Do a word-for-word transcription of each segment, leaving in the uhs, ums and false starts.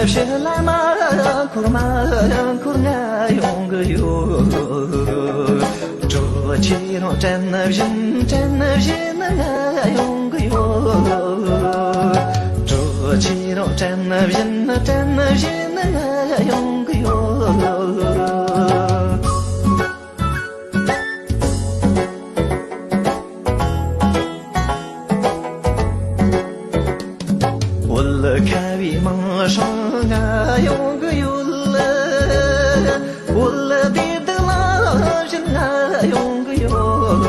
ཕྱི་ལ་མ་འཁོར་མ་འཁོར་ང་ཡོང་གི་ཡོད། གྲོགས་ཁྱེད་རང་དྲན་བཞིན་དྲན་བཞིན་ང་ཡོང་གི་ཡོད། གྲོགས་ཁྱེད་རང་དྲན་བཞིན་དྲན་བཞིན་ང་ཡོང་གི་ཡོད། བོད་ཁ་བའི་མིང་སྲིང་ང་ཡོང་གི་ཡོད། བོད་བདེ་སྡུག་ལ་བཞིན་ང་ཡོང་གི་ཡོད།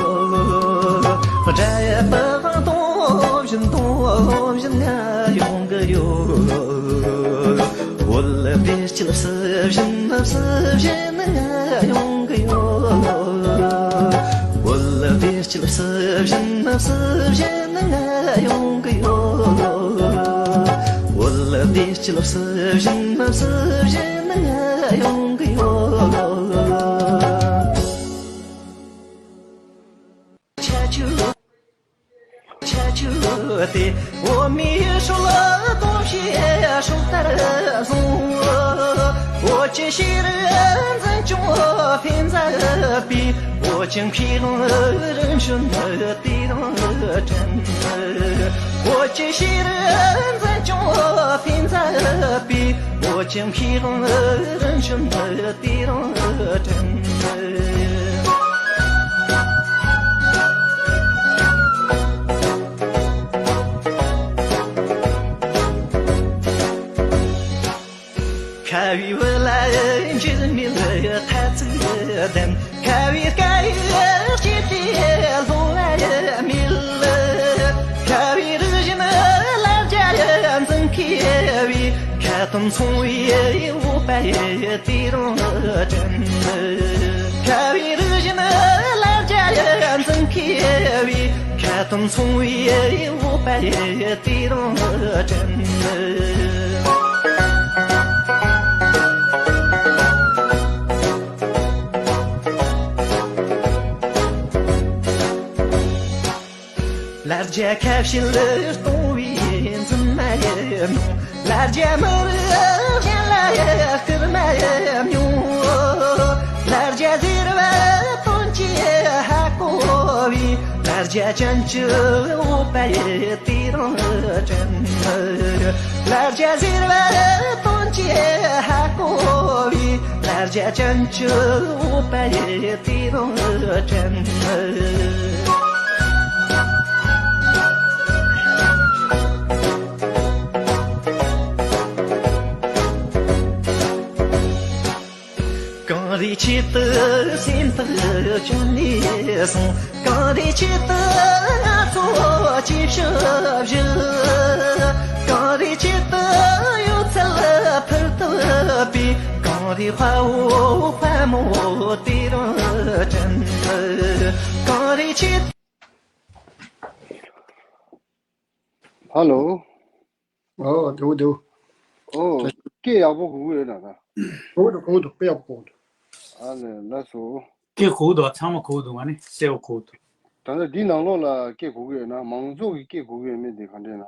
དགྲ་ཡ་པ་དང་དོ་བཞིན་དོ་བཞིན་ང་ཡོང་གི་ཡོད། བོད་བདེ་སྐྱིད་སུ་བཞིན་སུ་བཞིན་ང་ཡོང་གི་ཡོད། བོད་བདེ་སྐྱིད་སུ་བཞིན་སུ་བཞིན་ང་ཡོང་གི་ཡོད། བོད་བདེ་སྐྱིད་སུ་བཞིན་སུ་བཞིན་ང་ཡོང་གི་ཡོད། ཁྱེད་ཆོས། ཁྱེད་ཆོས་དེ་འོ་མའི་སྲོལ་གཏོང་བྱེད་སྲོལ་ལྟར་བཟུང་། འོ་ཅི་ཕྱིར་འཛིན་སྐྱོང་འཕེན་མཛད་པའི། འོ་ཅི་མཁས་དབང་རིམ་བྱོན་དེ་རང་དྲན། འོ་ཅི་ཕྱིར་འཛིན་སྐྱོང་འཕེན་མཛད་པའི། འོ་ཅི་མཁས་དབང་རིམ་བྱོན་དེ་རང་དྲན། ཁ་བའི་བུ་ལ་འཇིགས་མེད་ལ་ཐ་ཚིག་ལྡན། ཁ་བའི་སྐད་ཡིག་ཅི་སྟེ་ལྷོ་བ་མེད། ཁ་བའི་རིག་གཞུང་ལ་རྒྱ་འཛིན་མཁས་པའི། ཁ་ཏོན་ཚོང་བའི་འོ་པ་དེ་རང་དྲན། ཁ་བའི་རིག་གཞུང་ལ་རྒྱ་འཛིན་མཁས་པའི། ཁ་ཏོན་ཚོང་བའི་འོ་པ་དེ་རང་དྲན། ལ་རྒྱ་ཁ་བྱེ་ལ་གཏོང་བའི་འཛིན་མ་ཡིན། ལ་རྒྱ་མི་རིགས་གཞན་ལ་སྐུལ་མ་མྱོང་། ལ་རྒྱ་ཟེར་བ་དོན་གྱི་ཧ་གོ་བའི། ལ་རྒྱ་ཅན་གྱི་འོ་པ་དེ་རང་དྲན། ལ་རྒྱ་ཟེར་བ་དོན་གྱི་ཧ་གོ་བའི། ལ་རྒྱ་ཅན་གྱི་འོ་པ་དེ་རང་དྲན། གངས་རིའི་ཆེད་དུ་སེམས་ཐག་བཅད་ནས་སོང་། གངས་རིའི་ཆེད་དུ་ང་ཚོ་སྐྱེ་ཤི་བཞེས། གངས་རིའི་ཆེད་དུ་ཡོད་ཚད་ཕུལ་ཐུབ་པའི། གངས་རིའི་དཔའ་བོ་དཔའ་མོ་དེ་རང་དྲན། གངས་རིའི་ཆེད། ཧ་ལོ། ཨོ། དེའུ་དེའུ། ཨོ། སྐད་ཡག་པོ་གོ་གི་ཡོད་ན་ད། གོ་གི་འདུག་གོ་གི་འདུག་དཔེ་ཡག་པོ་གོ་གི་འདུག་ཨ་ལས་ལགས་སོ། སྐད་གོ་གི་འདུག་ཚང་མ་གོ་གི་འདུག་ང་ནི་གསལ་པོ་གོ་གི་འདུག་ད་ལྟ་འདི་ནང་ལོགས་ལ་སྐད་གོ་གི་ཡོད་ན་མང་ཚོགས་ཀྱི་སྐད་གོ་གི་ཡོད་མེད་དེ་ག་འདྲས་ན།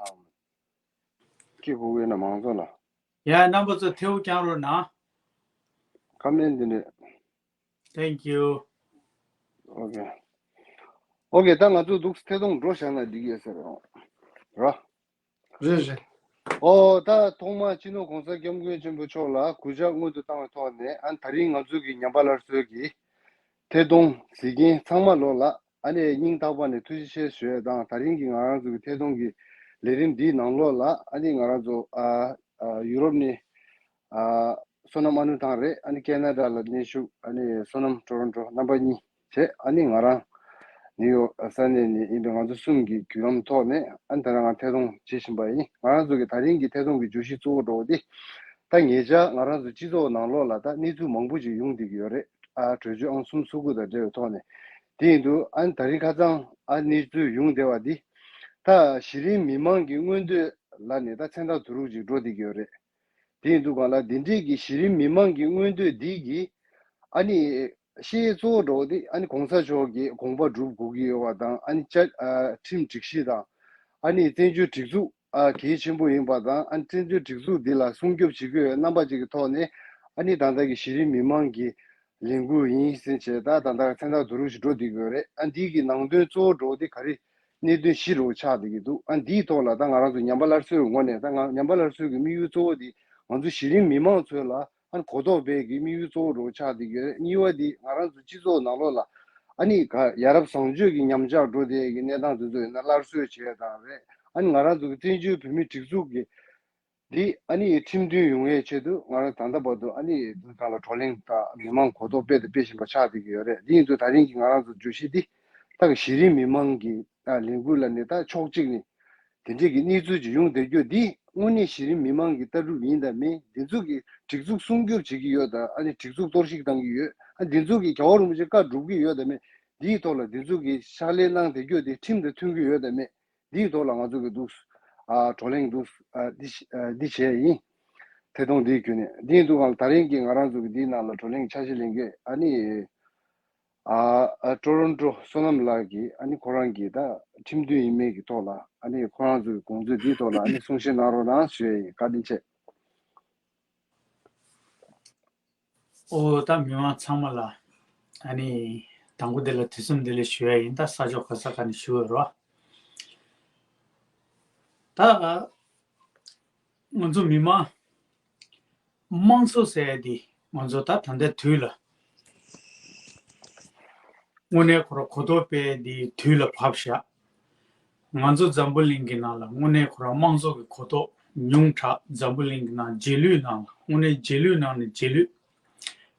སྐད་གོ་གི་ཡོད་ན་མང་ཚོགས་ལ། ཡ་རྣམ་པ་ཚོ་ཐེའུ་རྐྱང་རོགས་གནང་། ཁ་མེད་འདི་འདྲས། Thank you. ཨོ་ཀེ། ཨོ་ཀེ། ད་ང་ཚོ་འདུག་ཐད་གཏོང་འགྲོ་བཞག་ན་འགྲིག་ཡོད་ཟེར་རོ། ར། རེད་རེད། ཨོ་ད་ཐོག་མ་སྤྱི་ནོར་གོང་ས་སྐྱབས་མགོན་ཆེན་པོ་མཆོག་ལ་གུས་ཕྱག་སྔོན་དུ་བཏང་བའི་ཐོག་ནས། ཨ་ནི་ད་རིང་ང་ཚོ་གི་ཉམས་པ་སླར་གསོའི་གི་ཐད་གཏོང་གཟིགས་མཁན་ཚང་མ་ལོ་ལ་ཨ་ནི་སྙིང་ཐག་པ་ནས་ཐུགས་རྗེ་ཆེ་ཞུ་ཡས་དང་། ད་རིང་གི་ང་རང་ཚོ་གི་ཐད་གཏོང་གི་ལས་རིམ་འདིའི་ནང་ལོགས་ལ་ཨ་ནི་ང་རང་ཚོ་ཨ་ཨ་ཡུ་རོབ་ནས། ཨ་བསོད་ནམས་ཨ་ནུ་ཐང་རེད། ཨ་ནི་ཁེ་ན་ཌ་ལ་གནས་བཞུགས། ཨ་ནི་བསོད་ནམས་ཊོ་རོན་ཊོ་རྣམ་པ་གཉིས་བྱས། ཨ་ནི་ང་རང་ནིའུ་ཡོག་ས་གནས་ནས་ཡིན་པའི་ང་ཚོ་གསུམ་གྱི་བརྒྱུད་ལམ་ཐོག་ནས་ཨ་ནི་ད་ལྟ་ང་ཐད་གཏོང་བྱེད་བཞིན་པ་ཡིན། ང་རང་ཚོ་གི་ད་རིང་གི་ཐད་གཏོང་གི་བརྗོད་གཞི་གཙོ་བོ་འདྲ་བོ་དེ། ད་ཉེ་ཆར་ང་རང་ཚོ་སྤྱི་ཚོགས་ནང་ལོགས་ལ་ད་གནས་ཚུལ་མང་པོ་ཅིག་ཡོང་བསྡད་ཀྱི་ཡོད་རེད། ཨ་གྲོས་ཆོད་ཨང་གསུམ་སོ་དགུ་དང་འབྲེལ་བའི་ཐོག་ནས། དེ་ཡིན་དུས་ཨ་ནི་ད་རིང་ཁ་སང་ཨ་གནས་ཚུལ་ཡོང་བསྡད་པ་འདི། ད་གཞི་རིམ་མི་མང་གི་མངོན་འདོད་ལ་ནི་ད་མཚན་རྟགས་བསྡུ་རུབ་ཅིག་འགྲོ་བསྡད་ཀྱི་ཡོད་རེད། དེ་ཡིན་དུས་གང་ལ་འདི་འདྲས་ཀྱི་གཞི་རིམ་མི་མང་གི་མངོན་འདོད་འདི་གི་ཨ་ནི་ཤེས་གཙོ་བོ་འགྲོ་བ་འདི་ཨ་ནི་གོང་ས་མཆོག་གི་དགོངས་པ་སྒྲུབ་དགོས་ཀྱི་ཡོད་པ་དང་། ཨ་ནི་བཅའ་ཨ་ཁྲིམས་སྒྲིག་གཞི་དང་ཨ་ནི་བཙན་བྱོལ་སྒྲིག་འཛུགས་ ཨ་གལ་ཆེན་པོ་ཡིན་པ་དང་། ཨ་ནི་བཙན་བྱོལ་སྒྲིག་འཛུགས་འདི་ལ་སྲུང་སྐྱོབ་བྱེད་དགོས་རྣམ་པ་ཅིག་གི་ཐོག་ནས། ཨ་ནི་ད་ལྟ་གི་གཞི་རིམ་མི་མང་གི་ལས་འགུལ་ཡིན་ཟེར་བྱས། ད་ད་ལྟ་མཚན་རྟགས་བསྡུ་རུབ་ཞིག་འགྲོ་བསྡད་ཀྱི་ཡོད་རེད། ཨ་འདི་གི་ནང་དོན་གཙོ་བོ་འདྲ་བོ་དེ་ག་རེ། གནད་དོན་བཞི་འདྲ་བོ་ཆགས་བསྡད་ཀྱི་འདུག་ཨ་འདིའི་ཐོག་ལ་ད་ང་རང་ཚོ་ཉམས་པ་སླར་གསོའི་ངོས་ནས། ད་ང་ཉམས་པ་སླར་གསོའི་གི་དམིགས་ཡུལ་གཙོ་བོ་དེ་ང་ཚོ་གཞི་རིམ་མི་མང་ཚོ་ལ་ཨ་ནི་གོ་རྟོགས་སྤེལ་གྱི་དམིགས་ཡུལ་གཙོ་བོ་འདྲ་བོ་ཆགས་བསྡད་ཀྱི་ཡོད་རེད། གཉིས་པ་དེ་ང་རང་ཚོ་སྤྱི་ཚོགས་ནང་ལོགས་ལ་ཨ་ནི་ག་ཡ་རབས་བཟང་སྤྱོད་ཀྱི་ཉམས་ཆག་འགྲོ་བསྡད་ཀྱི་གནས་སྟངས་དེ་ཚོ་ཡིན་ན་སླར་གསོ་བྱེད་ཡ་དང་རེད། ཨ་ནི་ང་རང་ཚོ་གི་བཙན་བྱོལ་བོད་མིའི་སྒྲིག་འཛུགས་ཀྱི་འདི་ཨ་ནི་ཁྲིམས་མཐུན་ཡོང་ཡའི་ཆེད་དུ་ང་རང་ད་ལྟ་བར་དུ་ཨ་ནི་འདི་སྒང་ལ་བགྲོ་གླེང་དང་མི་མང་གོ་རྟོགས་སྤེལ་དང་སྤེལ་བཞིན་པ་ཆགས་བསྡད་ཀྱི་ཡོད་རེད། འདི་ཡིན་དུས་ད་རིང་གི་ང་རང་ཚོ་བརྗོད་གཞི་འདི་ད་གི་གཞི་རིམ་མི་མང་གི་ཨ་ལས་འགུལ་ལབ་ནས། ད་ཕྱོགས་གཅིག་ནས་དེ་འདྲས་ཀྱི་གནས་ཚུལ་ཅིག་ཡོང་བསྡད་རྒྱུ་འདི་དངོས་གནས་གཞི་རིམ་མི་མང་གི་ལྟ་གྲུབ་ཡིན་དང་མིན། འདི་ཚོ་གི་སྒྲིག་འཛུགས་སྲུང་སྐྱོབ་བྱེད་ཀྱི་ཡོད་དང་། ཨ་ནི་སྒྲིག་འཛུགས་གཏོར་བཤིག་བཏང་གི་ཡོད། ཨ་འདི་ཚོ་གི་རྒྱལ་བ་རིན་པོ་ཆེ་བཀའ་སྒྲུབ་ཀྱི་ཡོད་དང་མེད། འདིའི་ཐོག་ལ་འདི་ཚོ་གི་ཕྱག་ལས་གནང་བསྡད་རྒྱུ་འདི་ཁྲིམས་དང་མཐུན་གྱི་ཡོད་དང་མེད། འདིའི་ཐོག་ལ་ང་ཚོ་གི་འདུག་ཨ་བགྲོ་གླེང་འདུག་ཨ་འདི་ཨ་འདི་བྱས་ཡིན། ཐད་གཏོང་འདི་བརྒྱུད་ནས། འདིའི་འདུག་ག་ད་རིང་གི་ང་རང་ཚོ་གི་འདིའི་ནང་ལ་བགྲོ་གླེང་འཆར་གཞི་ལེན་མཁན་ཨ་ནི་ཨ་ཨ་ཊོ་རོན་ཊོ་བསོད་ནམས་ལགས་ཀྱིས། ཨ་ནི་ཁོ་རང་གིས་ད་ཁྲིམས་མཐུན་ཡིན་མིན་གྱི་ཐོག་ལ། ཨ་ནི་ཁོ་རང་ཚོ་གི་དགོངས་ཚུལ་འདིའི་ཐོག་ལ་ཨ་ནི་གསུང་བཤད་གནང་རོགས་གནང་ཞུ་ཡ་ཡིན། བཀའ་དྲིན་ཆེ། ཨོ་ད་མི་མང་ཚང་མ་ལ་ཨ་ནི་དང་པོ་དེ་ལ་དུས་གསུམ་བདེ་ལེགས་ཞུ་ཡ་ཡིན། ད་ས་ཕྱོགས་ག་ས་ག་ནས་ཞུ་འོས་རོགས། ད་ང་ཚོ་མི་མང་དམངས་གཙོ་ཟེར་ཡ་དེ་ང་ཚོ་ད་ད་ལྟའི་དུས་ལ་དངོས་གནས་ཁོ་རང་གོ་རྟོགས་སྤེལ་དེའི་དུས་ལ་བབས་ཤག་ང་ཚོ་འཛམ་བུ་གླིང་གི་ནང་ལ་དངོས་གནས་ཁོ་རང་དམངས་གཙོ་གི་གོ་རྟོགས་ཉུང་དྲགས། འཛམ་བུ་གླིང་གི་ནང་རྗེས་ལུས་ནང་ལ། དངོས་གནས་རྗེས་ལུས་ནང་ནས་རྗེས་ལུས་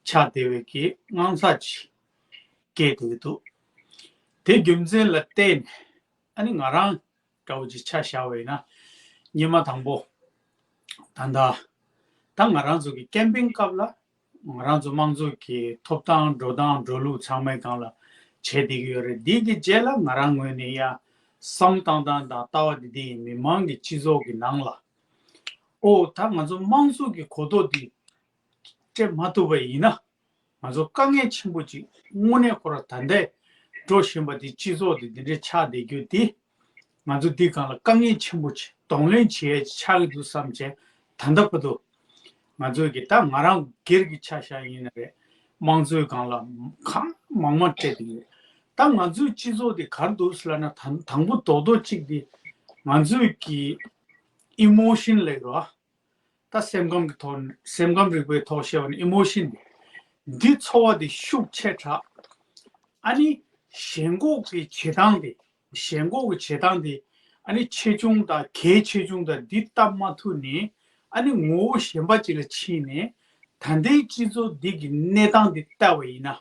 ཆགས་བསྡད་པའི་གི་དངངས་འཚབ་ཅིག་སྐྱེས་བསྡད་ཀྱི་འདུག་དེ་རྒྱུ་མཚན་ལ་བརྟེན་ནས་ཨ་ནི་ང་རང་འདྲ་བོ་ཅིག་ཆ་བཞག་པ་ཡིན་ན། སྔོན་མ་དང་པོ་ད་ལྟ་ད་ང་རང་ཚོ་གི་ཀེམ་པིང་སྐབས་ལ་ང་རང་ཚོ་དམངས་གཙོ་གི་ཐོབ་ཐང་འགྲོ་སྟངས་འགྲོ་ལུགས་ཚང་མའི་སྒང་ལ་བྱས་བསྡད་ཀྱི་ཡོད་རེད། འདི་གི་རྗེས་ལ་ང་རང་ངོས་ནས་ཡ་བསམ་བཏང་སྟངས་དང་ལྟ་བ་འདི་འདི་ཡིན། མི་མང་གི་སྤྱི་ཚོགས་ཀྱི་ནང་ལ་ཨོ་ད་ང་ཚོ་དམངས་གཙོ་གི་གོ་རྟོགས་འདི་སྤྲད་མ་ཐུབ་པ་ཡིན་ན། ང་ཚོ་དཀའ་ངལ་ཆེན་པོ་ཅིག་དངོས་གནས་ཁོ་རང་ད་ལྟའི་འགྲོ་བཞིན་པ་འདི་སྤྱི་ཚོགས་འདི་འདི་འདྲའི་ཆགས་བསྡད་རྒྱུ་འདི། ང་ཚོ་འདི་སྒང་ལ་དཀའ་ངལ་ཆེན་པོ་ཅིག་གདོང་ལེན་བྱེད་ཡས་ཆགས་ཀྱི་འདུག་བསམ་བྱས། ད་ལྟ་བར་དུ་ང་ཚོའི་གི་ད་ང་རང་སྒེར་གྱི་ཆ་བཞག་ཡིན་ན་རེད། དམངས་གཙོའི་སྒང་ལ་གང་མང་མང་སྤྲད་བསྡད་ཡོད། ད་ང་ཚོའི་སྤྱི་ཚོགས་འདི་ག་རེ་འདུག་ཟེར་ལབ་ན། དང་དང་པོ་རྡོག་རྡོག་གཅིག་འདི་ང་ཚོའི་གི་ཨི་མོ་ཤན་ལབ་རོ། ད་སེམས་ཁམས་ཀྱི་ཐོག་ནས། སེམས་ཁམས་རིག་པའི་ཐོག་བཤད་པ་ན་ཨི་མོ་ཤན་འདི། འདི་ཚོར་བ་འདི་ཤུགས་ཆེ་དྲགས། ཨ་ནི་ཞེན་ཁོག་གི་བྱེད་སྟངས་འདི། ཞེན་ཁོག་གི་བྱེད་སྟངས་འདི་ཨ་ནི་ཆེ་ཆུང་དང་གལ་ཆེ་ཆུང་དང་འདི་བལྟ་མ་ཐུབ་ནས། ཨ་ནི་ངོ་བོ་གཞན་པ་ཅིག་ལ་ཕྱིན་ནས། ད་ལྟའི་སྤྱི་ཚོགས་འདི་གི་གནས་སྟངས་འདི་བལྟ་བ་ཡིན་ན།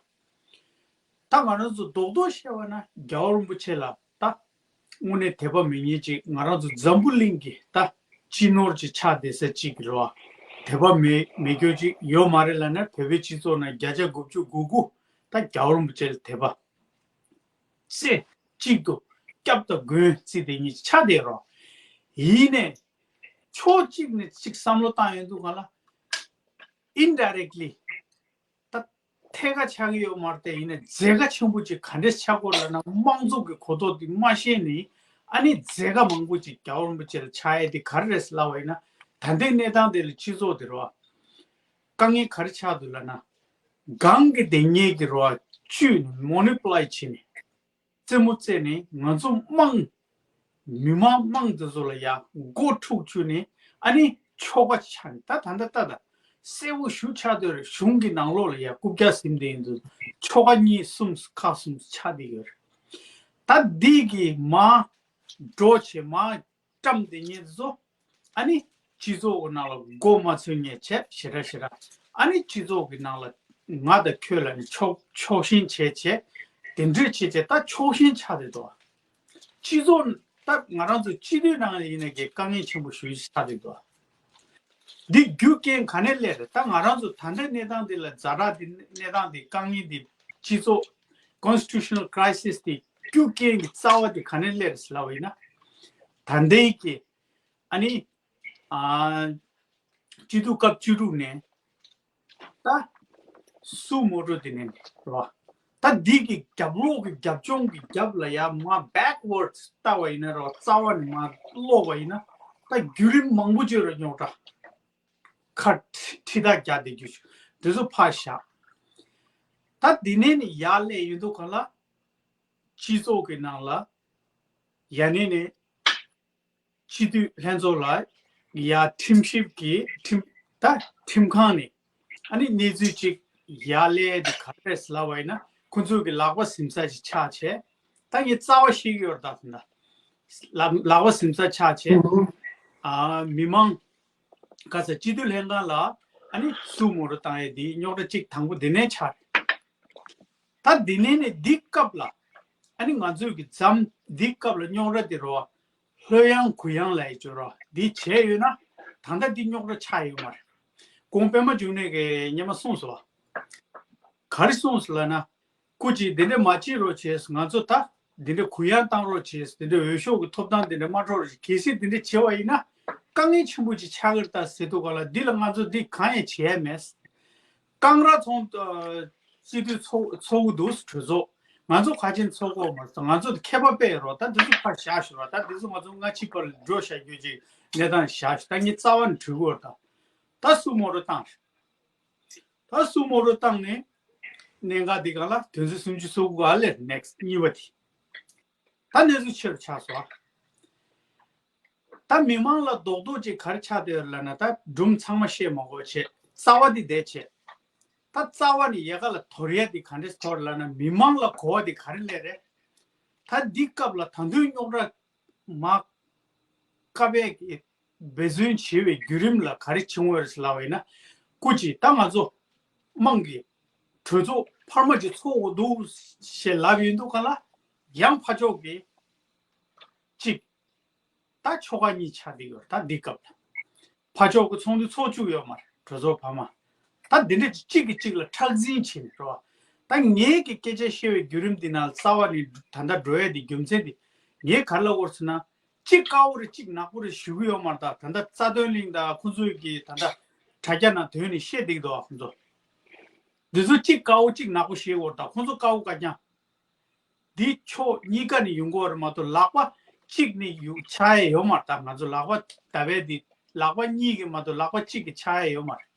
ད་ང་རང་ཚོ་རྡོག་རྡོག་བཤད་པ་ན་རྒྱལ་བ་རིན་པོ་ཆེ་ལ་ད་དངོས་གནས་དད་པ་མེད་མཁན་ཅིག་ང་རང་ཚོ་འཛམ་བུ་གླིང་གི་ད་སྤྱི་ནོར་ཅིག་ཆགས་བསྡད་ས་ཅིག་གི་རེད་བ། དད་པ་མེད་མེད་རྒྱུ་ཅིག་ཡོད་མ་རེད་ལབ་ན། བོད་པའི་སྤྱི་ཚོགས་ནང་བརྒྱ་ཆ་དགུ་བཅུ་གོ་དགུ་ད་རྒྱལ་བ་རིན་པོ་ཆེ་ལ་དད་པ་རྩེ་གཅིག་ཏུ་སྐྱབས་དང་མགོན་བརྩིས་བསྡད་མཁན་ཅིག་ཆགས་བསྡད་རེད་བ། ཡིན་ནའི་ཕྱོགས་གཅིག་ནས་ཅིག་བསམ་བློ་བཏང་ཡོང་དུས་སྒང་ལ་ཨིན་ཌའི་རེག་ལི་ད་ཐད་ཀར་ཆགས་ཀྱི་ཡོད་མ་རེད་དེ། ཡིན་ནའི་འཛད་དཀའ་ཆེན་པོ་ཅིག་ག་འདྲས་ཆགས་ཀྱི་ཡོད་ལབ་ན། དམངས་གཙོ་གི་གོ་རྟོགས་འདི་མ་ཤེས་ནས་ཨ་ནི་འཛད་དཀའ་མང་པོ་ཅིག་རྒྱལ་བ་རིན་པོ་ཆེ་ལ་ཆགས་ཡས་དེ་ག་རེ་རེད་ཟེར་ལབ་པ་ཡིན་ན། ད་ལྟའི་གནས་སྟངས་དེ་ལ་སྤྱི་ཚོགས་དེ་རེད་བ། དཀའ་ངལ་ག་རེ་ཆགས་འདུག་ལབ་ན། སྒང་གི་དེ་ཉིད་ཀྱི་རེད་བ། བཅུད་ནས་མོ་ནི་པུ་ལེ་ཊི་བྱས་ནས། རྩེད་མོ་རྩེས་ནས་ང་ཚོ་དམངས་མི་མང་དམངས་དེ་ཚོ་ལ་ཡ་མགོ་འཁྲུག་བཅུག་ནས་ཨ་ནི་ཆོལ་ཁ་ཆགས་ནས། ད་ད་ལྟ་ལྟ་ད་གསལ་པོ་ཞེ་དྲག་འདུག་རེད། གཞུང་གི་ནང་ལོགས་ལ་ཡ་རྐུབ་བཀྱག་ཟིན་བསྡད་ཡོད་འདུག་ཆོལ་ཁ་གཉིས་གསུམ་ཁག་གསུམ་ཆགས་བསྡད་ཡོད་རེད། ད་འདི་གི་མར་འགྲོ་བྱེད་མར་བཀྲམ་བསྡད་མཁན་དེ་ཚོ་ཨ་ནི་སྤྱི་ཚོགས་ཀྱི་ནང་ལ་མགོ་མ་ཚོས་མཁན་བྱས། ཞེ་དྲག་ཞེ་དྲག་ཨ་ནི་སྤྱི་ཚོགས་ཀྱི་ནང་ལ་ང་དང་ཁྱོད་ལབ་ནས་ཕྱོགས་ཕྱོགས་ཞེན་བྱས་བྱས། དེ་འདྲས་བྱས་བྱས་ད་ཕྱོགས་ཞེན་ཆགས་བསྡད་འདུག་སྤྱི་ཚོགས་ད་ང་རང་ཚོ་སྤྱི་འཐུས་ནང་ཡིན་ན་གི་དཀའ་ངལ་ཆེན་པོ་ཞེ་པོ་ཅིག་ཆགས་བསྡད་འདུག་འདི་རྒྱུ་རྐྱེན་ག་ནས་སླེབས་རེད། ད་ང་རང་ཚོ་ད་ལྟའི་གནས་སྟངས་འདི་ལ་ཛ་དྲག་འདི། གནས་སྟངས་འདི། དཀའ་ངལ་འདི། སྤྱི་ཚོགས་constitutional crisis འདི་རྒྱུ་རྐྱེན་གྱི་རྩ་བ་འདི་ག་ནས་སླེབས་རེད་ཟེར་ལབ་པ་ཡིན་ན། ད་ལྟའི་གི་ཨ་ནི་ཨ་སྤྱི་འཐུས་སྐབས་བཅུ་དྲུག་ནས་ད་སུ་མོ་ཊོ་དེ་ནས་རེད་བ། ད་འདི་གི་རྒྱབ་ལོགས་ཀྱི་རྒྱབ་ལྗོངས་ཀྱི་རྒྱབ་ལ་ཡ་མར་backwards ལྟ་བ་ཡིན་ན་རེད་བ། རྩ་བ་ནས་མར་ཀློག་པ་ཡིན་ན། ད་ ད་བརྒྱུད་རིམ་མང་པོ་བརྗོད་ར་རྙོག་དྲ། ཁ་ཁྲི་ཁྲི་ཐག་རྒྱག་བསྡད་རྒྱུ་ཞིག་འདི་ཚོ་ཕར་བཞག་ད་འདི་ནས་ནི་ཡར་སླེབས་ཡོང་དུས་ག་ལ། སྤྱི་ཚོགས་ཀྱི་ནང་ལ་ཡར་ནས་ནི་སྤྱི་འཐུས་ལྷན་ཚོགས་ལ་ཡར་ཁྲིམས་ཞིབ་ཀྱི་ཁྲིམས་ད་ཁྲིམས་ཁང་ནས་ཨ་ནི་གནས་ཚུལ་ཅིག་ཡར་ལས་དེ་ག་རེ་རེད་ལབ་པ་ཡིན་ན། ཁོ་ཚོ་གི་ལག་པ་ཟིན་ས་ཅིག་ཆགས་བྱས། ད་ངས་རྩ་བ་ཤེས་ཀྱི་ཡོད་རེད། ད་ད་ལག་ལག་པ་ཟིན་ས་ཆགས་བྱས། ཨ་མི་མང་ག་ས་སྤྱི་འཐུས་ལྷན་ཁང་ལ་ཨ་ནི་སུ་མོ་རུ་བཏང་ཡས་དེ་རྙོག་དྲ་གཅིག་དང་པོ་དེ་ནས་ཆགས་རེད། ད་དེ་ནས་ནི་འདི་སྐབས་ལ་ཨ་ནི་ང་ཚོས་ཀྱི་འཛམ་འདི་སྐབས་ལ་རྙོག་དྲ་དེ་རོ། ལྷོད་ཡངས་གུ་ཡངས་ལ་ཡི་བཅོས་རོ་འདི་བྱས་ཡོད་ན། ད་ལྟ་འདི་རྙོག་དྲ་ཆགས་ཡོད་མ་རེད། གོང་པད་མ་འབྱུང་གནས་ཀྱིས་སྔོན་མ་གསུངས་སོང་བ། ག་རེ་གསུངས་སོང་ལབ་ན། སྐུ་མཁྱེན་འདི་འདྲ་མ་བྱེད་རོགས་བྱས། ང་ཚོ་ད་འདི་འདྲ་གུ་ཡངས་བཏང་རོགས་བྱས། འདི་འདྲ་འོས་ཤོག་གི་ཐོབ་ཐང་འདི་འདྲ་མ་འཕྲོག་རོགས་བྱས། གལ་སྲིད་འདི་འདྲ་བྱས་པ་ཡིན་ན་དཀའ་ངལ་ཆེན་པོ་ཅིག་ཆགས་ཀྱི་རེད་ད་ཟེར་དུས་ག་ལ། འདི་ལ་ང་ཚོ་འདི་གང་ཡང་བྱས་མེད། ཀང་ར་ཚོང་སྤྱི་འཐུས་ཚོགས་ཚོགས་འདུག་གྲོས་ཚོགས། ང་ཚོ་ག་ཅན་ཚོགས་གོ་མ་སོང་། ང་ཚོ་ཁྱད་པར་དཔེ་རོགས། ད་འདི་ཚོ་ཕར་བཞག་ཞོར་བ། ད་འདི་ཚོ་ང་ཚོ་སྔ་ཕྱི་བར་འགྲོ་བཞག་རྒྱུ་ཅིག་གནས་སྟངས་བཞག་ཞོར། ད་ངས་རྩ་བ་ནས་གྲོས་གོ་ར་ད། ད་སུ་མོ་རུ་བཏང་། ད་སུ་མོ་རུ་བཏང་ནས་གནད་འགག་འདི་ག་ལ་དོན་ཚན་སུམ་ཅུ་སོ་དགུ་ག་ལེར་ནེག་སི་གཉིས་པ་དེ། ད་གནས་ཚུལ་ཆེ་རུ་ཆགས་སོང་། ད་མི་མང་ལ་རྡོག་རྡོག་ཅིག་ག་རེ་ཆགས་བསྡད་ཡོད་ལབ་ན། ད་སྒྲུང་ཚང་མ་བཤད་མ་དགོས་བྱས། རྩ་བ་འདི་བསྡད་བྱས། ད་རྩ་བ་ནས་ཡལ་ག་ལ་དོར་ཡ་འདི་ག་འདྲས་དོར་ལབ་ན། མི་མང་ལ་གོ་བ་འདི་ག་རེ་སླེབས་རེད། ད་འདི་སྐབས་ལ་ད་དུང་རྙོག་དྲ་མ་བཀག་པའི་གི་འབད་བརྩོན་བྱེད་པའི་བརྒྱུད་རིམ་ལ་ག་རེ་བྱུང་བ་རེད་ལབ་པ་ཡིན་ན། སྐུ་མཁྱེན་ད་ང་ཚོ་དམངས་ཀྱི་གྲོས་ཚོགས་འཕར་མ་ཅིག་ཚོགས་དགོས་འདུག་ཞེས་ལབ་ཡོང་དུས་ག་ལ། ཡང་ཕར་ཕྱོགས་ཀྱི་གཅིག་ད་ཆོལ་ཁ་གཉིས་ཆགས་བསྡད་ཡོད་རེད། ད་འདི་སྐབས་ལ་ཕར་ཕྱོགས་ཀྱི་ཚོགས་འདུ་ཚོགས་བཅུག་ཡོད་མ་རེད། གྲོས་ཚོགས་འཕར་མ། ད་འདི་འདྲ་གཅིག་གིས་གཅིག་ལ་ཁྲག་འཛིང་བྱས་ནས་རེད་བ། ད་ངས་ཀྱི་སྐད་ཆ་བཤད་པའི་བརྒྱུད་རིམ་འདི་ནང་རྩ་བ་ནས་ད་ལྟ་འགྲོ་ཡས་དེ་རྒྱུ་མཚན་དེ། ངས་ག་རེ་ལབ་དགོས་ཟེར་ན། གཅིག་དཀར་པོ་རེད་གཅིག་ནག་པོ་རེད་ཞུ་གི་ཡོད་མ་རེད། ད་ད་ལྟ་རྩ་དོན་གླིང་དང་ཁོང་ཚོས་ཀྱི་ད་ལྟ་དྲ་རྒྱ་ནང་དོན་ནས་བཤད་བསྡད་ཀྱི་འདུག་ཁོང་ཚོ། འདི་ཚོ་གཅིག་དཀར་པོ་གཅིག་ནག་པོ་བཤད་དགོས་རེད། ད་ཁོང་ཚོ་དཀར་པོ་དཀར་རྐྱང་། འདི་ཕྱོགས་གཉིས་ཀ་ནས་ཡོང་གི་ཡོད་རེད་མ་གཏོགས། ལག་པ་གཅིག་ནས་ཡོང་ཆགས་ཡས་ཡོད་མ་རེད། ད་ང་ཚོ་ལག་པ་ད་བས་འདི་ལག་པ་གཉིས་ཀྱི་མ་གཏོགས་ལག་པ་གཅིག་གིས་ཆགས་ཡས་ཡོད་མ་རེད།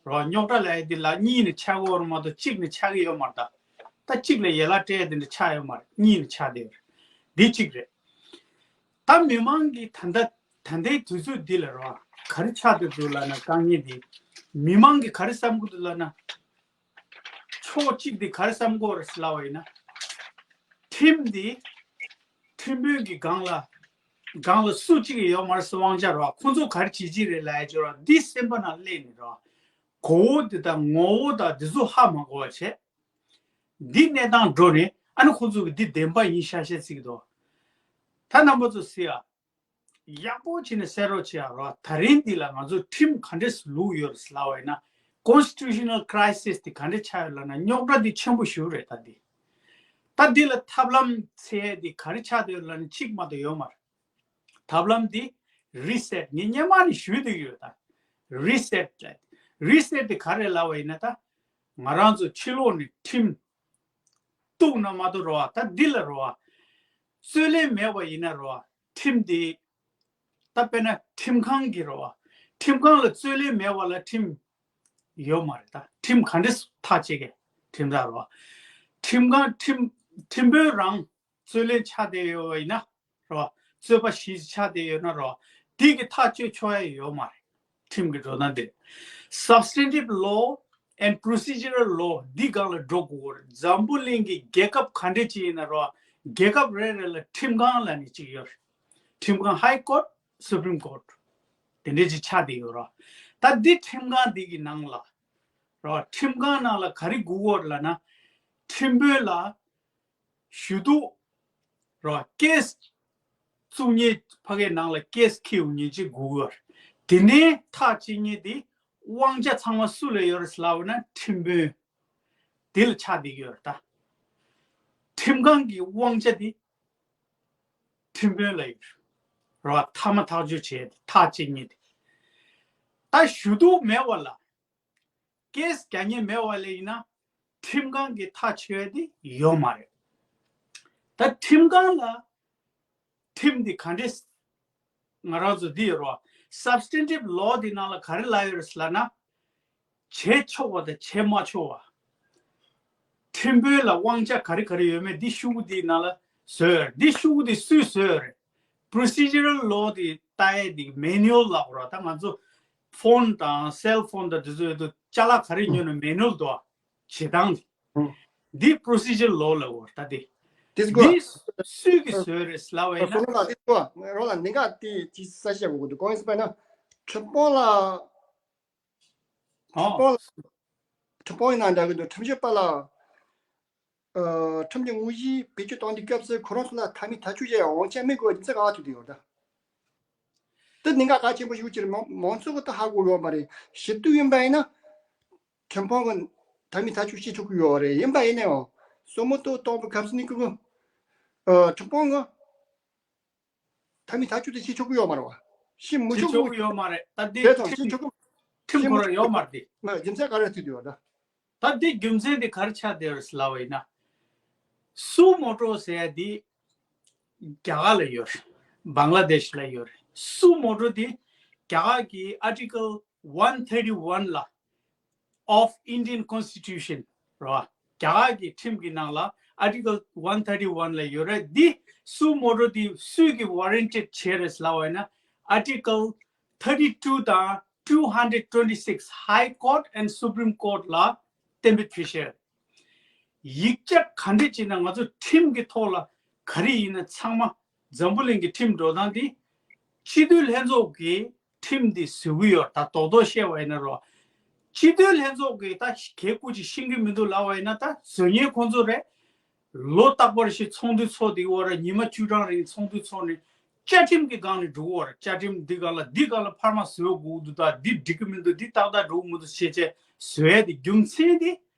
རོ། རྙོག་དྲ་ལབ་ཡས་འདི་ལ་གཉིས་ནས་ཆགས་ཀྱི་ཡོད་རེད་མ་གཏོགས་གཅིག་ནས་ཆགས་ཀྱི་ཡོད་མ་རེད། ད་ད་གཅིག་ལ་ཡན་ལག་སྤྲད་ཡས་འདི་འདྲ་ཆགས་ཡོད་མ་རེད། གཉིས་ནས་ཆགས་བསྡད་ཡོད་རེད། འདི་གཅིག་རེད། ད་མི་མང་གིས་ད་ལྟ་ད་ལྟའི་དུས་ཚོད་འདི་ལ་རོ། ག་རེ་ཆགས་བསྡད་འདུག་ལབ་ན། དཀའ་ངལ་འདི་མི་མང་གིས་ག་རེ་བསམ་གྱི་འདུག་ལབ་ན། ཕྱོགས་གཅིག་འདི་ག་རེ་བསམ་གྱི་ཡོད་རེད་ལབ་པ་ཡིན་ན། ཁྲིམས་འདི་ཁྲིམས་དཔོན་གྱི་སྒང་ལ་སྒང་ལ་སུ་གཅིག་ཡོད་མ་རེད་ཟེར། དབང་ཆ་རོ། ཁོང་ཚོ་ག་རེ་བྱེད་ཀྱི་རེད་ལབ་ཡ་ཅིག་རོ། འདི་སེམས་པ་ནང་སླེབས་ནས་རོ། གོ་བོ་འདི་དང་ངོ་བོ་དང་འདི་ཚོ་ཧ་མ་གོ་བ་བྱས། འདི་གནས་སྟངས་འགྲོ་ནས་ཨ་ནི་ཁོང་ཚོ་གི་འདི་བདེན་པ་ཡིན་ཤག་ཤག་བརྩི་གི་འདུག་ད་རྣམ་པ་ཚོ་གཟིགས་ཨ། ཡག་པོ་བྱས་ནས་གསན་རོགས་བྱེད་ཨ་རོ། ད་རིང་འདི་ལ་ང་ཚོ་ཁྲིམས་ག་འདྲས་ལུགས་ཡོད་རེད་ལབ་པ་ཡིན་ན། Constitutional crisis དེ་ག་འདྲས་ཆགས་ཡོད་ལབ་ན། རྙོག་དྲ་འདི་ཆེན་པོ་ཞེ་པོ་རེད། ད་འདི་ད་འདི་ལ་ཐབས་ལམ་འཚོལ་ཡས་འདི་ག་རེ་ཆགས་བསྡད་ཡོད་ལབ་ན། གཅིག་མ་གཏོགས་ཡོད་མ་རེད། ཐབས་ལམ་འདི་རི་སེཊ། ངས་སྔོན་མ་ནས་ཞུས་བསྡད་ཡོད། ད་རི་སེཊ་རེད། རི་སེཊ་དེ་ག་རེ་ལབ་པ་ཡིན་ན། ད་ང་རང་ཚོ་ཕྱི་ལོགས་ནས་ཁྲིམས་གཏུག་ན་མ་གཏོགས་རོ། ད་འདི་ལ་རོ། རྩོད་ལེན་མེད་པ་ཡིན་ན་རོ། ཁྲིམས་དེ་ད་དཔེར་ན་ཁྲིམས་ཁང་གི་རོ། ཁྲིམས་ཁང་ལ་རྩོད་ལེན་མེད་པ་ལ་ཁྲིམས་ཡོད་མ་རེད། ད་ཁྲིམས་ག་འདྲས་ཐག་བཅད་གི། ཁྲིམས་ར་རོ། ཁྲིམས་ཁང་ཁྲིམས་ཁྲིམས་དཔོན་རང་རྩོད་ལེན་ཆགས་བསྡད་ཡོད་པ་ཡིན་ན་རོ། རྩོད་པ་ཞིག་ཆགས་བསྡད་ཡོད་ན་རོ། དེ་གི་ཐག་གཅོད་ཆོག་ཡ་ཡོད་མ་རེད། ཁྲིམས་ཀྱི་འགྲོ་སྟངས་དེ། Substantive law and procedural law འདི་སྒང་ལ་འགྲོ་དགོས་ཀྱི་རེད། འཛམ་བུ་གླིང་གི་རྒྱལ་ཁབ་ག་འདྲ་ཅིག་ཡིན་ན་རོ། རྒྱལ་ཁབ་རེ་རེ་ལ་ཁྲིམས་ཁང་ལབ་ནས་ཅིག་ཡོད་རེད། ཁྲིམས་ཁང་། High Court, Supreme Court དེ་འདྲ་ཅིག་ཆགས་བསྡད་ཡོད་རོ། ད་འདི་ཁྲིམས་ཁང་འདི་གི་ནང་ལ་རོ། ཁྲིམས་ཁང་ནང་ལ་ག་རེ་དགོས་ཀྱི་ཡོད་རེད་ལབ་ན། ཁྲིམས་དཔོན་ལ་ཞུ་གཏུག་རོ། ཀེ་སི་བཙུགས་མཁན་ཕ་གའི་ནང་ལ་ཀེ་སི་འཁྱེར་ཡོང་མཁན་ཅིག་དགོས་ཀྱི་ཡོད་རེད། དེ་ནས་ཐག་བཅད་མཁན་དེ་དབང་ཆ་ཚང་མ་སུ་ལ་ཡོད་རེད་ལབ་ན། ཁྲིམས་དཔོན་དེ་ལ་ཆགས་བསྡད་ཀྱི་ཡོད་རེད། ད་ཁྲིམས་ཁང་གི་དབང་ཆ་དེ་ཁྲིམས་དཔོན་ལ་ཡོད་རེད་རོ། མཐའ་མ་ཐག་གཅོད་བྱས་ཏེ་ཐག་བཅད་མཁན་དེ། ད་ཞུ་གཏུག་མེད་པ་ལ། ཀེ་སི་རྒྱག་མཁན་མེད་པ་ལ་ཡིན་ན། ཁྲིམས་ཁང་གིས་ཐག་གཅོད་ཡ་དེ་ཡོད་མ་རེད། ད་ཁྲིམས་ཁང་ལ་ཁྲིམས་དེ་ག་འདྲས་ ང་རང་ཚོ་འདི་ཡོད་རོ། Substantive law འདི་ནང་ལ་ག་རེ་ལབ་ཡོད་རེད་ལབ་ན། བྱེད་ཆོག་པ་དང་བྱེད་མ་ཆོག་པ། ཁྲིམས་དཔོན་ལ་དབང་ཆ་ག་རེ་ག་རེ་ཡོད་མེད་འདི་ཤོག་གུ་འདི་ནང་ལ་བཟོས་ཡོད་རེད། འདི་ཤོག་གུ་འདི་སུས་བཟོས་ཡོད་རེད། Procedural law འདི་ལྟ་ཡས་འདི་manual ལབ་དགོས་ར། ད་ང་ཚོ་ཕོན་དང་སེལ་ཕོན་དང་འདི་ཚོ་ཡོད་དུས་ཅ་ལག་ག་རེ་ཉོས་ན་manual འདུག་ཨ། བྱེད་སྟངས་འདི། འདི་procedure law ལབ་དགོས་ར་ད་འདི། This འདི་go སུས་གི་བཟོས་རེད་ལབ་པ་ཡིན་ན། སོ་ལོ་ལ་this go རོ་ལ་ནི་ག་དེ་ཅི་ས་བཤད་དགོས་ཀྱི་འདུག་གང་ཡིན་ཟེར་བ་ཡིན་ན། ཁྲི་དཔོན་ལ། ཁྲི་ཨོ། དཔོན་ལ། ཁྲི་དཔོན་ཡིན་ན་འདྲ་གི་འདུག་ཁྲིམས་ཞིབ་པ་ལ། ཨ། ཁྲིམས་ཀྱི་དངོས་གཞི་བེད་སྤྱོད་གཏོང་དུས་སྐབས་སུ་ཁོ་རང་ཚོ་ལ་མཐའ་མའི་ཐག་གཅོད་བྱེད་ཡ་དབང་ཆ་མེད་དགོས་རྒྱུ་མཚན་ག་པར་ཐུག་བསྡད་ཡོད་ད། དེ་གནད་འགག་གལ་ཆེན་པོ་ཞིག་ཅིག་རེད། མང་མང་ཚོགས་ཀྱིས་ད་ཧ་གོ་ཡོད་མ་རེད། ཞིབ་ཏུ་ཡིན་པ་ཡིན་ན། ཁྲིམས་དཔོན་གྱིས་མཐའ་མའི་ཐག་གཅོད་བྱེད་ཆོག་གི་ཡོད་རེད། ཡིན་པ་ཡིན་ནའང་སྲུ་མོ་ཏོ་གཏོང་བའི་སྐབས་སུ་ནི་ཁོ་གི། ཨ། ཁྲིམས་དཔོན་གྱིས་མཐའ་མའི་ཐག་གཅོད་དེ་བྱེད་ཆོག་གི་ཡོད་མ་རེད་བ། བྱེད་མི་བྱེད་ཆོག་ཆོག་གི་གི་ཡོད་མ་རེད། ད་འདི་དེ་ཚོ་ཁྲིམས་བྱེད་ཆོག་གི། ཁྲིམས་ཁོ་རང་ཡོད་མ་རེད་དེ། མ་རྒྱུ་མཚན་ག་རེ་ཐུག་བསྡད་ཡོད་ད། ད་འདི་རྒྱུ་མཚན་དེ་ག་རེ་ཆགས་བསྡད་ཡོད་ལབ་པ་ཡིན་ན། སུ་མོ་ཏོ་ཟེར་ཡ་འདི་རྒྱ་གར་ལ་ཡོད་རེད། བང་ལ་དེཤ་ལ་ཡོད་རེད། སུ་མོ་ཏོ་འདི་རྒྱ་གར་གྱི་Article one thirty one ལ། Of Indian Constitution རོ། རྒྱ་གར་གྱི་ཁྲིམས་ཀྱི་ནང་ལ་Article one thirty one ལ་ཡོད་རེད། འདི་སུ་མོ་ཏོ་འདི་སུས་ཀྱི་warranted བྱས་རེད་ལབ་པ་ཡིན་ན། Article thirty two དང་two hundred twenty six High Court and Supreme Court ལ་གཏན་འབེབས་བྱས་ཤག་ཡིག་ཆ་ག་འདྲ་བྱས་ན་ང་ཚོ་ཁྲིམས་ཀྱི་ཐོག་ལ་ག་རེ་ཡིན་ན་ཚང་མ་འཛམ་བུ་གླིང་གི་ཁྲིམས་འགྲོ་སྟངས་འདི་སྤྱི་འཐུས་ལྷན་ཚོགས་ཀྱི་ཁྲིམས་འདི་བཟོ་གི་ཡོད། ད་རྡོག་རྡོག་བཤད་པ་ཡིན་ན་རོ། སྤྱི་འཐུས་ལྷན་ཚོགས་ཀྱིས་ད་གལ་ཀུ་ཅིག་ཤེས་ཀྱི་མི་འདུག་ལབ་པ་ཡིན་ན། ད་བཟོ་མཁན་ཁོང་ཚོ་རེད། ལོ་རྟག་པར་ཞིག་ཚོགས་འདུ་ཚོགས་བསྡད་ཀྱི་ཡོད་རེད། ཉི་མ་བཅུ་གྲངས་རིང་ཚོགས་འདུ་ཚོགས་ནས་བཅའ་ཁྲིམས་ཀྱི་སྒང་ནས་འགྲོ་གི་ཡོད་རེད། བཅའ་ཁྲིམས་འདི་སྒང་ལ་འདི་སྒང་ལ་འཕར་མ་བཟོ་དགོས་འདུག་ད་འདི་འགྲིག་གི་མི་འདུག་འདི་ཏག་ཏག་འགྲོ་གི་མི་འདུག་བྱས་བྱས་བཟོ་ཡ་དེ་རྒྱུ་མཚན་དེ་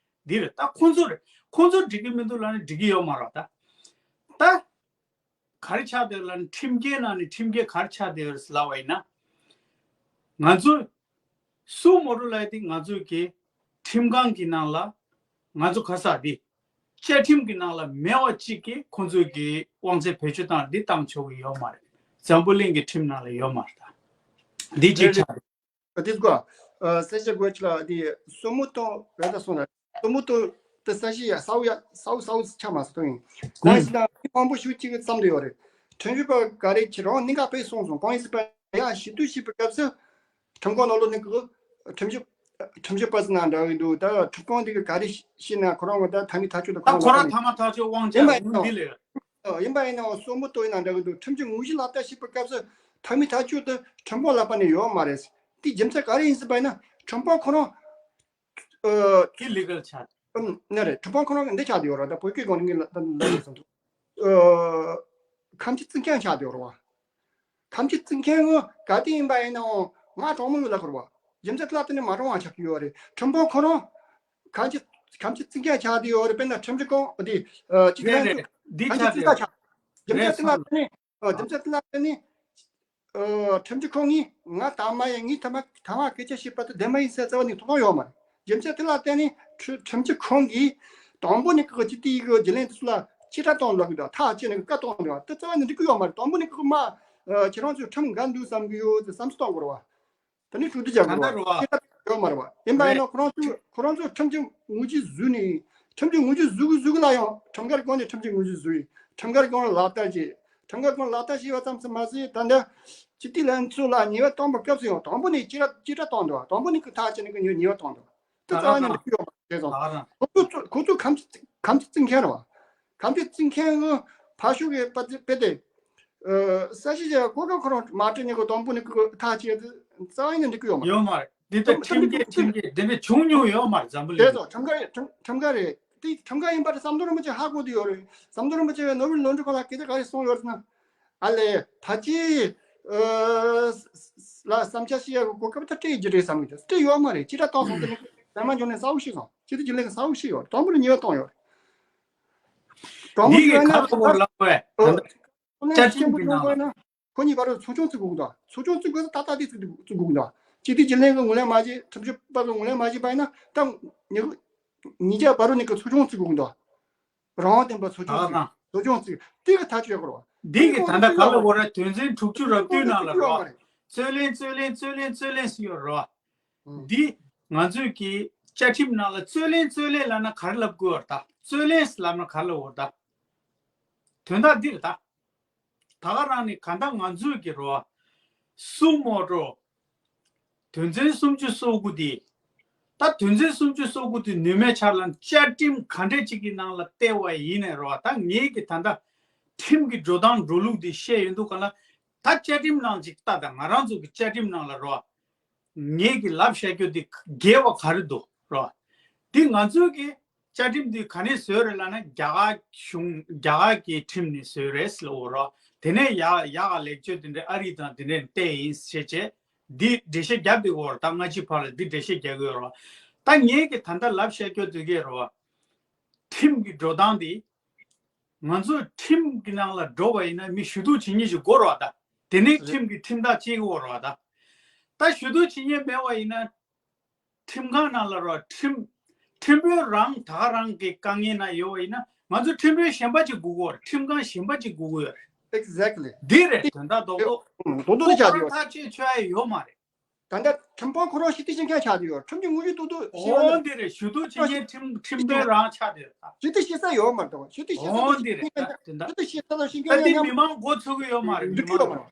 འདི་རེད། ད་ཁོང་ཚོ་རེད། ཁོང་ཚོ་འགྲིག་གི་མི་འདུག་ལབ་ནས་འགྲིག་གི་ཡོད་མ་རེད། ད་ད། ག་རེ་ཆགས་བསྡད་ལབ་ན། ཁྲིམས་འགལ་ནང་ནས་ཁྲིམས་འགལ་ག་རེ་ཆགས་བསྡད་ཡོད་ལབ་པ་ཡིན་ན། ང་ཚོ་སུ་མོ་ཏོ་ལབ་ཡ་དེ་ང་ཚོ་གི་ཁྲིམས་ཁང་གི་ནང་ལ་ང་ཚོ་ག་ས་དེ་བཅའ་ཁྲིམས་ཀྱི་ནང་ལ་མེད་པ་གཅིག་གིས་ཁོང་ཚོ་གི་དབང་ཚད་བེད་སྤྱོད་བཏང་འདི་བཏང་ཆོག་གི་ཡོད་མ་རེད། འཛམ་བུ་གླིང་གི་ཁྲིམས་ནང་ལ་ཡོད་མ་རེད། ད་འདི་གཅིག་ཆགས་རེད། དེ་གོ། ཨ། ས་ཆ་དགོས་ཆེ་ལ་དེ་སྲུ་མོ་ཏོ་རེད་ད་སོང་ན། སྲུ་མོ་ཏོ་དེ་ས་གཞི་ཡ་ས་འོག་ཡ་ས་འོག་ས་འོག་ཆགས་མ་སོང་ཡིན། གང་ཡིན་ཟེར་ན་མི་མང་པོ་ཞིག་གཅིག་གི་བསམ་བསྡད་ཡོད་རེད། ཁྲིམས་ཞིབ་པ་ག་རེ་ཁྱེད་རང་གནད་འགག་དཔེ་སོང་སོང་། གང་ཡིན་ཟེར་བ་ཡ་ཞིབ་ཏུ་ཞིབ་པའི་སྐབས་སུ་ཁྲིམས་ཁང་ནང་ལོགས་ནས་གི་ཁྲིམས་ཞིབ་ཁྲིམས་ཞིབ་པ་ཟེར་ན་འདྲ་གི་འདུག་ད་ཁྲིམས་ཁང་འདི་གི་ག་རེ་ཤེས་ན་ཁོ་རང་གི་ད་མཐའ་མའི་ཐག་གཅོད་དང་ད་ཁོ་ཁོ་རང་རང་མཐའ་མ་ཐག་གཅོད་དབང་ཆ་ཡིན་པ་ཡིན་ཡོད་ནོ། འདི་ལས། ཡིན་པ་ཡིན་ནའང་སྲུ་མོ་ཏོ་ཡིན་ན་འདྲ་གི་འདུག་ཁྲིམས་ཀྱི་དངོས་གཞི་ལག་བསྟར་བྱེད་པའི་སྐབས་སུ་མཐའ་མའི་ཐག་གཅོད་དེ་ཁྲིམས་དཔོན་ལག་པ་ནས་ཡོད་མ་རེད། དེ་རྒྱུ་མཚན་ག་རེ་ཡིན་ཟེར་བ་ཡིན་ན་ཁྲིམས་དཔོན་ཁོ་རང་། ཨ། ཨི་ལི་གལ་ཆགས། ཨམ། ནི་རེད། ཁྲིམས་དཔོན་ཁོ་རང་གི་འདི་ཆགས་བསྡད་ཡོད་རེད། ད་བོད་སྐད་སྒང་ནས་ངས་ལ་ད་ལ་ལ་སོང་འདུག་ཨ། ཁ་འཆེ་བཙུགས་མཁན་ཆགས་བསྡད་ཡོད་རེད་བ། ཁ་འཆེ་བཙུགས་མཁན་ངོ་ག་དེ་ཡིན་པ་ཡིན་ནའང་ང་གྲོགས་མོ་ཡོད་ལ་ཁོར་བ། རྒྱུ་མཚན་དེ་ལ་བརྟེན་ནས་མ་གྲོངས་པ་ཆགས་ཀྱི་ཡོད་རེད། ཁྲིམས་དཔོན་ཁོ་རང་ཁ་འཆེ་ཁ་འཆེ་བཙུགས་མཁན་ཆགས་བསྡད་ཡོད་རེད། དཔེར་ན་ཁྲིམས་ཞིབ་ཁང་དེ་ཨ་སྤྱི་འཐུས་རེད་ལྷན་རེད་ཚོགས་རེད། འདི་ཁ་འཆེ་ཆགས་བཙུགས་བསྡད་མཁན་ཆགས། རྒྱུ་རེད། མཚན་དེ་ལ་བརྟེན་ནས་ཨ་རྒྱུ་མཚན་དེ་ལ་བརྟེན་ནས་ཨ་ཁྲིམས་ཞིབ་ཁང་གིས་ང་དང་མ་ཡིན། ངས་ཐ་མ་ཐ་མ་སྐད་ཆ་བཤད་པ་དེ་བདེན་པ་ཡིན་ཟེར་རྩ་བ་ནས་ཐོགས་ཡོད་མ་རེད། རྒྱུ་མཚན་དེ་ལ་བརྟེན་ནས་ཁྲི་ཁྲིམས་ཞིབ་ཁང་གིས་དང་པོ་ནས་ཀྱི་སྤྱི་འཐུས་ཀྱི་རྒྱུན་ལས་དེ་ཚོ་ལ་ཕྱིར་བསྒྲགས་གཏོང་ལབ་ཀྱི་འདུག་ཐག་བཅད་ནས་བཀའ་གཏོང་འདུག་དེ་རྩ་བ་ནས་འགྲིག་གི་ཡོད་མ་རེད། དང་པོ་ནས་ཀྱི་མ་ཨ་ཁྱེད་རང་ཚོས་ཁྲིམས་འགལ་འདུག་བསམ་གྱི་ཡོད་ཟེར་བསམ་ཚུལ་གཏོང་དགོས་རེད་བ། དེ་ནི་གྲོས་བསྡུར་རྒྱག་དགོས་རེད་བ། ད་ལྟ་རེད་བ། ཕྱིར་བསྒྲགས་ཡོད་མ་རེད་བ། ཡིན་པ་ཡིན་རེད། ན་ཁོ་རང་ཚོས་ཁོ་རང་ཚོས་ཁྲིམས་ཀྱི་དངོས་གཞི་བཟོས་ནས་ཁྲིམས་ཀྱི་དངོས་གཞི་བཟོ་གི་བཟོ་གི་ལ་ཡང་ཁྲིམས་འགལ་སྒང་ནས་ཁྲིམས་ཀྱི་དངོས་གཞི་བཟོས། ཁྲིམས་འགལ་སྒང་ལ་ལག་བསྟར་བྱས། ཁྲིམས་འགལ་སྒང་ལ་ལག་བསྟར་བྱས་པ་ཙམ་ཟིན་མ་ཟད་ད་ལྟ་སྤྱི་འཐུས་ལྷན་ཚོགས་ལ་ཉེས་པ་བཏང་བའི་སྐབས་སུ་ཡང་དང་པོ་ནས་ཕྱིར་བསྒྲགས་ཕྱིར་བསྒྲགས་བཏང་འདུག་དང་པོ་ནས་ཀྱི་ཐག་བཅད་ནས་ཀྱི་ཉེས་ཉེས་པ་བཏང་འདུག་དེ་རྩ་བ་ནས་འགྲིག་གི་ཡོད་མ་རེད་ཟེར་སོང་། ཁོ་ཚོ་ཁོ་ཚོ་ཁ་འཆེ་ཁ་འཆེ་བཙུགས་མཁན་རེད་བ། ཁ་འཆེ་བཙུགས་མཁན་གྱི་ཕར་ཕྱོགས་ཀྱི་དཔེ་དེ། ཨ། ས་གཞི་བྱས་གོ་སྐབས་ཁོ་རང་མ་སྤྲད་ནས་གོ་དང་པོ་ནས་གོ་ཐག་བཅད་དེ་རྩ་བ་ནས་འགྲིག་གི་ཡོད་མ་རེད། ཡོད་མ་རེད། འདི་ལྟར་ཁྲིམས་འགལ་ཁྲིམས་འགལ་འདི་འདྲ་བྱུང་མྱོང་ཡོད་མ་རེད་འཛམ་བུ་གླིང་དེ་ཚོ་ཁྲིམས་འགལ་ཁྲིམས་ཁྲིམས་འགལ་རེད། དེ་ཁྲིམས་འགལ་ཡིན་པ་དེ་ཟམ་གདོང་རིན་པོ་ཆེ་ཧ་གོ་བསྡད་ཡོད་རེད། ཟམ་གདོང་རིན་པོ་ཆེ་ནོ་བེལ་ལོ་འབྲི་ཁང་ལ་སྐད་ཆ་ག་རེ་གསུངས་ཡོད་ཟེར་ན། ཨ་ལས་ཕལ་ཆེར་ཨ་ལ་བསམ་འཆར་བཤད་ཡག་གི་གོ་སྐབས་ད་སྤྲད་ཀྱི་རེད་བསམ་གྱི་འདུག་སྤྲད་ཡོད་མ་རེད། ཅི་འདྲ་བཏང་སོང་དེ་ནི་ཟམ་གདོང་ནས་གསལ་པོ་ཤེས་སོང་། སྤྱི་འཐུས་རྒྱུན་ལས་ཀྱིས་གསལ་པོ་ཤེས་ཡོད་རེད། དང་པོ་ནས་ཉེས་པ་བཏང་ཡོད་རེད། དང་པོ་ནས་ཉེས་པ་ཡིན་ན་ཁོ་ན་ཁོ་ན་ཁོ་གཉིས་བར་དུ་ཚོགས་ཆུང་བཙུགས་དགོས་ཀྱི་འདུག་ཚོགས་ཆུང་བཙུགས་དགོས་ཀྱི་འདུག་སྤྱི་འཐུས་རྒྱུན་ལས་ཀྱིས་ངོས་ལེན་མ་བྱས། ཁྲིམས་ཞིབ་པ་ཚོས་ངོས་ལེན་མ་བྱས་པ་ཡིན་ན་ད་ཉེས་ཉེས་ཆད་བར་དུ་ནས་ཀྱི་ཚོགས་ཆུང་བཙུགས་དགོས་ཀྱི་འདུག་རང་དབང་ལྡན་པ་ཚོགས་ཆུང་བཙུགས། ཚོགས་ཆུང་བཙུགས་དེ་གི་ཐག་གཅོད་དགོས་རེད་བ། འདི་གི་ད་ལྟ་ག་ལ་བོ་ར་དོན་ཚན་དྲུག་ཅུ་རེ་བདུན་ནང་ལ་རོ། རྩོད་ལེན་རྩོད་ལེན་རྩོད་ལེན་རྩོད་ལེན་ཟེར་ཡོད་རོ། ཨང་། འདི་ང་ཚོས་ཀྱི་བཅའ་ཁྲིམས་ནང་ལ་རྩོད་ལེན་རྩོད་ལེན་ལབ་ན་ག་རེ་ལབ་དགོས་ར་ད། རྩོད་ལེན་ལབ་ན་ག་རེ་ལབ་དགོས་ར་ད། དོན་དག་འདི་རེད་ད། ད་ག་རང་ནི་ག་ད་ང་ཚོས་ཀྱི་རོ། སུ་མོ་ཊ། དོན་ཚན་སུམ་ཅུ་སོ་དགུ་དེ། ད་དོན་ཚན་སུམ་ཅུ་སོ་དགུ་དེ་ནུས་མེད་ཆགས་ལ་བཅའ་ཁྲིམས་ག་འདྲ་ཅིག་གི་ནང་ལ་བལྟས་པ་ཡིན་ནའི་རོ། ད་ངེད་ཀྱི་ད་ལྟ་ཁྲིམས་ཀྱི་འགྲོ་སྟངས་འགྲོ་ལུགས་དེ་བཤད་ཡོང་དུས་ག་ལ། ད་བཅའ་ཁྲིམས་ནང་ཅིག་ལྟ་ད། ང་རང་ཚོ་གི་བཅའ་ཁྲིམས་ནང་ལ་རོ། ངེད་ཀྱི་ལབ་བཤད་རྒྱུ་དེ་འགལ་བ་ག་རེ་འདུག་རོ། དེ་ང་ཚོའི་གི་བཅའ་ཁྲིམས་འདི་ག་ནས་བཟོས་རེད་ལབ་ན། རྒྱ་གར་གཞུང་རྒྱ་གར་གྱི་ཁྲིམས་ནས་བཟོས་རེད་ལབ་འོ་རོ། དེ་ནས་ཡག་ཡག་ག་ལེགས་བཅོས་དེ་འདྲའི་ཨ་རི་དང་དེ་འདྲས་བལྟས་ཡིན་ཞེས་བྱས། འདི་འགྲེལ་བཤད་བརྒྱབ་བསྡད་ཡོད་རོ། ད་སྔ་ཕྱི་བར་ལ་འདི་འགྲེལ་བཤད་རྒྱག་གི་ཡོད་རོ། ད་ངེད་ཀྱི་ད་ལྟ་ལབ་བཤད་རྒྱུ་དེ་གས་རོ། ཁྲིམས་ཀྱི་འགྲོ་སྟངས་འདི། ང་ཚོ་ཁྲིམས་ཀྱི་ནང་ལ་འགྲོ་བ་ཡིན་ན་མི་ཞུ་གཏུག་བྱེད་མཁན་ཞིག་དགོས་རོ་ད། དེ་ནས་ཁྲིམས་ཀྱི་ཁྲིམས་ཐག་བཅད་ཀྱི་ཡོད་རོ་ད། ད་ཞུ་གཏུག་བྱེད་མཁན་མེད་པ་ཡིན་ན། ཁྲིམས་ཁང་ནང་ལ་རོ། ཁྲིམས་ཁྲིམས་དཔོན་རང་ད་ག་རང་གི་དཀའ་ངལ་ན་ཡོད་པ་ཡིན་ན། ང་ཚོ་ཁྲིམས་དཔོན་གཞན་པ་ཅིག་དགོས་ཀྱི་ཡོད་རེད། ཁྲིམས་ཁང་གཞན་པ་ཅིག་དགོས་ཀྱི་ཡོད་རེད། Exactly. འདི་རེད་དོན་དག་རྡོག་རྡོག་དོན་དག་དེ་ཆགས་ཀྱི་ཡོད་རེད། ཐག་གཅོད་ཆོད་ཡ་ཡོད་མ་རེད། ད་ལྟ་ཁྲིམས་དཔོན་ཁོ་རང་ཞུ་གཏུག་བྱེད་མཁན་ཆགས་ཀྱི་ཡོད་རེད། ཁྲིམས་ཀྱི་དངོས་གཞི་ཏོག་ཏོག་ཞུ་བ། འོ་འདི་རེད། ཞུ་གཏུག་བྱེད་མཁན་ཁྲིམས་ཁྲིམས་དཔོན་རང་ཆགས་བསྡད་ཡོད་ད། ཞུ་གཏུག་བྱེད་ས་ཡོད་མ་རེད། ཞུ་གཏུག་བྱེད་ས་འོ་འདི་རེད་ད་དོན་དག་ཞུ་གཏུག་བྱེད་ས་དང་ཤེས་མཁན་ད་འདི་མི་མང་མགོ་ཚོས་ཀྱི་ཡོད་མ་རེད། མི་མང་།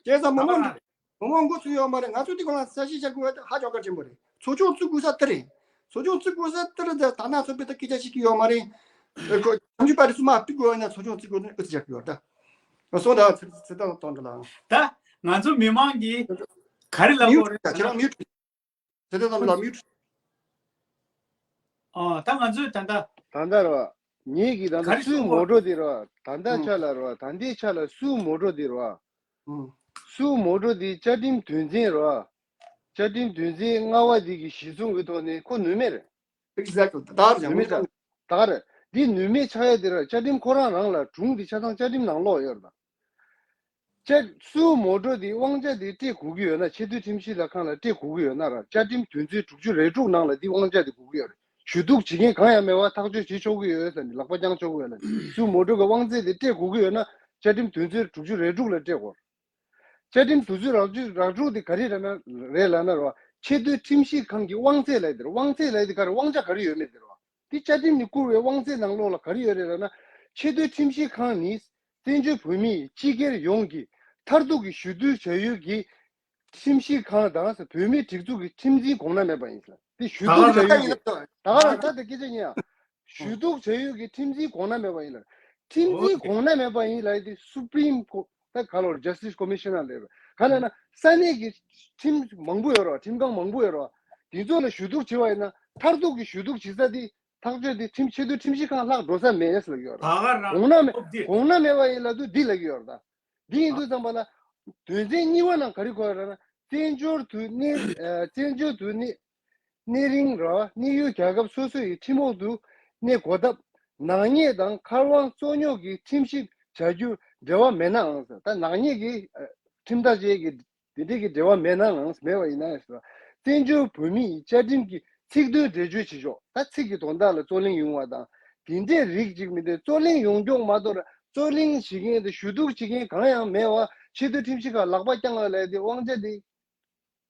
བྱས་ཙང་མི་མང་། མང་མང་མགོ་ཚོས་ཡོད་མ་རེད། ང་ཚོ་འདི་ག་ལ་གསལ་བཤད་བྱ་དགོས་པ་ཧ་ཅང་གལ་ཆེན་པོ་རེད། ཚོགས་ཆུང་བཙུགས་དགོས་ས་འདི་རེད། ཚོགས་ཆུང་བཙུགས་དགོས་ས་འདི་རེད། ད་ན་ཚོགས་པའི་ད་སྐད་ཆ་བཤད་ཀྱི་ཡོད་མ་རེད། ཨ་ཁོ་བྱང་ཆུབ་པ་རེ་སུ་མ་ཕུད་དགོས་ན་ཚོགས་ཆུང་བཙུགས་དགོས་ན་ཨུ་ཚུགས་བྱ་དགོས་ཡོད་ད། སོང་ད་ཚེ་ཚེ་ཐར་གཏོང་འདྲ་ལ། ད་ང་ཚོ་མི་མང་གིས་ག་རེ་ལབ་དགོས་རེད་ད། ཁྱེད་རང་མིའུ་ཊི། དེ་ལྟར་ཙམ་ལ་མིའུ་ཊི། ཨ་ད་ང་ཚོས་ད་ལྟ། ད་ལྟ་རོ། ངེད་ཀྱིས་ད་ལྟ་ག་རེ་སུའི་གསུང་མོ་གོ་ཊ་དེ་རོ། ད་ལྟ་ཨང་། ཆ་ལ་རོ། ད་ལྟའི་ཆ་ལ་སུའི་མོ་ཊ་དེ་རོ། ཨང་། སུའི་མོ་ཊ་དེ་བཅའ་ཁྲིམས་དོན་ཚན་རོ། བཅའ་ཁྲིམས་དོན་ཚན་ལྔ་པ་དེ་གི་གཞི་བཟུང་གི་ཐོག་ནས་ཁོ་ནུས་མེད་རེད། Exactly. ད་རེད་ནུས་མེད་ད། ད་རེད། འདི་ནུས་མེད་ཆགས་ཡ་དེ་ར་བཅའ་ཁྲིམས་ཁོ་རང་རང་ལ་དྲུང་དེ་ཆ་ཚང་བཅའ་ཁྲིམས་ནང་ལོགས་ཡོད་རེད་ད། བཅའ་སུའུ་མོ་ཊ་དེ་དབང་ཆ་དེ་སྤྲད་དགོས་ཀྱི་ཡོད་ན། ཆེས་མཐོའི་ཁྲིམས་ཞིབ་ལྷན་ཁང་ལ་སྤྲད་དགོས་ཀྱི་ཡོད་ན་ར། བཅའ་ཁྲིམས་དོན་ཚན་དྲུག་ཅུ་རེ་དྲུག་ནང་ལ་འདི་དབང་ཆ་དེ་དགོས་ཀྱི་ཡོད་རེད། ཞུ་གཏུག་བྱེད་མཁན་གང་ཡང་མེད་པར་ཐག་གཅོད་བྱེད་ཆོག་གི་ཡོད་ཟེར་ནས་ལག་པ་བརྐྱང་ཆོག་གི་ཡོད་ལ། སུའུ་མོ་ཊ་གི་དབང་ཚད་དེ་སྤྲད་དགོས་ཀྱི་ཡོད་ན། བཅའ་ཁྲིམས་དོན་ཚན་དྲུག་ཅུ་རེ་དྲུག་ལ་སྤྲད་དགོས། བཅའ་ཁྲིམས་དོན་ཚན་ར་བཅུ་ར་དྲུག་དེ་ག་རེ་རེད་ན་རེད་ལབ་ན་ར། ཆེས་མཐོའི་ཁྲིམས་ཞིབ་ཁང་གི་དབང་ཚད་ལབ་དེ་ར། དབང་ཚད་ལབ་དེ་ག་རེ། དབང་ཆ་ག་རེ་ཡོད་མེད་དེ་ར། དེ་བཅའ་ཁྲིམས་ནས་བསྐུར་བའི་དབང་ཚད་ནང་ལོགས་ལ་ག་རེ་ཡོད་རེད་ལབ་ན། ཆེས་མཐོའི་ཁྲིམས་ཞིབ་ཁང་ནི་བཙན་བྱོལ་བོད་མིའི་སྤྱི་སྒེར་ཡོངས་ཀྱི་མཐར་ཐུག་གི་ཞུ་གཏུག་བྱ་ཡུལ་གྱི་ཁྲིམས་ཞིབ་ཁང་དང་བོད་མིའི་སྒྲིག་འཛུགས་ཀྱི་ཁྲིམས་འཛིན་གོང་ན་མེད་པ་ཡིན་ཟེར། དེ་ཞུ་གཏུག་བྱ་ཡུལ་གྱི། ད་ག་རང་ད་དེ་སྐད་ཆ་ཉན་ཨ། ཞུ་གཏུག་བྱ་ཡུལ་གྱི་ཁྲིམས་འཛིན་གོང་ན་མེད་པ་ཡིན་ལ། ཁྲིམས་འཛིན་གོང་ན་མེད་པ་ཡིན་ལ་དེ་སུ་པྲིམ་ཀོ་ད་ག་ལོར་Justice Commissioner་ལས་རོ། ག་ལ་ན་ས་གནས་ཀྱི་ཁྲིམས་མང་པོ་ཡོད་རོ། ཁྲིམས་ཁང་མང་པོ་ཡོད་རོ། དེ་ཚོ་ལ་ཞུ་གཏུག་བྱེད་པ་ཡིན་ན། མཐར་ཐུག་གི་ཞུ་གཏུག་བྱེད་ས་དེ་ཐག་གཅོད་དེ་ཁྲིམས་ཆེས་མཐོའི་ཁྲིམས་ཞིབ་ཁང་ལྷག་འགྲོ་ས་མེད་ལ་ཡོད་རོ། ད་ག་རང་གོང་ན་མེད་ཨོ་དེ་གོང་ན་མེད་པ་ཡིན་ལ་དུ་འདི་ལ་ཡོད་རོ། ད་འདི་ཡིན་དུས་ཙམ་པ་ལ་དོན་ཚན་གཉིས་པ་ནང་ག་རེ་གོ་ཡོད་ར་ན། བཙན་བྱོལ་དུ་གནས་ཨ་བཙན་བྱོལ་དུ་གནས། གནས་རིང་ར་གནས་ཡུལ་རྒྱལ་ཁབ་སོ་སོ་ཡི་ཁྲིམས་འོག་ཏུ་གནས་དགོས་སྟབས། ནག་ཉེས་དང་མཁར་དབང་རྩོད་རྙོག་གི་ཁྲིམས་ཞིབ་བྱ་རྒྱུར་འབྲེལ་བ་མེད་ནའང་ཟེར། ད་ནག་ཉེས་ཀྱི་ཨ་ཁྲིམས་ཐག་བཅད་ཀྱི་དེ་འདྲའི་གི་འབྲེལ་བ་མེད་ནའང་མེད་པ་ཡིན་ན་ཟེར། བཙན་བྱོལ་བོད་མིའི་བཅའ་ཁྲིམས་ཀྱི་ཚིག་དོན་འགྲེལ་བརྗོད་བྱེད་ཕྱོགས། ད་ཚིག་གི་དོན་དག་ལ་རྩོད་གླེང་ཡོང་བ་དང་། དེ་འདྲའི་རིགས་ཅིག་མི་འདུག་རྩོད་གླེང་ཡོང་ཀྱོག་མ་གཏོགས་ར་རྩོད་གླེང་བྱེད་མཁན་དེ་ཞུ་གཏུག་བྱེད་མཁན་གང་ཡང་མེད་པ། ཆེས་མཐོའི་ཁྲིམས་ཞིབ་ཁང་ལག་པ་བརྐྱང་བ་ལས་དེ་དབང་ཆ་དེ་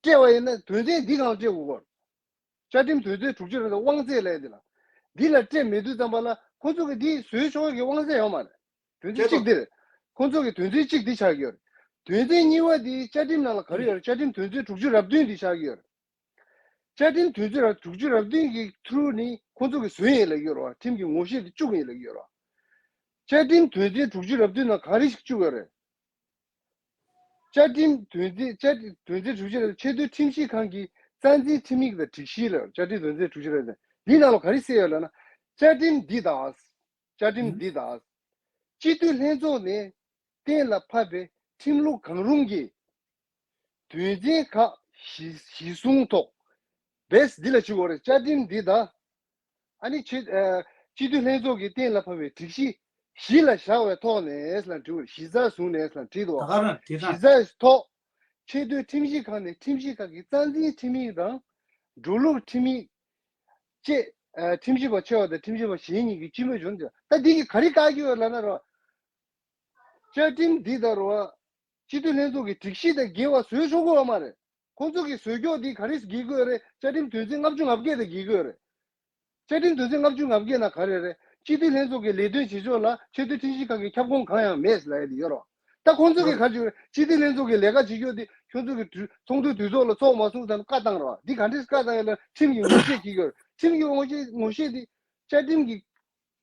སྤྲད་པ་ཡིན་ན་དོན་ཚན་འདི་གང་སྤྲད་དགོས་གོ། བཅའ་ཁྲིམས་དོན་ཚན་དྲུག་ཅུ་རེ་དང་དབང་ཚད་ལས་འདི་ལ། འདི་ལ་སྤྲད་མེད་དུས་ཙམ་པ་ལ་ཁོ་ཚོ་གི་འདི་བཟོས་ཆོག་གི་དབང་ཚད་ཡོད་མ་རེད། དོན་ཚན་གཅིག་འདི་རེད། ཁོ་ཚོ་གི་དོན་ཚན་གཅིག་འདི་ཆགས་ཀྱི་ཡོད་རེད། དོན་ཚན་གཉིས་པ་འདི་བཅའ་ཁྲིམས་ནང་ལ་ག་རེ་ཡོད་རེད། བཅའ་ཁྲིམས་དོན་ཚན་དྲུག་ཅུ་རེ་བདུན་འདི་ཆགས་ཀྱི་ཡོད་རེད། བཅའ་ཁྲིམས་དོན་ཚན་ར་དྲུག་ཅུ་རེ་བདུན་གྱི་ཐུ་རུ་ནི་ཁོ་ཚོ་གི་བཟོས་ཡིན་ལབ་ཀྱི་ཡོད་རེད་བ། ཁྲིམས་ཀྱི་ངོ་ཤེས་དེ་བཅུག་ཡིན་ལབ་ཀྱི་ཡོད་རེད་བ། བཅའ་ཁྲིམས་དོན་ཚན་དྲུག་ཅུ་རེ་བདུན་ནང་ག་རེ་ཞིག་བཅུག་ཡོད་རེད། བཅའ་ཁྲིམས་དོན་ཚན་བཅའ་ཁྲིམས་དོན་ཚན་དྲུག་ཅུ་རེ་ཆེས་མཐོའི་ཁྲིམས་ཞིབ་ཁང་གི་རྩ་འཛིན་ཁྲིམས་ཡིག་དང་སྒྲིག་གཞི་ལ། བཅའ་ཁྲིམས་དོན་ཚན་དྲུག་ཅུ་རེ་བདུན་འདི་ནང་ལ་ག་རེ་གསལ་ཡོད་ལབ་ན། བཅའ་ཁྲིམས་འདི་དང་། བཅའ་ཁྲིམས་འདི་དང་། སྤྱི་འཐུས་ལྷན་ཚོགས་ནས་གཏན་ལ་ཕབ་པའི་ཁྲིམས་ལུགས་གང་རུང་གི་དོན་ཚན་ཁག་གཞི་གཞི་བཟུང་ཐོག་བེས་འདི་ལ་བྱེད་དགོས་རེད། བཅའ་ཁྲིམས་འདི་དང་། ཨ་ནི་ཆེ་ཨ་སྤྱི་འཐུས་ལྷན་ཚོགས་ཀྱིས་གཏན་ལ་ཕབ་པའི་སྒྲིག་གཞི་གཞི་ལ་བཞག་པའི་ཐོག་ནས་ལ་འབྲི་བར་གཞི་རྩར་བཟུང་ནས་ལ་བྲིས་འདུག་ད་ག་རང་དེ་གཞི་དང་རྩའི་ཐོག་ཆེས་མཐོའི་ཁྲིམས་ཞིབ་ཁང་ནས་ཁྲིམས་ཞིབ་ཁང་གི་རྩ་འཛིན་ཁྲིམས་ཡིག་དང་འགྲོ་ལུགས་ཁྲིམས་ཡིག་བཅས། ཨ་ཁྲིམས་ཞིབ་པ་ཆེ་བ་དང་ཁྲིམས་ཞིབ་པ་གཞན་གཉིས་ཀྱིས་སྤྱི་མོས་བྱུང་། ད་འདི་གིས་ག་རེ་བཀག་གི་ཡོད་ལབ་ན་རོ། བཅའ་ཁྲིམས་འདི་ལྟར་བ། སྤྱི་འཐུས་ལྷན་ཚོགས་ཀྱི་སྒྲིག་གཞི་དང་འགལ་བ་བཟོས་ཆོག་གི་ཡོད་མ་རེད། ཁོང་ཚོ་གིས་བཟོས་ཀྱོག་འདི་ག་རེ་འགལ་གྱི་ཡོད་རེད། བཅའ་ཁྲིམས་དོན་ཚན་ལྔ་བཅུ་ང་བརྒྱད་དང་འགལ་གྱི་ཡོད་རེད། བཅའ་ཁྲིམས་དོན་ཚན་ལྔ་བཅུ་ང་བརྒྱད་ནང་ག་རེ་རེད། སྤྱི་འཐུས་ལྷན་ཚོགས་ཀྱི་ལས་དོན་བྱེད་ཕྱོགས་ལ་ཆེས་མཐོའི་ཁྲིམས་ཞིབ་ཁང་གི་ཁྱབ་ཁོངས་གང་ཡང་མེད་ལབ་ཡ་དེ་ཡོད་རེད། ད་ཁོང་ཚོ་གིས་ག་རེ་བྱེད་ཀྱི་ཡོད་རེད། སྤྱི་འཐུས་ལྷན་ཚོགས་ཀྱི་ལས་ཀ་བྱེད་ཀྱོག་འདི་ཁྱོད་ཚོ་གི་དུས་ཚོགས་འདུ་ཚོགས་ཚོགས་འདུའི་དུས་ཚོགས་ལ་ཚོགས་མ་སོང་ཟེར་ནས་བཀའ་བཏང་རེད་བ། འདི་ག་འདྲས་བཀའ་བཏང་ཡ་ལ་ཁྲིམས་ཀྱི་ངོ་ཤེས་བྱེད་ཀྱི་ཡོད་རེད། ཁྲིམས་ཀྱི་ངོ་ཤེས་ངོ་ཤེས་འདི་བཅའ་ཁྲིམས་ཀྱི་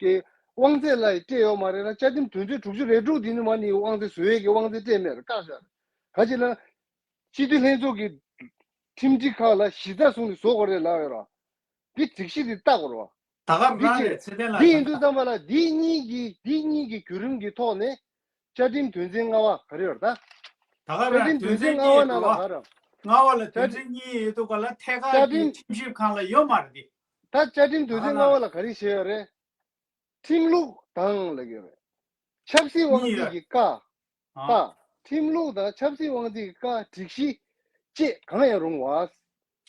གི་དབང་ཚད་ལ་སྤྲད་ཡོད་མ་རེད་ལ། བཅའ་ཁྲིམས་དོན་ཚན་དྲུག་ཅུ་རེ་དྲུག་འདི་ནི་མ་ནི་དབང་ཚད་བཟོ་ཡས་ཀྱི་དབང་ཚད་སྤྲད་མེད་རེད། བཀག་བཞག་རེད། ག་ཅི་ལ། སྤྱི་འཐུས་ལྷན་ཚོགས་ཀྱི་ཁྲིམས་སྒྲིག་ཁག་ལ་གཞི་རྩ་བཟུང་ནས་བཟོ་དགོས་རེད་ལབ་ཡོད་ར། འདི་སྒྲིག་གཞི་འདི་བལྟ་དགོས་ར། ད་ག་འདི་རང་ཅི་རེད་ཚེ་བརྟན་ལགས། འདི་ཡིན་དུས་ཙམ་པ་ལ་འདི་གཉིས་ཀྱི་འདི་གཉིས་ཀྱི་བརྒྱུད་རིམ་གྱི་ཐོག་ནས་བཅའ་ཁྲིམས་དོན་ཚན་ལྔ་པ་ག་རེ་ཡོད་རེད་ད། ད་ག་བཅའ་རང་ཁྲིམས་དོན་དོན་ཚན་ཚན་ལྔ་པ་གཉིས་ནང་ལ་འགྲོ་ག་ར། ལྔ་པ་ལ་དོན་ཚན་གཉིས་ཡོད་དུས་ག་ལ་ཐད་ཀར་བཅའ་གྱི་ཁྲིམས་ཁྲིམས་ཞིབ་ཁང་ལ་ཡོད་མ་རེད་འདི། ད་བཅའ་ཁྲིམས་དོན་ཚན་ལྔ་པ་ལ་ག་རེ་བཤད་ཡོད་རེད། ཁྲིམས་ལུགས་དང་ལབ་ཀྱི་ཡོད་རེད། ཆབ་སྲིད་དབང་འཛིན་གྱི་བཀའ། ཨ། ཁྲིམས་ལུགས་དང་ཆབ་སྲིད་དབང་འཛིན་གྱི་བཀའ་སྒྲིག་གཞི་བཅས་གང་ཡང་རུང་བ། ད་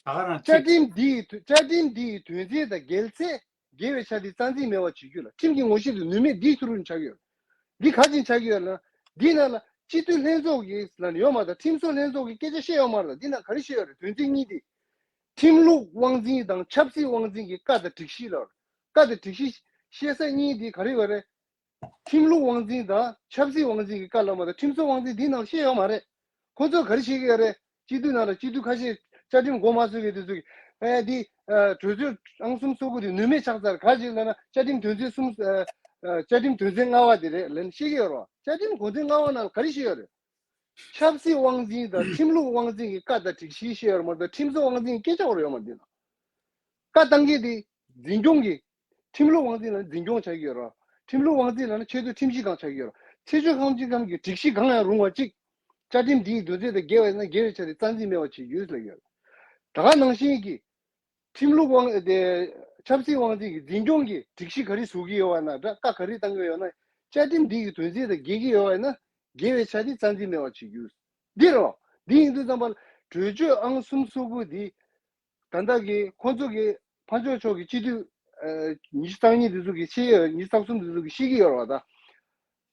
ག་རང་བཅའ་ཁྲིམས་འདིའི་བཅའ་ཁྲིམས་འདིའི་དོན་ཚན་དང་འགལ་ཚེ་འགལ་བའི་ཆ་དེ་རྩ་འཛིན་མེད་པ་བྱེད་རྒྱུ་ལ་ཁྲིམས་ཀྱི་ངོ་ཤེས་དེ་ནུས་མེད་འདིའི་ཚུལ་དུ་ཆགས་ཡོད། འདི་ག་ཅིན་ཆགས་ཡོད་ལ། འདི་ནང་ལ་སྤྱི་འཐུས་ལྷན་ཚོགས་ཀྱི་ལ་ནི་ཡོད་མ་རེད། ཁྲིམས་བཟོ་ལྷན་ཚོགས་ཀྱི་སྐད་ཆ་བཤད་ཡོད་མ་རེད། འདི་ནང་ག་རེ་བཤད་ཡོད་རེད། དོན་ཚན་གཉིས་དེ། ཁྲིམས་ལུགས་དབང་འཛིན་དང་ཆབ་སྲིད་དབང་འཛིན་གྱི་བཀའ་དང་སྒྲིག་གཞི་ལ། བཀའ་དང་སྒྲིག་གཞི་བཤད་ས་གཉིས་དེ་ག་རེ་ཡོད་རེད། ཁྲིམས་ལུགས་དབང་འཛིན་དང་ཆབ་སྲིད་དབང་འཛིན་གྱི་བཀའ་ལ་མ་གཏོགས་ཁྲིམས་བཟོ་དབང་འཛིན་འདི་ནང་བཤད་ཡོད་མ་རེད། ཁོ་ཚོས་ག་རེ་བཤད་ཀྱི་ཡོད་རེད། སྤྱི་འཐུས་ནང་ལ་སྤྱི་འཐུས་ཁ་ཤས་བཅའ་ཁྲིམས་འགོ་མ་ཚུགས་མཁན་དེ་ཚོས་ཨེ་འདི་གྲོས་ཆོད་ཨང་གསུམ་སོ་དགུ་དེ་ནུས་མེད་ཆགས་ཚར། ག་ཅིག་ལབ་ན་བཅའ་ཁྲིམས་དོན་ཚན་གསུམ་བཅའ་ཁྲིམས་དོན་ཚན་ལྔ་པ་དེ་རེད་ལབ་ནས་བཤད་ཀྱི་ཡོད་རེད་བ། བཅའ་ཁྲིམས་དོན་ཚན་ལྔ་པ་ནང་ལ་ག་རེ་བཤད་ཡོད་རེད། ཆབ་སྲིད་དབང་འཛིན་དང་ཁྲིམས་ལུགས་དབང་འཛིན་གྱི་བཀའ་དང་སྒྲིག་གཞི་བཤད་ཡོད་རེད་མ་གཏོགས་ཁྲིམས་བཟོ་དབང་འཛིན་སྐད་ཆ་བར་ཡོད་མ་འདུག་ན། བཀའ་བཏང་མཁན་དེ་འཛིན་སྐྱོང་གི་ཁྲིམས་ལུགས་དབང་འཛིན་ལ་འཛིན་སྐྱོང་བྱ་གི་ཡོད་རེད། ཁྲིམས་ལུགས་དབང་འཛིན་ལ་ནི་ཆེས་མཐོའི་ཁྲིམས་ཞིབ་ཁང་ཆགས་ཀྱི་ཡོད་རེད། ཆེས་མཐོའི་ཁྲིམས་ཞིབ་ཁང་གི་སྒྲིག་གཞི་གང་ཡང་རུང་བ་གཅིག་བཅའ་ཁྲིམས་འདིའི་དོན་ཚན་དང་འགལ་བ་ཡིན་ན་འགལ་བའི་ཆ་དེ་རྩ་འཛིན་མེད་པ་བྱེད་རྒྱུ་ལ་ཡོད། ད་ག་ནང་བཞིན་གྱི་ཁྲིམས་ལུགས་དབང་དེ་ཆབ་སྲིད་དབང་འཛིན་གྱི་འཛིན་སྐྱོང་གི་སྒྲིག་གཞི་ག་རེ་བཟོ་གི་ཡོད་པ་ན་འདྲ། བཀའ་ག་རེ་བཏང་གི་ཡོད་ན། བཅའ་ཁྲིམས་འདི་གི་དོན་ཚན་དང་འགལ་གྱི་ཡོད་པ་ཡིན་ན་འགལ་བའི་ཆ་དེ་རྩ་འཛིན་མེད་པ་བྱེད་རྒྱུ། འདི་རེད། འདི་ཡིན་དུས་ཙམ་པ་ལ་གྲོས་ཆོད་ཨང་གསུམ་སོ་དགུ་འདི་ད་ལྟ་གི་ཁོང་ཚོ་གི་ཕར་ཕྱོགས་ཕྱོགས་ཀྱི་སྤྱི་འཐུས་ཉི་ཤུ་རྩ་གཉིས་འདི་ཚོ་གི་ཤེས་ཡོད། ཉི་ཤུ་རྩ་གསུམ་འདི་ཚོ་གི་ཤེས་ཀྱི་ཡོད་རེད་བ། ད་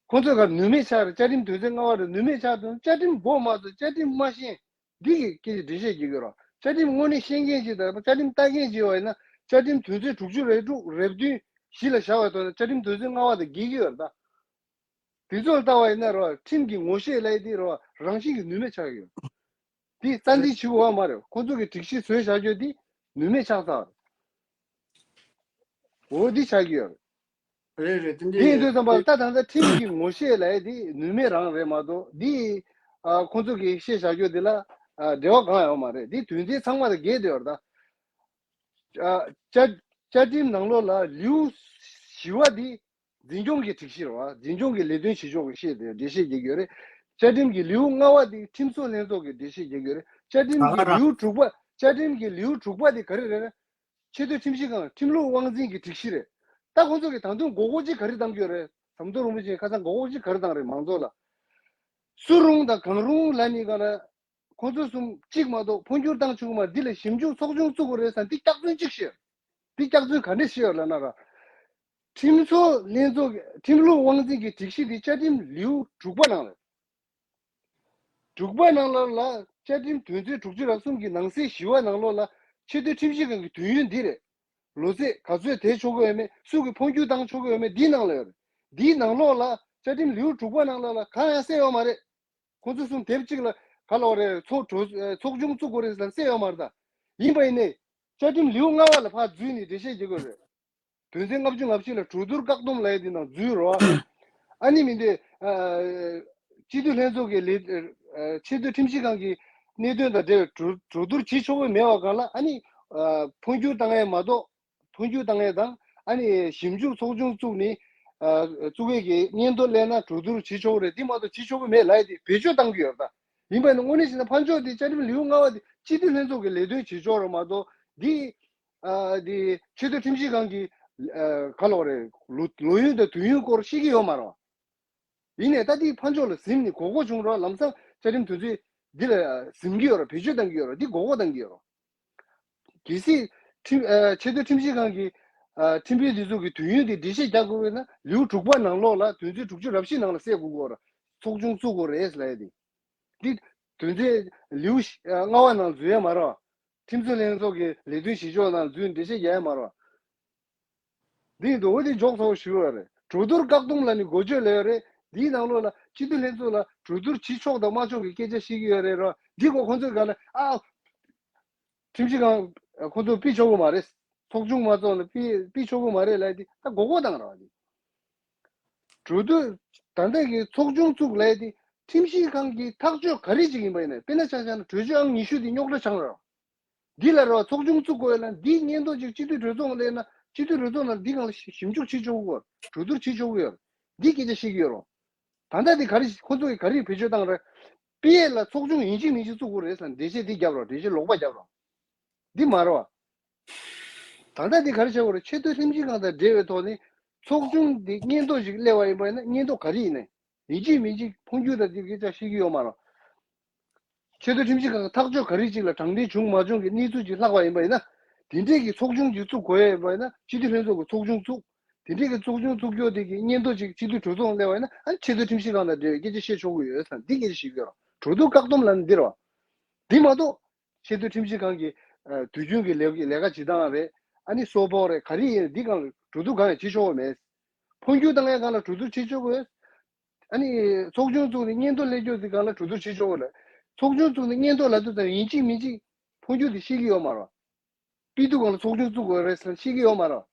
ཁོང་ཚོས་ག་ནུས་མེད་ཆགས་རེད། བཅའ་ཁྲིམས་དོན་ཚན་ལྔ་པ་རེད། ནུས་མེད་ཆགས་དུས་བཅའ་ཁྲིམས་མགོ་མ་ཚོས་བཅའ་ཁྲིམས་མ་ཤེས། འདི་གི་སྐད་ཆ་འགྲེལ་བཤད་བྱེད་དགོས་ར། བཅའ་ཁྲིམས་དངོས་གནས་ཤེས་མཁན་ཅིག་དང་བཅའ་ཁྲིམས་ལྟ་མཁན་ཅིག་ཡོད་པ་ཡིན་ན་བཅའ་ཁྲིམས་དོན་ཚན་དྲུག་ཅུ་རེ་དྲུག་རེ་བདུན་གཞི་ལ་བཞག་པའི་ཐོག་ནས་བཅའ་ཁྲིམས་དོན་ཚན་ལྔ་པ་དང་འགལ་གྱི་ཡོད་རེད་ད། དེ་ཚོ་ལ་ལྟ་བ་ཡིན་ན་ར་ཁྲིམས་ཀྱི་ངོ་ཤེས་ལབ་ཡ་དེ་ར་རང་བཞིན་གྱིས་ནུས་མེད་ཆགས་ཡོད། དེ་རྩ་འཛིན་བྱེད་དགོས་པ་མ་རེད། ཁོ་ཚོ་གི་སྒྲིག་གཞི་བཟོས་བཞག་རྒྱུ་དེ་ནུས་མེད་ཆགས་ཚར། འོ་འདི་ཆགས་ཀྱི་ཡོད་རེད། རེད་རེད། དེ་འདྲ་དེ་ཡིན་དུས་ཙམ་པ་ལ་ད་ད་ལྟ་ཁྲིམས་ཀྱི་ངོ་ཤེས་ལབ་ཡ་དེ་ནུས་མེད་རང་རེད་མ་གཏོགས་འདི་ཨ་ཁོང་ཚོ་གིས་བཤད་བཞག་རྒྱུ་དེ་ལ་ཨ་འབྲེལ་བ་གང་ཡང་ཡོད་མ་རེད། འདི་དོན་ཚན་ཚང་མ་དང་འགལ་བསྡད་ཡོད་རེད་ད། ཨ་བཅའ་བཅའ་ཁྲིམས་ནང་ལོགས་ལ་ལེའུ་བཞི་པ་འདི་འཛིན་སྐྱོང་གི་སྒྲིག་གཞི་རེད་བ། འཛིན་སྐྱོང་གི་ལས་དོན་བྱེད་ཕྱོགས་ཀྱི་བཤད་དེ་འགྲེལ་བཤད་རྒྱག་གི་ཡོད་རེད། བཅའ་ཁྲིམས་ཀྱི་ལེའུ་ལྔ་པ་འདི་ཁྲིམས་བཟོ་ལྷན་ཚོགས་ཀྱི་འགྲེལ་བཤད་རྒྱག་གི་ཡོད་རེད། བཅའ་ཁྲིམས་ཀྱི་ལེའུ་དྲུག་པ། བཅའ་ཁྲིམས་ཀྱི་ལེའུ་དྲུག་པ་འདི་ག་རེ་རེད། ཆེས་མཐོའི་ཁྲིམས་ཞིབ་ཁང་ཁྲིམས་ལུགས་དབང་འཛིན་གྱི་སྒྲིག་གཞི་རེད། ད་ཁོང་ཚོ་གིས་ད་དུང་མགོ་སྐོར་གཅིག་ག་རེ་བཏང་གི་ཡོད་རེད། ཟམ་གདོང་རིན་པོ་ཆེས་ཁ་སང་མགོ་སྐོར་གཅིག་ག་རེ་བཏང་རེད་མང་ཚོགས་ལ། སུ་རུང་དང་གང་རུང་ལབ་ནི་ག་ལ། ཁོང་ཚོ་གསུམ་གཅིག་མ་གཏོགས་འཕོ་འགྱུར་བཏང་ཆོག་གི་མ་རེད། འདི་ལ་ཞིབ་འཇུག་ཚོགས་ཆུང་བཙུགས་དགོས་རེད་ཟེར་འདི་སྐྱག་རྫུན་གཅིག་བཤད། འདི་སྐྱག་རྫུན་ག་འདྲས་བཤད་ཡོད་ལབ་ན་ར། ཁྲིམས་བཟོ་ལྷན་ཚོགས་ཀྱི་ཁྲིམས་ལུགས་དབང་འཛིན་གྱི་སྒྲིག་གཞི་འདི་བཅའ་ཁྲིམས་ལེའུ་དྲུག་པ་ནང་ལ། དྲུག་པ་ནང་ལ་ལ་བཅའ་ཁྲིམས་དོན་ཚན་དྲུག་ཅུ་རེ་གསུམ་གྱི་ནང་གསེས་བཞི་པ་ནང་ལོགས་ལ་ཆེས་མཐོའི་ཁྲིམས་ཞིབ་ཁང་གི་དུས་ཡུན་འདི་རེད། ལོ་ཚད་ག་ཚོད་དེ་ཆོག་གི་ཡོད་མེད། སུ་གིས་འཕོ་འགྱུར་བཏང་ཆོག་གི་ཡོད་མེད་འདིའི་ནང་ལ་ཡོད་རེད། འདིའི་ནང་ལོགས་ལ་བཅའ་ཁྲིམས་ལེའུ་དྲུག་པ་ནང་ལོགས་ལ་གང་ཡང་གསལ་ཡོད་མ་རེད། ཁོང་ཚོ་གསུམ་དེབ་གཅིག་ལ་ག་ལབ་རེད། ཚོགས་གྲོས་ཚོགས་ཆུང་བཙུགས་དགོས་རེད་ཟེར་གསལ་ཡོད་མ་རེད་ད། ཡིན་པ་ཡིན་ནའི་བཅའ་ཁྲིམས་ལེའུ་ལྔ་པ་ལ་ཕར་འཛུལ་ནས་འགྲེལ་བཤད་བྱེད་དགོས་རེད། དོན་ཚན་ལྔ་བཅུ་ང་བཞི་ལ་གྲོས་བསྡུར་བཀག་སྡོམ་ལབ་ཡ་འདི་ནང་འཛུལ་རོགས། ཨ་ནི་མི་འདི་ཨ་སྤྱི་འཐུས་ལྷན་ཚོགས་ཀྱི་ལས་ཨ་ཆེས་མཐོའི་ཁྲིམས་ཞིབ་ཁང་གི་གནད་དོན་དང་འབྲེལ་བའི་གྲོས་གྲོས་བསྡུར་བྱེད་ཆོག་གི་མེད་པ་སྒང་ལ་ཨ་ནི་ཨ་འཕོ་འགྱུར་བཏང་ཡ་མ་གཏོགས། འཕོ་འགྱུར་བཏང་ཡས་དང་ཨ་ནི་ཞིབ་འཇུག་ཚོགས་ཆུང་བཙུགས་ནས་ཨ་བཙུགས་ཡས་ཀྱི་སྙན་ཐོ་སླེབས་ན་གྲོས་བསྡུར་བྱེད་ཆོག་རེད། འདི་མ་གཏོགས་བྱེད་ཆོག་གི་མེད་ལབ་ཡས་དེ་བེད་སྤྱོད་བཏང་གི་ཡོད་རེད་ད། ཡིན་པ་ཡིན་ན་དངོས་གནས་བྱས་ན་ཕར་ཕྱོགས་དེ་བཅའ་ཁྲིམས་ལེའུ་ལྔ་པ་དེ་སྤྱི་འཐུས་ལྷན་ཚོགས་ཀྱི་ལས་དོན་བྱེད་ཕྱོགས་རེད་མ་གཏོགས་འདི་ཨ་དེ་ཆེས་མཐོའི་ཁྲིམས་ཞིབ་ཁང་གི་ཨ་ག་ལབ་རེད། ལོ་ལོ་ཡུན་དང་དུས་ཡུན་སྐོར་ཤེས་ཀྱི་ཡོད་མ་རེད། ཡིན་ནའི་ད་འདི་ཕར་ཕྱོགས་ལ་ཟིན་ནས་གོ་གོ་བྱུང་རོགས། ལམ་སང་བཅའ་ཁྲིམས་དོན་ཚན་འདི་ལ་ཟིན་གྱི་ཡོད་རེད། བེད་སྤྱོད་བཏང་གི་ཡོད་རེད། འདི་གོ་གོ་བཏང་གི་ཡོད་རེད། གལ་སྲིད་ཁྲིམས་ཨ་ཆེས་མཐོའི་ཁྲིམས་ཞིབ་ཁང་གི་ཨ་ཁྲིམས་དཔོན་འདི་ཚོ་གི་དུས་ཡུན་དེ་འགྲེལ་བཤད་རྒྱག་དགོས་པས་ན་ལེའུ་དྲུག་པ་ནང་ལོགས་ལ་དོན་ཚན་དྲུག་ཅུ་རེ་བཞི་ནང་ལ་གསལ་དགོས་ཀྱི་ཡོད་རེད། ཚོགས་ཆུང་བཙུགས་དགོས་རེད་ལབ་ཡ་དེ། འདི་དོན་ཚན་ལེའུ་ལྔ་པ་ནང་འཛུལ་ཡ་མ་རེད་བ། ཁྲིམས་བཟོ་ལྷན་ཚོགས་ཀྱི་ལས་དོན་བྱེད་ཕྱོགས་ནང་འཛུལ་འགྲེལ་བཤད་རྒྱག་ཡ་མ་རེད་བ། འདི་འདུག་འོ་འདི་འཇོག་ཚ་བོ་ཞུ་བ་རེད། གྲོས་བསྡུར་བཀག་སྡོམ་ལ་ནི་འགོ་བརྗོད་ལས་ཡོད་རེད། འདིའི་ནང་ལོགས་ལ་སྤྱི་འཐུས་ལྷན་ཚོགས་ལ་གྲོས་བསྡུར་བྱེད་ཆོག་དང་མ་ཆོག་གི་སྐད་ཆ་བཤད་ཀྱི་ཡོད་རེད་རོ། འདི་གོ་ཁོང་ཚོས་ག་ལ་ཨ། ཁྲིམས་ཞིབ་ཁང་ཁོང་ཚོས་ཕུད་ཆོག་གི་མ་རེད། ཚོགས་ཆུང་མ་ཚོགས་ན་ཕུད་ཕུད་ཆོག་གི་མ་རེད་ལབ་དེ་ད་མགོ་སྐོར་བཏང་ར་བ་དེ། གྲོས་བསྡུར་ད་ལྟ་གི་ཚོགས་ཆུང་བཙུགས་ལབ་དེ་ཁྲིམས་ཞིབ་ཁང་གི་ཐག་གཅོད་ག་རེ་ཅིག་ཡིན་པ་ཡིན་ན། དཔེར་ན་ཆ་བཞག་ན་གྲོས་ཆོད་ཨང་ཉི་ཤུ་དེ་རྙོག་དྲ་ཆགས་ར་བ། འདི་ལ་ར་བ་ཚོགས་ཆུང་བཙུགས་དགོས་ལ་འདིའི་སྙན་ཐོ་ཅིག་སྤྱི་འཐུས་གྲོས་ཚོགས་སླེབས་ན་སྤྱི་འཐུས་གྲོས་ཚོགས་ནང་འདི་སྒང་ལ་ཞིབ་འཇུག་བྱེད་ཆོག་གི་ཡོད། གྲོས་བསྡུར་བྱེད་ཆོག་གི་ཡོད། འདི་སྐད་ཆ་བཤད་ཀྱི་ཡོད་རོ། ད་ལྟ་འདི་ག་རེ་ཁོ་ཚོ་གིས་ག་རེ་བེད་སྤྱོད་བཏང་རེད། པི་ཨེ་ལ་ཚོགས་ཆུང་ཡིན་གཅིག་མིན་གཅིག་བཙུགས་དགོས་རེད་ཟེར་འགྲེལ་བཤད་འདི་བརྒྱབ་རོགས། འགྲེལ་བཤད་ལོག་པ་བརྒྱབ་རོགས། འདི་མ་རེད་བ། ད་ལྟ་འདི་ག་རེ་བྱ་དགོས་རེད། ཆེས་མཐོའི་ཁྲིམས་ཞིབ་ཁང་དང་འབྲེལ་བའི་ཐོག་ནས་ཚོགས་ཆུང་འདི་སྙན་ཐོ་ཞིག་སླེབས་པ་ཡིན་པ་ཡིན་ན་སྙན་ཐོ་ག་རེ་ཡིན་ནའི་ཡིན་གཅིག་མིན་གཅིག་འཕོ་འགྱུར་དང་འདི་སྐད་ཆ་བཤད་ཀྱི་ཡོད་མ་རེད། ཆེས་མཐོའི་ཁྲིམས་ཞིབ་ཁང་གི་ཐག་གཅོད་ག་རེ་ཅིག་ལ་དྲང་བདེན་བྱུང་མ་བྱུང་གི་གནས་ཚུལ་ཅིག་ལྷག་པ་ཡིན་པ་ཡིན་ན། དེ་འདྲས་ཀྱི་ཚོགས་ཆུང་ཅིག་བཙུགས་དགོས་ཡ་ཡིན་པ་ཡིན་ན་སྤྱི་འཐུས་ལྷན་ཚོགས་ཀྱི་ཚོགས་ཆུང་བཙུགས། དེ་འདྲས་ཀྱི་ཚོགས་ཆུང་བཙུགས་རྒྱུ་དེ་གི་སྙན་ཐོ་ཅིག་སྤྱི་འཐུས་གྲོས་ཚོགས་སླེབས་པ་ཡིན་ན་ཨ་ནི་ཆེས་མཐོའི་ཁྲིམས་ཞིབ་ཁང་དང་འབྲེལ་བའི་སྐད་ཆ་བཤད་ཆོག་གི་ཡོད་ཟེར་འདི་སྐད་ཆ་ཞིག་ཡོད་ར། གྲོས་བསྡུར་བཀག་སྡོམ་ལབ་ན་འདི་ར་བ། འདི་མ་གཏོགས་ཆེས་མཐོའི་ཁྲིམས་ཞིབ་ཁང་གི་ཨ་དུས་རྒྱུན་གྱི་ལས་ལས་ཀ་བྱེད་སྟངས་རེད། ཨ་ནི་གསོལ་ཕོགས་རེད། ག་རེ་ཡིན་འདི་སྒང་ལ་གྲོས་བསྡུར་གང་ཡང་བྱེད་ཆོག་གི་མེད། འཕོ་འགྱུར་བཏང་ཡ་སྒང་ལ་གྲོས་བསྡུར་བྱེད་ཆོག་གི་ཡོད། ཨ་ནི་ཚོགས་ཆུང་བཙུགས་ནས་སྙན་ཐོ་སླེབས་རྒྱུ་དེ་སྒང་ལ་གྲོས་བསྡུར་བྱེད་ཆོག་གི་རེད། ཚོགས་ཆུང་བཙུགས་ནས་སྙན་ཐོ་ལབ་དུས་ཙམ་ཡིན་གཅིག་མིན་གཅིག་འཕོ་འགྱུར་དེ་ཤེས་ཀྱི་ཡོད་མ་རེད། སྤྱི་འཐུས་སྒང་ལ་ཚོགས་ཆུང་བཙུགས་དགོས་རེད་ཟེར་ཤེས་ཀྱི་ཡོད་མ་རེད།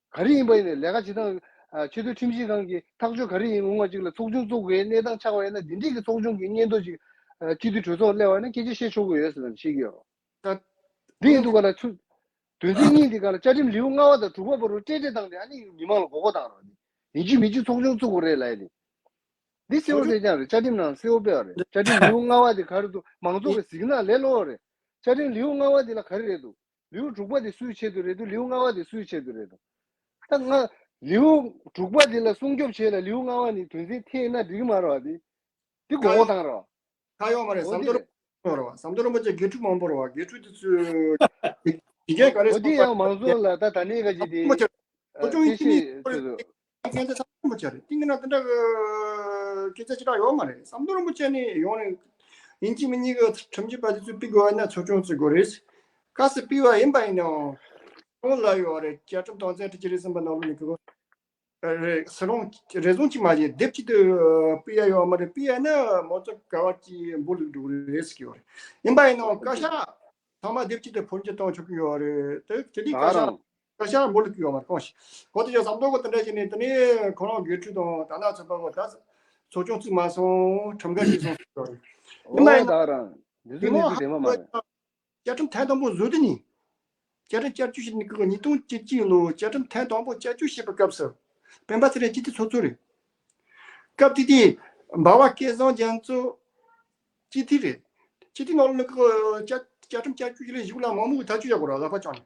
ག་རེ་ཡིན་པ་ཡིན་ནའི་ལས་ཀ་བྱེད་སྟངས་ཨ་ཆེས་མཐོའི་ཁྲིམས་ཞིབ་ཁང་གི་ཐག་གཅོད་ག་རེ་ཡིན་འོང་བ་ཅིག་ལ་ཚོགས་ཆུང་བཙུགས་དགོས་གནས་སྟངས་ཆགས་པ་ཡིན་ན་འདི་འདྲས་ཀྱི་ཚོགས་ཆུང་གི་སྙན་ཐོ་ཅིག་ཨ་སྤྱི་འཐུས་གྲོས་ཚོགས་སླེབས་པ་ཡིན་ན་སྐད་ཆ་བཤད་ཆོག་གི་ཡོད་ཟེར་ནས་བཤད་ཀྱི་ཡོད་རེད། ད་འདི་ཡིན་དུས་ག་ལ་ཆུ་དོན་ཚན་གཉིས་འདི་ག་ལ་བཅའ་ཁྲིམས་ལེའུ་ལྔ་པ་དང་དྲུག་པ་བར་དུ་སྤྲེལ་སྤྲེལ་བཏང་སྟེ་ཨ་ནི་མི་མང་ལ་མགོ་སྐོར་བཏང་རོགས། ཡིན་གཅིག་མིན་གཅིག་ཚོགས་ཆུང་བཙུགས་དགོས་རེད་ལབ་ཡ་དེ། འདི་གསལ་བོ་གསལ་རྐྱང་རེད། བཅའ་ཁྲིམས་ནང་གསལ་བོ་དཔེ་བ་རེད། བཅའ་ཁྲིམས་ལེའུ་ལྔ་པ་དེ་ག་རེ་འདུག་མང་ཚོགས་ཀྱི་གཟིགས་སྣང་ལས་སླ་བོ་རེད། བཅའ་ཁྲིམས་ལེའུ་ལྔ་པ་དེ་ལ་ག་རེ་རེད་འདུག་ལེའུ་དྲུག་པ་དེ་སུའི་ཆེད་དུ་རེད་འདུག་ལེའུ་ལྔ་པ་དེ་སུའི་ཆེད་དུ་རེད་འདུག་ད་ང་ལེའུ་དྲུག་པ་དེ་ལ་སྲུང་སྐྱོབ་བྱས་ལ་ལེའུ་ལྔ་པ་ནི་དོན་ཚན་འཐེན་ན་འགྲིག་གི་མ་རེད་བ། དེ་དེ་མགོ་སྐོར་བཏང་རོགས། ཁ་ཡོད་མ་རེད། འོ་ཟམ་འདི་གདོང་རེད། རེད་བ། ཟམ་གདོང་རིན་པོ་ཆེ་དགེ་ཕྲུག་མང་པོ་རེད་བ། དགེ་ཕྲུག་དེ་ཚོས་དགེ་རྒན་ག་རེ་འོ་དེ་ཡང་མང་ཚོགས་ལ་ད་ད་ནས་ག་ཅིག་དེ་ཟམ་གདོང་རིན་པོ་ཆེ་ཨ་ཚོགས་ཆུང་ཡིན་གཅིག་མིན་གཅིག་ཁོ་རེ་ཚོས་ཁྱེད་ཚོ་ཟམ་གདོང་རིན་པོ་ཆེ་རེད། ཏིང་ངེ་ན་དེ་འདྲ་གི་སྐད་ཆ་ཅི་དྲག་ཡོད་མ་རེད། ཟམ་གདོང་རིན་པོ་ཆེ་ནས་ཡོང་ནས་ཡིན་གཅིག་མིན་གཉིས་གི་ཁྲིམས་ཞིབ་པ་དེ་ཚོས་ཕུད་དགོས་ན་ཚོགས་ཆུང་བཙུགས་དགོས་རེད། གལ་སྲིད་ཕུད་པ་ཡིན་པ་ཡིན་ནའང་ཁོང་ལ་ཡོད་རེད། བཅའ་ཁྲིམས་དོན་ཚན་ཁྲི་གཅིག་རེ་གསུམ་པ་ནང་ལོགས་ནས་ཁོ་རེད། སུ་རུང་རེ་ཟུང་གཅིག་མ་བྱས་སྡེབ་གཅིག་ཏུ་སྤུས་ཡ་ཡོད་མ་རེད། སྤུས་ཡ་ན་མོ་ཚོ་ག་བ་གཅིག་འབུ་ལུག་འགྲོ་གི་རེད་ཟེར་གྱི་ཡོད་རེད། ཡིན་པ་ཡིན་ནའང་བཀའ་ཤག་ཚང་མ་སྡེབ་གཅིག་ཏུ་འཕོ་འགྱུར་གཏོང་ཆོག་གི་ཡོད་རེད། དེ་དེ་དུས་བཀའ་ཤག་བཀའ་ཤག་འབུ་ལུག་གི་ཡོད་མ་རེད། གང་ཞིག་གོ་དེ་ཡོད་བསམ་མདོག་གོ་དེ་འདྲ་བྱས་ནས་དེ་ནས་ཁོ་རང་དགེ་ཕྲུག་དང་ད་ནང་ཚོད་པ་གོ་ད་ཚོགས་ཆུང་བཙུགས་མ་སོང་། ཁྲིམས་འགལ་བྱས་སོང་ཟེར་གྱི་ཡོད་རེད། ཡིན་པ་ཡིན་ནའང་ད་རང་འདི་ཚོ་གནས་ཚུལ་བདེན་པ་མ་རེད། བཅའ་ཁྲིམས་ཐེངས་དང་པོ་བཟོ་དུས་ནས། བཅའ་ཁྲིམས་བསྐྱར་བཅོས་བྱས་ནས་ཀྱི་ཉིས་སྟོང་བཅུ་གཅིག་ལོ་བཅའ་ཁྲིམས་ཐེངས་དང་པོ་བསྐྱར་བཅོས་བྱས་པའི་སྐབས་སུ། སྤེན་པ་ཚེ་རིང་སྤྱི་འཐུས་ཚོགས་གཙོ་རེད། སྐབས་དེ་དུས་འབའ་བ་སྐལ་བཟང་རྒྱ་མཚོ་སྤྱི་འཐུས་རེད། སྤྱི་འཐུས་ནང་ལོགས་ཀྱི་བཅའ་བཅའ་ཁྲིམས་བསྐྱར་བཅོས་བྱས་ལས་གཞུག་ལ་མང་མོས་ཐག་གཅོད་བྱ་དགོས་ར། ལག་པ་བརྐྱངས་ནས་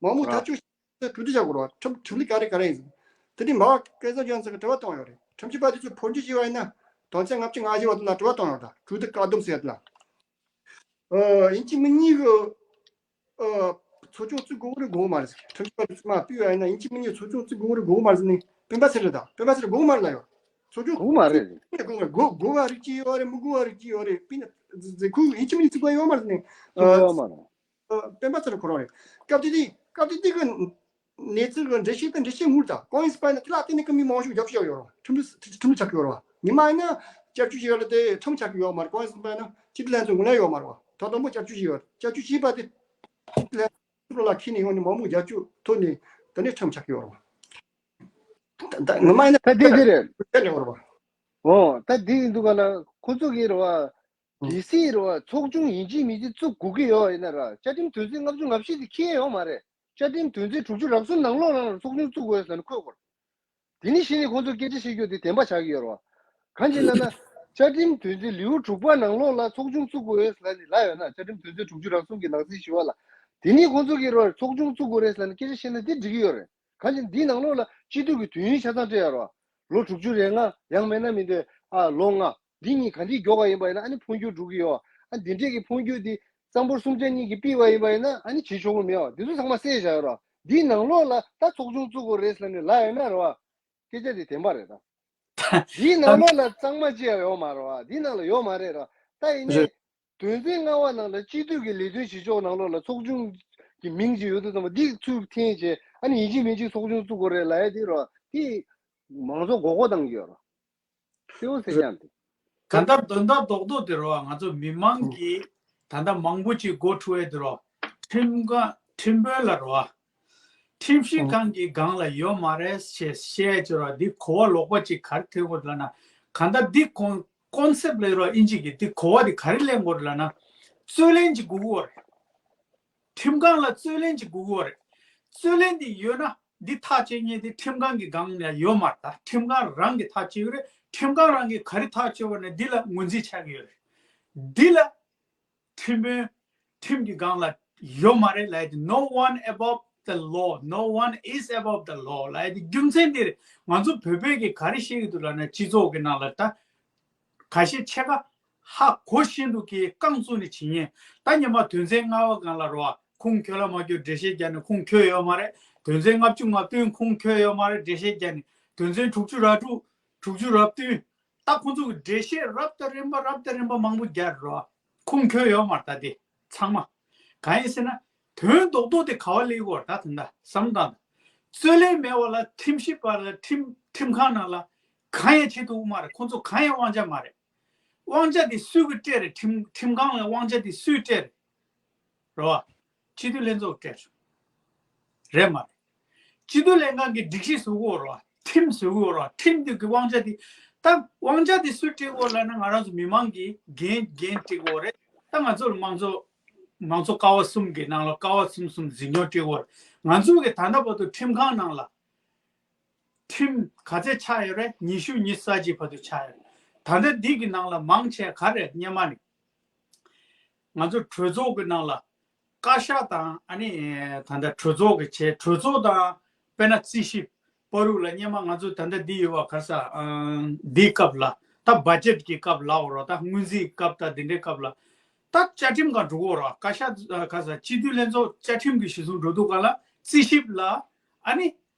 མང་མོས་ཐག་གཅོད་བྱས་གྲོས་བསྡུར་བྱ་དགོས་ར། ཁྲིམས་ཁྲིམས་ལུགས་ག་རེ་ག་རེ་ཡིན་ཟེར། དེ་དུས་འབའ་བ་སྐལ་བཟང་རྒྱ་མཚོ་གིས་དྲི་བ་བཏང་ཡོད་རེད། ཁྲིམས་ཞིབ་པ་དེ་ཚོས་འཕོ་འགྱུར་བྱས་པ་ཡིན་ན་དོན་ཚན་ལྔ་བཅུ་ང་བཞི་བ་དེ་ལ་དྲི་བ་བཏང་ཡོད་ར། གྲོས་བསྡུར་བཀག་སྡོམ་ཟེར་ཡ་དེ་ལ། ཨ་ཡིན་གཅིག་མིན་གཉིས་ཀྱི་ཨ་ཚོགས་ཆུང་བཙུགས་དགོས་རེད་དགོས་མ་རེད་ཟེར། ཁྲིམས་ཞིབ་པ་དེ་ཚོས་མ་ཕུད་པ་ཡིན་ན་ཡིན་གཅིག་མིན་གཉིས་ཚོགས་ཆུང་བཙུགས་དགོས་རེད་དགོས་མ་རེད་ཟེར་ནས་སྤེན་པ་ཚེ་རིང་དང་སྤེན་པ་ཚེ་རིང་དགོས་མ་རེད་ལབ་ཡོད། ཚོགས་ཆུང་དགོས་མ་རེད། དགོས་མ་རེད། དགོས་དགོས་པ་རིགས་གཅིག་ཡོད་རེད། མི་དགོས་པ་རིགས་གཅིག་ཡོད་རེད། སྤེན་ཚེ་ཁོས་ཡིན་གཅིག་མིན་གཉིས་བཙུགས་པ་ཡོད་མ་རེད་ཟེར་ནས་ཨ་བཙུགས་པ་ཡོད་མ་རེད། ཨ་སྤེན་པ་ཚེ་རིང་ཁོ་རང་རེད། སྐབས་དེ་དུས་སྐབས་དེ་དུས་ཀྱི་གནས་ཚུལ་གྱི་འགྲེལ་བཤད་དང་འགྲེལ་བཤད་ངུར་དང་གང་ཡིན་ཟེར་བ་ཡིན་ན་དེ་ལ་བརྟེན་ནས་ཀྱི་མི་མང་ཤོས་རྒྱབ་སྐྱོར་ཡོད་རེད། ཁྲིམས་ལུགས་ཁྲིམས་ལུགས་ཆགས་ཀྱི་ཡོད་རེད་བ། ཉི་མ་ཡིན་ན་བསྐྱར་བཅོས་བྱས་ཡོད་ལ་དེ་ཁྲིམས་ཆགས་ཀྱི་ཡོད་མ་རེད། གང་ཡིན་ཟེར་བ་ཡིན་ན་སྤྱི་འཐུས་ལྷན་ཚོགས་ངོས་ལེན་ཡོད་མ་རེད་བ། ཐོག་དང་པོ་བསྐྱར་བཅོས་བྱས་ཡོད་རེད། བསྐྱར་བཅོས་བྱས་པ་དེ་སྤྱི་འཐུས་ལྷན་ཚོགས་ལ་ཁྱེར་ནས་ཡོང་ནས་མང་མོས་རྒྱབ་སྐྱོར་ཐོབ་ནས་དེ་ནས་ཁྲིམས་ཆགས་ཀྱི་ཡོད་རེད་བ། ད་ད་ངོ་མ་ཡིན་ན་ད་དེ་དེ་རེད། ཡོད་རེད་བ། འོ་ད་དེ་ཡིན་འདུག་ག་ལ་ཁོ་ཚོ་གིས་རེད་བ། ཨང་། གལ་སྲིད་རེད་བ་ཚོགས་ཆུང་ཡིན་གཅིག་མིན་གཅིག་བཙུགས་དགོས་ཀྱི་ཡོད་ཡིན་ན་ར་བཅའ་ཁྲིམས་དོན་ཚན་ལྔ་བཅུ་ང་བཞི་དེ་འཁྱེར་ཡོད་མ་རེད། བཅའ་ཁྲིམས་དོན་ཚན་དྲུག་ཅུ་རེ་གསུམ་ནང་ལོགས་ལ་ཚོགས་ཆུང་བཙུགས་དགོས་ཟེར་ནས་འཁོད་དགོས། དེ་ནི་གཞི་ནས་ཁོང་ཚོས་སྐད་ཆ་བཤད་རྒྱུ་དེ་བདེན་པ་ཆགས་ཀྱི་ཡོད་རེད་བ། གང་ཅི་ལབ་ན། བཅའ་ཁྲིམས་དོན་ཚན་ལེའུ་དྲུག་པ་ནང་ལོགས་ལ་ཚོགས་ཆུང་བཙུགས་དགོས་ཟེར་ནས་ལབ་ཡོད་ན་བཅའ་ཁྲིམས་དོན་ཚན་དྲུག་ཅུ་རེ་གསུམ་གྱི་ནང་གསེས་བཞི་པ་ལ། དེ་ནི་ཁོང་ཚོ་གིས་རེད་བ་ཚོགས་ཆུང་བཙུགས་དགོས་རེད་ཟེར་ནས་སྐད་ཆ་བཤད་ན་དེ་འགྲིག་གི་ཡོད་རེད། གང་ཅི་འདིའི་ནང་ལོགས་ལ་སྤྱི་འཐུས་ཀྱི་དུས་ཡུན་ཆ་ཚང་སྤྲད་ཡོད་རེད་བ། ལོ་དྲུག་ཅུ་རེ་ལྔ་ཡང་མིན་ན་མི་འདོད་ཨ་ལོ་ལྔ། འདི་གཉིས་ག་འདྲའི་མགྱོགས་པ་ཡིན་པ་ཡིན་ན་ཨ་ནི་འཕོ་འགྱུར་འགྲོ་གི་ཡོད། ཨ་འདི་འདྲས་ཀྱི་འཕོ་འགྱུར་འདི་གཙང་པོ་གསུམ་ཆ་གཉིས་ཀྱིས་ཕུད་པ་ཡིན་པ་ཡིན་ན་ཨ་ནི་བྱེད་ཆོག་གི་མེད་བ། འདི་ཚོ་ཚང་མ་བསལ་བཞག་ཡོད་ར། འདིའི་ནང་ལོགས་ལ་ད་ཚོགས་ཆུང་བཙུགས་དགོས་རེད་ཟེར་ནས་ལབ་ཡོད་ན་རེད་བ། སྐད་ཆ་འདི་བདེན་པ་རེད་ད། འདིའི་ནང་ལོགས་ལ་གཙང་མ་ཅི་ཡང་ཡོད་མ་རེད་བ། འདིའི་ནང་ལ་ཡོད་མ་རེད་ར། ད་ཡིན་ནའི་དོན་ཚན་ལྔ་པ་ནང་ལ་སྤྱི་འཐུས་ཀྱི་ལས་དོན་བྱེད་ཕྱོགས་ནང་ལོགས་ལ་ཚོགས་ཆུང་གི་མིང་ཅིག་ཡོད་དུས་ཙམ་པ་འདི་ཚུར་འཐེན་བྱས། ཨ་ནི་ཡིན་གཅིག་མིན་གཅིག་ཚོགས་ཆུང་བཙུགས་དགོས་རེད་ལབ་ཡ་དེ་ར། དེ་མང་ཚོགས་མགོ་སྐོར་བཏང་གི་ཡོད་ར། གསལ་པོ་གསལ་རྐྱང་དེ། གང་ལྟར་དོན་དག་རྡོག་རྡོག་དེ་རེད་བ། ང་ཚོ་མི་མང་གིས་ད་ལྟ་མང་པོ་ཅིག་མགོ་འཁྲུག་ཡས་དེ་རེད་བ། ཁྲིམས་ཁང་ཁྲིམས་དཔོན་ལ་རེད་བ། ཁྲིམས་ཞིབ་ཁང་གི་སྒང་ལ་ཡོད་མ་རེད་ཞེས་བཤད་ཀྱི་རེད་བ། འདི་གོ་བ་ལོག་པ་ཅིག་ག་རེ་ཐོན་དགོས་ལབ་ན། གང་ལྟར་འདི་ཀོན་ཀོན་སེབ་ལབ་རེད་བ། ཨིན་ཇི་གི་འདི་གོ་བ་འདི་ག་རེ་ལེན་དགོས་རེད་ལབ་ན། རྩོད་ལེན་ཅིག་དགོས་ཀྱི་ཡོད་རེད། ཁྲིམས་ཁང་ལ་རྩོད་ལེན་ཅིག་དགོས་ཀྱི་ཡོད་རེད། རྩོད་ལེན་འདི་ཡོད་ན་འདི་ཐག་གཅོད་མཁན་དེ་ཁྲིམས་ཁང་གི་སྒང་ལ་ཡོད་མ་རེད། ད་ཁྲིམས་ཁང་རང་གིས་ཐག་གཅོད་ཀྱི་རེད། ཁྲིམས་ཁང་རང་གིས་ག་རེ་ཐག་གཅོད་པ་ན་འདི་ལ་ངོས་འཛིན་བྱ་གི་ཡོད་རེད། འདི་ལ་ཁྲིམས་དཔོན་ཁྲིམས་ཀྱི་སྒང་ལ་ཡོད་མ་རེད་ལབ་ཡ་དེ། No one above the law, no one is above the law ལབ་ཡ་དེ་རྒྱུ་མཚན་འདི་རེད། ང་ཚོ་བོད་པས་ཀྱི་ག་རེ་བཤད་ཀྱི་འདུག་ལབ་ན། སྤྱི་ཚོགས་ཀྱི་ནང་ལ་ད་ཁ་ཤས་ཕྱེད་ཀ་ཧ་གོ་བཞིན་དུ་གི་རྐང་བཙུགས་ནས་བྱེད་མཁན། ད་སྔོན་མ་དོན་ཚན་ལྔ་པ་སྒང་ལ་རེད་བ། ཁུངས་འཁྱོལ་ལ་མ་འཁྱོལ་འགྲེལ་བཤད་རྒྱག་ནས་ཁུངས་འཁྱོལ་ཡོད་མ་རེད། དོན་ཚན་ལྔ་བཅུ་ང་བདུན་ཁུངས་འཁྱོལ་ཡོད་མ་རེད་འགྲེལ་བཤད་རྒྱག་ནས། དོན་ཚན་དྲུག་ཅུ་ར་དྲུག་དྲུག་ཅུ་ར་བདུན། ད་ཁོང་ཚོ་གི་འགྲེལ་བཤད་རབ་དང་རིམ་པ་རབ་དང་རིམ་པ་མང་པོ་རྒྱག་རེད་བ། ཁུངས་འཁྱོལ་ཡོད་མ་རེད། ད་དེ་ཚང་མ་གང་ཡིན་ཟེར་ན། དོན་རྡོག་རྡོག་དེ་ག་པར་སླེབས་ཀྱི་ཡོད་རེད། ད་དེ་འདྲ་བསམ་བློ་བཏང་། རྩོད་ལེན་མེད་པ་ལ་ཁྲིམས་ཞིབ་པ་ལ་ཁྲིམས་ཁྲིམས་ཁང་ནང་ལ་གང་ཡང་བྱེད་ཐུབ་ཀྱི་མ་རེད། ཁོང་ཚོ་གང་ཡང་དབང་ཆ་མ་རེད། དབང་ཆ་དེ་སུས་ཀྱིས་སྤྲད་རེད། ཁྲིམས་ཁྲིམས་ཁང་ལ་དབང་ཆ་དེ་སུས་སྤྲད་རེད། རེད་བ། སྤྱི་འཐུས་ལྷན་ཚོགས་སྤྲད་རེད་མ་རེད། སྤྱི་འཐུས་ལྷན་ཁང་གིས་སྒྲིག་གཞི་བཟོ་གི་ཡོད་རེད་བ། ཁྲིམས་བཟོ་གི་ཡོད་རེད་བ། ཁྲིམས་དེ་གི་དབང་ཆ་དེ། ད་དབང་ཆ་དེ་སུས་སྤྲད་ཀྱི་ཡོད་ལབ་ན། ང་རང་ཚོ་མི་མང་གིས་འགན་འགན་སྤྲད་ཀྱི་ཡོད་རེད། ད་ང་ཚོ་ལ་མང་ཚོགས་མང་གཙོ་ཀ་བ་གསུམ་གྱི་ནང་ལ་ཀ་བ་གསུམ་གསུམ་འཛིན་སྐྱོང་སྤྲད་ཀྱི་ཡོད་རེད། ང་ཚོ་གི་ད་ལྟ་བར་དུ་ཁྲིམས་ཁང་ནང་ལ་ཁྲིམས་ག་ཚད་ཆགས་ཡོད་རེད། ཉི་ཤུ་ཉི་ཤུ་རྩ་གཅིག་བར་དུ་ཆགས་ཡོད་རེད། ད་ལྟ་འདི་གི་ནང་ལ་མང་ཆེ་ག་རེ་རེད། སྔོན་མ་ནས་ང་ཚོ་གྲོས་ཚོགས་ཀྱི་ནང་ལ་བཀའ་ཤག་དང་། ཨ་ནི་ད་ལྟ་གྲོས་ཚོགས་ཀྱི་བྱས། གྲོས་ཚོགས་དང་། དཔེར་ན་རྩིས་ཞིབ་བར་དུ་ལ་སྔོན་མ་ང་ཚོ་ད་ལྟ་འདི་ཡོད་པ། ག་རེ་ཟེར། ཨ། འདིའི་སྐབས་ལ་ད་བ་ཇེཊ་གི་སྐབས་ལ་འོ་རོ། ད་སྔོན་རྩིས་སྐབས་དང་འདི་འདྲའི་སྐབས་ལ། ད་བཅའ་ཁྲིམས་སྒང་འགྲོ་གི་ཡོད་རེད་བ། བཀའ་ཤག་ཨ། ག་རེ་ཟེར། སྤྱི་འཐུས་ལྷན་ཚོགས་བཅའ་ཁྲིམས་ཀྱི་གཞི་བཟུང་འགྲོ་དུས་སྒང་ལ་རྩིས་ཞིབ་ལ། ཨ་ནི།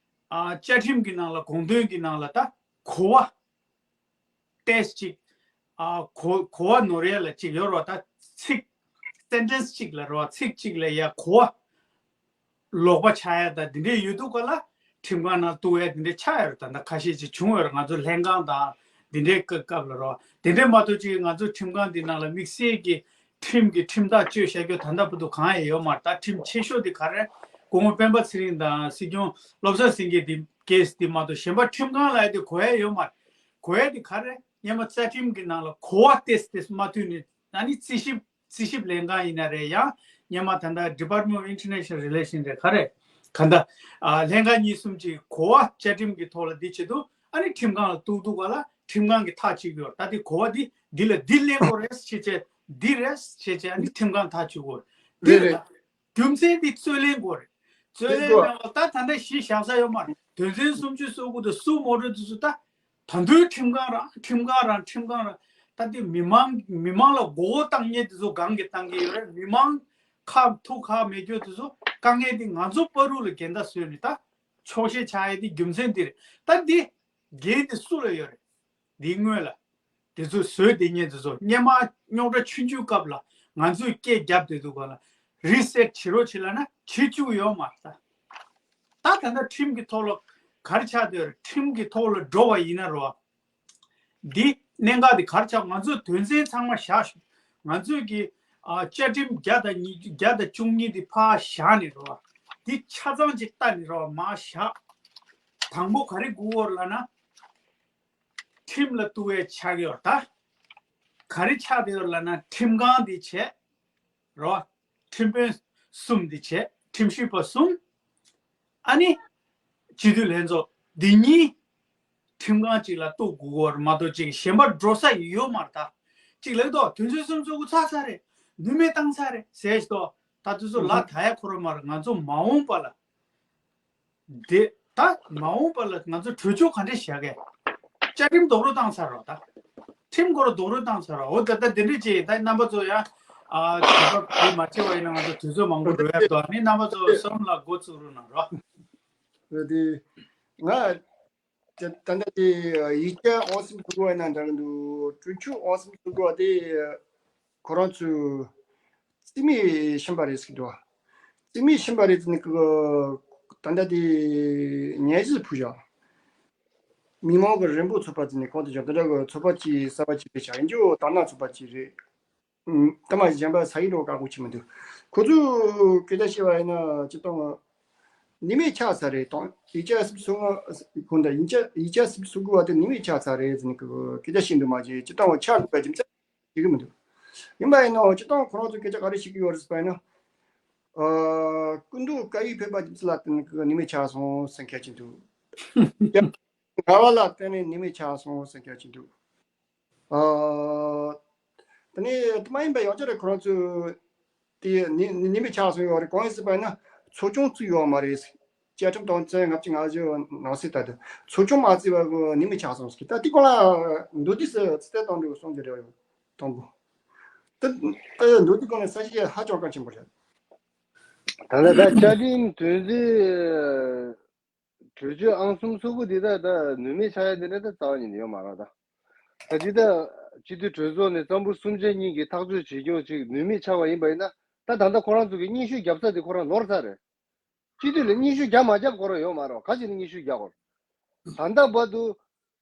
ཨ། བཅའ་ཁྲིམས་ཀྱི་ནང་ལ་དགོངས་དོན་གྱི་ནང་ལ་ད་གོ་བ་ཏོག་ཙམ་ཅིག་ཨ། གོ་གོ་བ་ནོར་ཡ་ལ་ཅིག་ཡོད་རེད་བ། ད་ཚིག་སེན་ཊེན་སི་གཅིག་ལ་རེད་བ། ཚིག་གཅིག་ལ་ཡ་གོ་བ་ལོག་པ་ཆགས་ཡ་དང་འདི་འདྲའི་ཡོད་དུས་སྒང་ལ་ཁྲིམས་ཁང་ནང་གཏུག་ཡ་འདི་འདྲའི་ཆགས་ཡོད་རེད། ད་ལྟ་ཁ་ཤས་ཅིག་བྱུང་ཡོད་རེད། ང་ཚོ་ལྷན་ཁང་དང་འདི་འདྲའི་སྐབས་ལ་རེད་བ། དེ་འདྲའི་མ་གཏོགས་ཅིག་ང་ཚོ་ཁྲིམས་ཁང་འདི་ནང་ལ་དམིགས་བསལ་གྱི་ཁྲིམས་ཀྱི་ཁྲིམས་ཐག་གཅོད་བྱ་རྒྱུ་ད་ལྟ་བར་དུ་གང་ཡང་ཡོད་མ་རེད། ད་ཁྲིམས་ཆེ་ཤོས་དེ་ག་རེ། སྐུ་ངོ་སྤེན་པ་ཚེ་རིང་དང་སྲིད་སྐྱོང་བློ་བཟང་སེང་གེ་དེ་ཀེ་སི་དེ་མ་གཏོགས་གཞན་པ་ཁྲིམས་ཁང་ལ་ཡ་དེ་གོ་ཡ་ཡོད་མ་རེད། གོ་ཡ་དེ་ག་རེ། སྔོན་མ་རྩ་ཁྲིམས་ཀྱི་ནང་ལ་གོ་བ་ཏོག་ཙམ་མ་མཐུན་ནས། ཨ་ནི་རྩིས་ཞིབ་རྩིས་ཞིབ་ལྷན་ཁང་ཡིན་ན་རེད། ཡང་སྔོན་མ་ད་ལྟ་Department of International Relation རེད། ག་རེ། ག་འདྲ། ཨ། ལྷན་ཁང་གཉིས་གསུམ་ཅིག་གོ་བ་བཅའ་ཁྲིམས་ཀྱི་ཐོག་ལ་འདི་བྱེད་དུས། ཨ་ནི་ཁྲིམས་ཁང་ལ་གཏུག་དུས་སྒང་ལ་ཁྲིམས་ཁང་གིས་ཐག་གཅོད་ཀྱི་ཡོད་རེད། ད་འདི་གོ་བ་འདི་འདི་ལ་འདི་ལེན་དགོས་རེད་ཟེར་བྱས། འདི་རེད་ཟེར་བྱས། ཨ་ནི་ཁྲིམས་ཁང་ཐག་གཅོད་དགོས་རེད། འདི་རེད། རེད། རྒྱུ་མཚན་འདི་རྩོད་ལེན་དགོས་རེད། རྩོད་ལེན་དགོས། མེད་པ་ད་ད་ལྟ་གཞི་བཞག་ས་ཡོད་མ་རེད། དོན་ཚན་སུམ་ཅུ་སོ་དགུ་དང་སུ་མོ་ཊ་དེ་ཚོ་ད། ད་དུང་ཁྲིམས་ཁང་རང་ཁྲིམས་ཁང་རང་ཁྲིམས་ཁང་རང་། ད་དེ་མི་མང་མི་མང་ལ་མགོ་སྐོར་བཏང་མཁན་དེ་ཚོ་སྒང་གིས་བཏང་གི་ཡོད་རེད། མི་མང་ཁ་ཐུག་ཁ་མེད་རྒྱུ་དེ་ཚོ་དཀའ་ངལ་དེ་ང་ཚོ་བར་དུ་ལ་འགལ་ཟླ་བཟོས་ནས་ད་ཆོག་ཤེས་ཆགས་ཡ་དེ་རྒྱུ་མཚན་དེ་རེད། ད་འདི་འགན་དེ་སུ་ལ་ཡོད་རེད། འདིའི་སྔོན་ལ་དེ་ཚོ་བཟོས་བསྡད་མཁན་དེ་ཚོ། སྔོན་མ་རྙོག་དྲ་ཆུང་ཆུང་སྐབས་ལ་ང་ཚོས་སྐད་བརྒྱབ་བསྡད་དུས་སྒང་ལ་རི་སེ་ཊི་བྱེད་རོགས་བྱེད་ལབ་ན་བྱེད་བཅུག་ཡོད་མ་རེད། ད་ད་ལྟ་ཁྲིམས་ཀྱི་ཐོག་ལ་ག་རེ་ཆགས་བསྡད་ཡོད་རེད། ཁྲིམས་ཀྱི་ཐོག་ལ་འགྲོ་བ་ཡིན་ན་རེད་བ། འདི་གནད་འགག་འདི་ག་རེ་ཆགས། ང་ཚོས་དོན་ཚན་ཚང་མ་བཞག་ཞོག་ང་ཚོས་ཀྱི། ཨ། བཅའ་ཁྲིམས་བརྒྱ་དང་ཉི་བརྒྱ་དང་བཅུ་གཉིས་འདི་ཕར་བཞག་ནས་རེད་བ། འདི་ཆ་ཚང་ཅིག་བལྟས་ནས་རེད་བ། མར་བཞག་དང་པོ་ག་རེ་དགོས་ཡོད་ལབ་ན། ཁྲིམས་ལ་གཏུག་པའི་ཆགས་ཡོད་ད། ག་རེ་ཆགས་བསྡད་ཡོད་ལབ་ན། ཁྲིམས་ཁང་འདི་བྱས། རེད་བ། ཁྲིམས་དཔོན་གསུམ་འདི་བྱས། ཁྲིམས་ཞིབ་པ་གསུམ། ཨ་ནི་སྤྱི་འཐུས་ལྷན་ཚོགས་འདི་གཉིས་ཁྲིམས་ཁང་གཅིག་ལ་གཏུག་དགོས་ཀྱི་ཡོད་རེད་མ་གཏོགས། ཅིག་གཞན་པ་འགྲོ་ས་ཡོད་མ་རེད་ད། ཅིག་ལབ་དོ། དོན་ཚན་སུམ་ཅུ་སོ་དགུ་ཚར་ཚར་རེད། ནུས་མེད་བཏང་ཚར་རེད་ཟེར་ཞིག་དོ། ད་དུས་ཚོད་ལ་ད་ཡ་ཁོ་རང་མ་རེད། ང་ཚོ་མ་འོངས་པ་ལ། དེ་ད་མ་འོངས་པ་ལ་ང་ཚོ་གྲོས་ཆོད་ག་འདྲ་བཞག་གི། བཅའ་ཁྲིམས་རྡོག་རོལ་བཏང་ཚར་རོགས་ད། ཁྲིམས་སྐོར་རྡོག་རོལ་བཏང་ཚར་རོགས། འོ་ད་ད་དེ་འདྲ་བྱས། ད་རྣམ་པ་ཚོ་ཡང་ཨ་དུས་བབ་དེ་མ་བྱས་པ་ཡིན་ན་ང་ཚོ་དུས་ཚོད་མང་པོ་འགྲོ་ཡ་འདུག་ཨ་ནི་རྣམ་པ་ཚོ་བསམ་བློ་འགོ་ཚུགས་རོགས་གནང་རོགས། རེད་དེ། ང་ ད་ད་ལྟ་དེ་ཡིག་ཆ་ཨང་གསུམ་ཐུག་པ་ཡིན་ན་འདྲ་གི་འདུག་གྲོས་ཆོད་ཨང་གསུམ་ཐུག་པ་དེ་ཁོ་རང་ཚོས་རྩིས་མེད་ཕྱིན་པ་རེད་ཟེར་གི་འདུག་རྩིས་མེད་ཕྱིན་པ་རེད་ཟེར་ནས་ཀི་ད་ལྟ་དེ་སྙན་ཞུ་ཕུལ་བཞག་མི་མང་གི་རིན་པོ་ཚོགས་པ་ཟེར་ནས་གང་དུ་བཞག་དེ་འདྲ་གི་ཚོགས་པ་གཅིག་གསར་པ་གཅིག་རེད་བཞག་ཡིན་རྒྱུ་དར་ནག་ཚོགས་པ་གཅིག་རེད། ཨུམ། ད་མ་གཞན་པ་ས་ཡིག་རོ་བཀག་གོ་ཆི་མི་འདུག་ཁོ་ཚོས་སྐད་ཆ་བཤད་པ་ཡིན་ན་སྤྱི་བཏང་ནུས་མེད་ཆགས་ས་རེད་དང་ཡིག་ཆ་སུ་སུ་ཁོང་ད་ཡིག་ཆ་ཡིག་ཆ་སུ་སུ་གུ་བ་དེ་ནུས་མེད་ཆགས་ས་རེད་ཟེར་ནས་སྐད་ཆ་བཤད་འདུག་མ་གཞི་སྤྱི་བཏང་བ་ཆགས་དགོས་པའི་རྒྱུ་མཚན་ཤེས་ཀྱི་མི་འདུག་ཡིན་པ་ཡིན་ནའང་སྤྱི་བཏང་ཁོ་རང་ཚོས་སྐད་ཆ་ག་རེ་བཤད་ཀྱི་ཡོད་རེད་ཟེར་བ་ཡིན་ན། ཨ། སྐུ་མདུན་བཀའ་ཡིག་ཕེབས་པ་རྒྱུ་མཚན་ལ་བརྟེན་ནས་ནུས་མེད་ཆགས་སོང་ཟེར་མཁན་ཅིག་འདུག་ངལ་བ་ལ་བརྟེན་ནས་ནུས་མེད་ཆགས་སོང་ཟེར་མཁན་ཅིག་འདུག་ཨ། དེ་ནས་དེ་མ་ཡིན་པའི་ཡང་བསྐྱར་ཁོ་རང་ཚོས་དེ་ནི་ནི་ནི་མི་ཆགས་སོང་ཡོད་རེད། གང་ཡིན་ཟེར་བ་ཡིན་ན་ཚོགས་ཆུང་བཙུགས་ཡོད་མ་རེད། བཅའ་ཁྲིམས་དོན་ཚན་ལྔ་བཅུ་ང་བཞི་ནང་གསེས་ལྟར་དུ་ཚོགས་ཆུང་མ་བཙུགས་པ་གི་ནི་མི་ཆགས་སོང་ཟེར། ད་དེ་སྐོར་ལ་མདོར་བསྡུས་སུ་ཚིག་གཏམ་དུ་གསུང་རྒྱུ་རེད། དང་པོ། ད་ད་མདོར་བསྡུས་སྒང་ནས་ས་གཞི་ཧ་ཅང་གལ་ཆེན་པོ་རེད། ད་ལྟ་ད་བཅའ་ཁྲིམས་དོན་ཚན། གྲོས་ཆོད་ཨང་གསུམ་སོ་དགུ་འདི་དག་ད་ནུས་མེད་ཆགས་ཡ་འདི་འདྲ་ད་རྩ་བ་ཉིད་ནས་ཡོད་མ་རེད་ད། ད་ཅི་ད་སྤྱི་འཐུས་གྲོས་ཚོགས་ནས་གཙང་པོ་གསུམ་ཆ་གཉིས་ཀྱི་ཐག་གཅོད་བྱེད་སྐྱོང་ཅིག་ནུས་མེད་ཆགས་པ་ཡིན་པ་ཡིན་ན། ད་ད་ལྟ་ཁོ་རང་ཚོ་གི་སྙན་ཞུ་བརྒྱབ་ས་དེ་ཁོ་རང་ནོར་ས་རེད། སྤྱི་འཐུས་ལ་སྙན་ཞུ་བརྒྱབ་མ་བརྒྱབ་ཁོ་རང་ཡོད་མ་རེད། ག་ཅི་ནས་སྙན་ཞུ་བརྒྱབ་དགོས། ད་ལྟ་བར་དུ་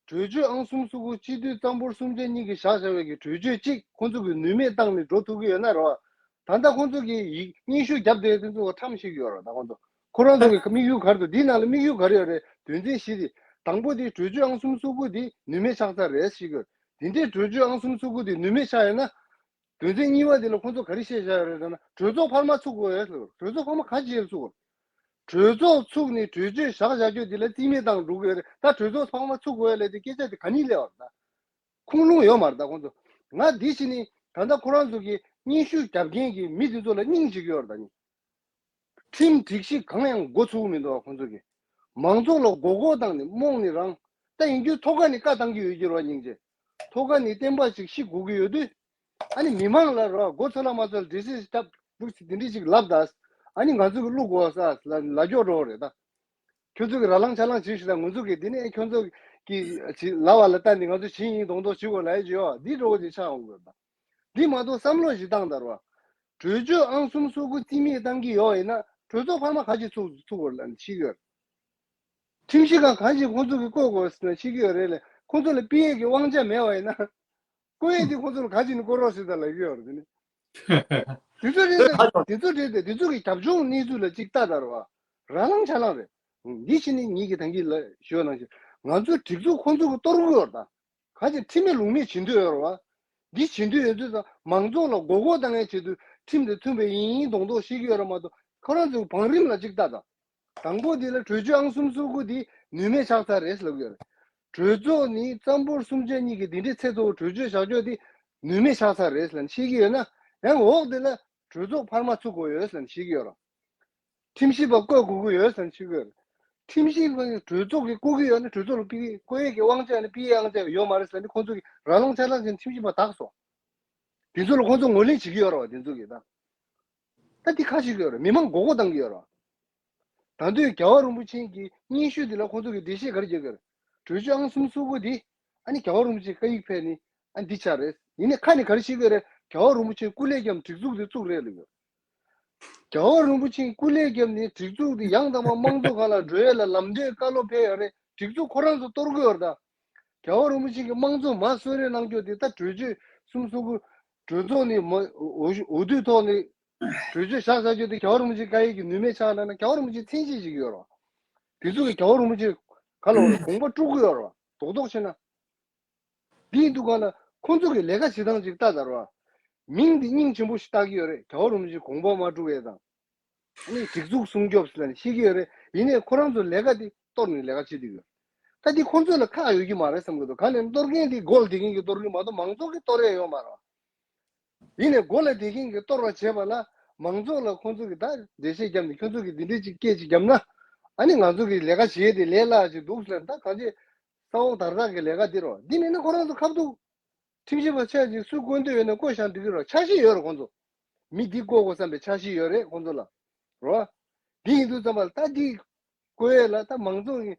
གྲོས་ཆོད་ཨང་གསུམ་སོ་དགུ་སྤྱི་འཐུས་གཙང་པོ་གསུམ་ཆ་གཉིས་ཀྱིས་བཞག་བཞག་པའི་གི་གྲོས་ཆོད་ཅིག་ཁོ་ཚོ་གི་ནུས་མེད་བཏང་ནས་འགྲོ་ཐུབ་ཀྱི་ཡོད་ན་རེད་བ། ད་ལྟ་ཁོང་ཚོ་གིས་ཡིག་སྙན་ཞུ་བརྒྱབ་བསྡད་དེ་ཚོ་ཁྲམ་ཞིག་ཡོད་རེད། ད་ཁོང་ཚོ་ཁོ་རང་ཚོ་གི་དམིགས་ཡུལ་ག་རེ་འདུག་འདིའི་ནང་ལ་དམིགས་ཡུལ་ག་རེ་ཡོད་རེད། དོན་ཚན་བཞི་དེ། དང་པོ་དེ་གྲོས་ཆོད་ཨང་གསུམ་སོ་དགུ་དེ་ནུས་མེད་ཆགས་ཚར་རེད་ཞིག་ཡོད། དེ་འདྲའི་གྲོས་ཆོད་ཨང་གསུམ་སོ་དགུ་དེ་ནུས་མེད་ཆགས་ཡོད་ན། དོན་ཚན་གཉིས་པ་དེ་ལ་ཁོང་ཚོ་ག་རེ་བཤད་བཞག་ཡོད་རེད་ཟེར་ན། གྲོས་ཚོགས་འཕར་མ་ཚུགས་དགོས་ཟེར། གྲོས་ཚོགས་འཕར་མ་ག་རེ་བྱས་ཚུགས་དགོས། གྲོས་ཚོགས་ཚུགས་ནས་གྲོས་ཆོད་བཞག་བཞག་རྒྱུ་དེ་ལ་རྩིས་མེད་བཏང་འགྲོ་གི་ཡོད་རེད། ད་གྲོས་ཚོགས་འཕར་མ་ཚུགས་དགོས་ལབ་དེ་སྐད་ཆ་དེ་ག་ནས་སླེབས་པ་རེད་ད། ཁུངས་ལུང་ཡོད་མ་རེད་ད་ཁོང་ཚོ། ང་འདི་བྱས་ནས་ད་ལྟ་ཁོ་རང་ཚོ་གི་སྙན་ཞུ་རྒྱབ་མཁན་གྱི་མི་དེ་ཚོ་ལ་སྙིང་རྗེ་གི་ཡོད་རེད་ད་ནི། ཁྲིམས་སྒྲིག་གཞི་གང་ཡང་མགོ་ཚུགས་མི་འདུག་ཁོང་ཚོ་གི། མང་ཚོགས་ལ་མགོ་སྐོར་བཏང་ནས་རྨོངས་ནས་རང་། ད་ཡིན་རྒྱུ་ཐོག་ཁ་ནས་བཀའ་བཏང་གི་ཡོད་ཀྱི་རེད་བ། སྙིང་རྗེ། ཐོག་ཁ་ནས་བསྟན་པ་ཞིག་བཤིག་དགོས་ཀྱི་ཡོད་དུས། ཨ་ནི་མི་མང་ལ་རོ་མགོ་ཚོས་ལ་མ་ཚོས་ལ་འགྲེལ་བཤད་ཞིག་བཏབ་འདུག་ཟེར་དེ་འདྲ་ཞིག་ལབ་ད། ཨ་ནི་ང་ཚོ་གི་བླུག་དགོས་ས་ལ་ལ་སྐྱོ་འགྲོ་རེད་ད། ཁྱོད་ཚོ་གི་ར་ལང་ཆ་ལང་བྱེད་ཤིག་ད། ང་ཚོ་གི་འདི་ནས་ཁྱོད་ཚོ་གི་ལབ་པ་ལ་ལྟ་ནས་ང་ཚོ་བྱེད་ཡིན་མདོག་མདོག་བྱེད་དགོས་ལབ་ཡ་ཅིག་ཡོད། འདི་འགྲོ་གི་འདི་ཆགས་འོང་གི་ད། འདི་མ་གཏོགས་བསམ་བློ་ཞིག་བཏང་ད་རོ། གྲོས་ཆོད་ཨང་གསུམ་སོ་དགུ་རྩིས་མེད་བཏང་གི་ཡོད་ཡིན་ན་གྲོས་ཚོགས་འཕར་མ་ག་ཅིག་ཚུགས་ཚུགས་དགོས་ལབ་ནས་ཤེས་ཀྱི་ཡོད་རེད། ཁྲིམས་ཞིབ་ཁང་གང་ཞིག་ཁོང་ཚོ་གིས་བསྐོ་དགོས་ཟེར་ན་ཤེས་ཀྱི་ཡོད་རེད་ལས། ཁོང་ཚོ་ལ་སྤེལ་ཡས་ཀྱི་དབང་ཆ་མེད་པ་ཡིན་ན། བསྐོ་ཡས་དེ་ཁོང་ཚོ་ལ་ག་ཅིག་ནས་བསྐོ་རོགས་ཟེར་ད་ལབ་ཀྱི་ཡོད་རེད་དེ་ནི། དེ་ཚོ་རེད་ད། དེ་ཚོ་རེད་དེ། དེ་ཚོ་གི་རྒྱབ་ལྗོངས་གནས་ཚུལ་ལ་ཅིག་ལྟ་ད་རོ། ར་ལང་ཆ་ལང་རེད། འདི་ཕྱི་ནས་ངེད་ཀྱི་ད་གིན་ལ་ཞུས་ནང་བཞིན་ང་ཚོའི་སྒྲིག་འཛུགས་ཁོང་ཚོ་གིས་གཏོར་གི་ཡོད་རེད་ད། ག་ཅིག་ཁྲིམས་མེད་ལུགས་མེད་བྱེད་འདོད་ཡོད་རེད་བ། འདི་བྱེད་འདོད་ཡོད་ཚུལ་དང་མང་ཚོགས་ལ་མགོ་སྐོར་བཏང་ཡའི་ཆེད་དུ་ཁྲིམས་དང་མཐུན་པ་ཡིན་མདོག་མདོག་བཤད་ཀྱི་ཡོད་རེད་མ་གཏོགས། ཁོ་རང་ཚོའི་བང་རིམ་ལ་ཅིག་ལྟ་དང་། དང་པོ་འདི་ལ་གྲོས་ཆོད་ཨང་གསུམ་སོ་དགུ་འདི་ནུས་མེད་ཆགས་ཚར་རེད་ལབ་ཀྱི་ཡོད་རེད། གྲོས་ཚོགས་ནི་གཙང་པོ་གསུམ་ཆ་གཉིས་ཀྱི་འདི་འདྲའི་ཚད་མཐོ་བོ་གྲོས་ཆོད་བཞག་ཕྱོགས་འདི་ནུས་མེད་ཆགས་ཚར་རེད་ལབ་ནས་བཤད་ཀྱི་ཡོད་ན། ཡང་འོག་འདི་ལ་གྲོས་ཚོགས་འཕར་མ་ཚུགས་དགོས་ཡོད་ལབ་ནས་བཤད་ཀྱི་ཡོད་རེད། ཁྲིམས་ཞིབ་པ་བསྐོ་དགོས་ཀྱི་ཡོད་ཟེར་ནས་བཤད་ཀྱི་ཡོད་རེད། ཁྲིམས་ཞིབ་པ་གྲོས་ཚོགས་ཀྱིས་བསྐོ་གི་ཡོད་ན་གྲོས་ཚོགས་ལ་ཕུད་ཀྱི་བསྐོ་ཡས་ཀྱི་དབང་ཆ་ནི་ཕུད་ཡས་དབང་ཆ་ཡོད་མ་རེད་ཟེར་ནས་ཁོང་ཚོ་གིས་ར་ལང་ཆ་ལང་བྱས་ནས་ཁྲིམས་ཞིབ་པ་བཏགས་སོང་། དེ་ཚོ་ལ་ཁོང་ཚོ་ངོས་ལེན་བྱེད་ཀྱི་ཡོད་རེད་བ། དེ་ཚོ་གིས་ད། ད་འདི་ཁ་ཞིག་ཡོད་རེད། མི་མང་མགོ་སྐོར་བཏང་གི་ཡོད་རེད་བ། ད་དུང་རྒྱལ་བ་རིན་པོ་ཆེ་གི་སྙན་ཞུ་འདི་ལ་ཁོང་ཚོ་གིས་འགྲེལ་བཤད་ག་རེ་རྒྱག་གི་རེད། གྲོས་ཆོད་ཨང་གསུམ་སོ་དགུ་འདི། ཨ་ནི་རྒྱལ་བ་རིན་པོ་ཆེ་བཀའ་ཡིག་ཕེབས་ནི། ཨ་འདི་ཆགས་རེད། ཡིན་ནའི་ཁ་ནས་ག་རེ་བཤད་ཀྱི་རེད། རྒྱལ་བ་རིན་པོ་ཆེ་སྐུ་ལས་བསྐྱབས་སྒྲིག་འཛུགས་འདི་བཙུགས་རེད་ལབ་ཡོད། རྒྱལ་བ་རིན་པོ་ཆེས་སྐུ་ལས་བསྐྱབས་ནས་སྒྲིག་འཛུགས་འདི་ཡང་དག་པ་དམངས་གཙོ་ཁ་ལ་འགྲོ་ཡས་ལ་ལམ་སྟོན་བཀའ་སློབ་ཕེབས་ཡོད་རེད། སྒྲིག་འཛུགས་ཁོ་རང་ཚོ་གཏོར་གི་ཡོད་རེད་ད། རྒྱལ་བ་རིན་པོ་ཆེ་གིས་དམངས་གཙོ་མར་གསོལ་རས་གནང་རྒྱུ་དེ་ད་གྲོས་ཆོད་གསུམ་སོ་དགུ་གྲོས་ཚོགས་ནས་མ་འོས་འོས་བསྡུའི་ཐོག་ནས་གྲོས་ཆོད་བཞག་བཞག་རྒྱུ་དེ་རྒྱལ་བ་རིན་པོ་ཆེའི་བཀའ་ཡིག་གི་ནུས་མེད་ཆགས་ན་ན་རྒྱལ་བ་རིན་པོ་ཆེ་མཚན་ཤས་ཤིག་ཡོད་རེད། དེ་ཚོ་གིས་རྒྱལ་བ་རིན་པོ་ཆེ་ག་ལ་འོ་དགོངས་པ་དཀྲུག་གི་ཡོད་རེད། རྡོག་རྡོག་བྱས་ན། འདིའི་འདུག་ག་ལ་ཁོང་ཚོ་གི་ལས་ཀ་བྱེད་སྟངས་ཅིག་ལྟ་དར་བ། མིང་འདི་སྙིང་རྗེ་པོ་ཞིག་བཏགས་ཀྱི་ཡོད་རེད། རྒྱལ་བ་རིན་པོ་ཆེ་དགོངས་པ་མ་དཀྲུག་ཡས་དང་། ཨ་ནི་སྒྲིག་འཛུགས་སྲུང་སྐྱོབ་ཟེར་ནས་བཤད་ཀྱི་ཡོད་རེད། ཡིན་ནའི་ཁོ་རང་ཚོ་ལས་ཀ་འདི་གཏོར་ནས་ལས་ཀ་བྱེད་ཀྱི་ཡོད། ད་འདི་ཁོང་ཚོ་ལ་ཁག་ཡོད་ཀྱི་མ་རེད་བསམ་གྱི་འདུག་ག་ལས་གཏོར་མཁན་འདི་མགོ་ལ་བསྡད་མཁན་གྱིས་གཏོར་གྱི་མ་གཏོགས་མང་ཚོགས་ཀྱིས་གཏོར་ཡས་ཡོད་མ་རེད། ཡིན་ནའི་མགོ་ལ་བསྡད་མཁན་གྱིས་གཏོར་བ་བྱས་པ་ལ་མང་ཚོགས་ལ་ཁོང་ཚོ་གིས་ད་འགྲེལ་བཤད་བརྒྱབ་ནས་ཁྱོད་ཚོ་གིས་འདི་འདྲས་ཅིག་སྐད་ཅིག་བརྒྱབ་ན། ཨ་ནི་ང་ཚོ་གི་ལས་ཀ་བྱེད་ཡས་དེ་ལས་སླ་ཅིག་འདུག་ཟེར། ད་གང་ཅི། ས་འོག་དར་དར་གྱི་ལས་ཀ་འདི་རོ། འདི་མིན་ན་ཁོ་རང་ཚོ་ཁ་ཐུག་ཁྲིམས་ཞིབ་པ་ཆ་ཅིག་སུ་བསྐོ་འདོད་ཡོད་ན་བསྐོ་བཞག་འགྲིག་གི་རོ། འཆར་གཞི་ཡོད་རེད་ཁོང་ཚོ། མི་འདི་བསྐོ་དགོས་བསམ་པའི་འཆར་གཞི་ཡོད་རེད་ཁོང་ཚོ་ལ། རོ། འདི་ཡིན་དུས་ཙམ་པ་ལ་ད་འདི་བསྐོ་ཡས་ལ་ད་མང་ཚོགས་ཀྱི་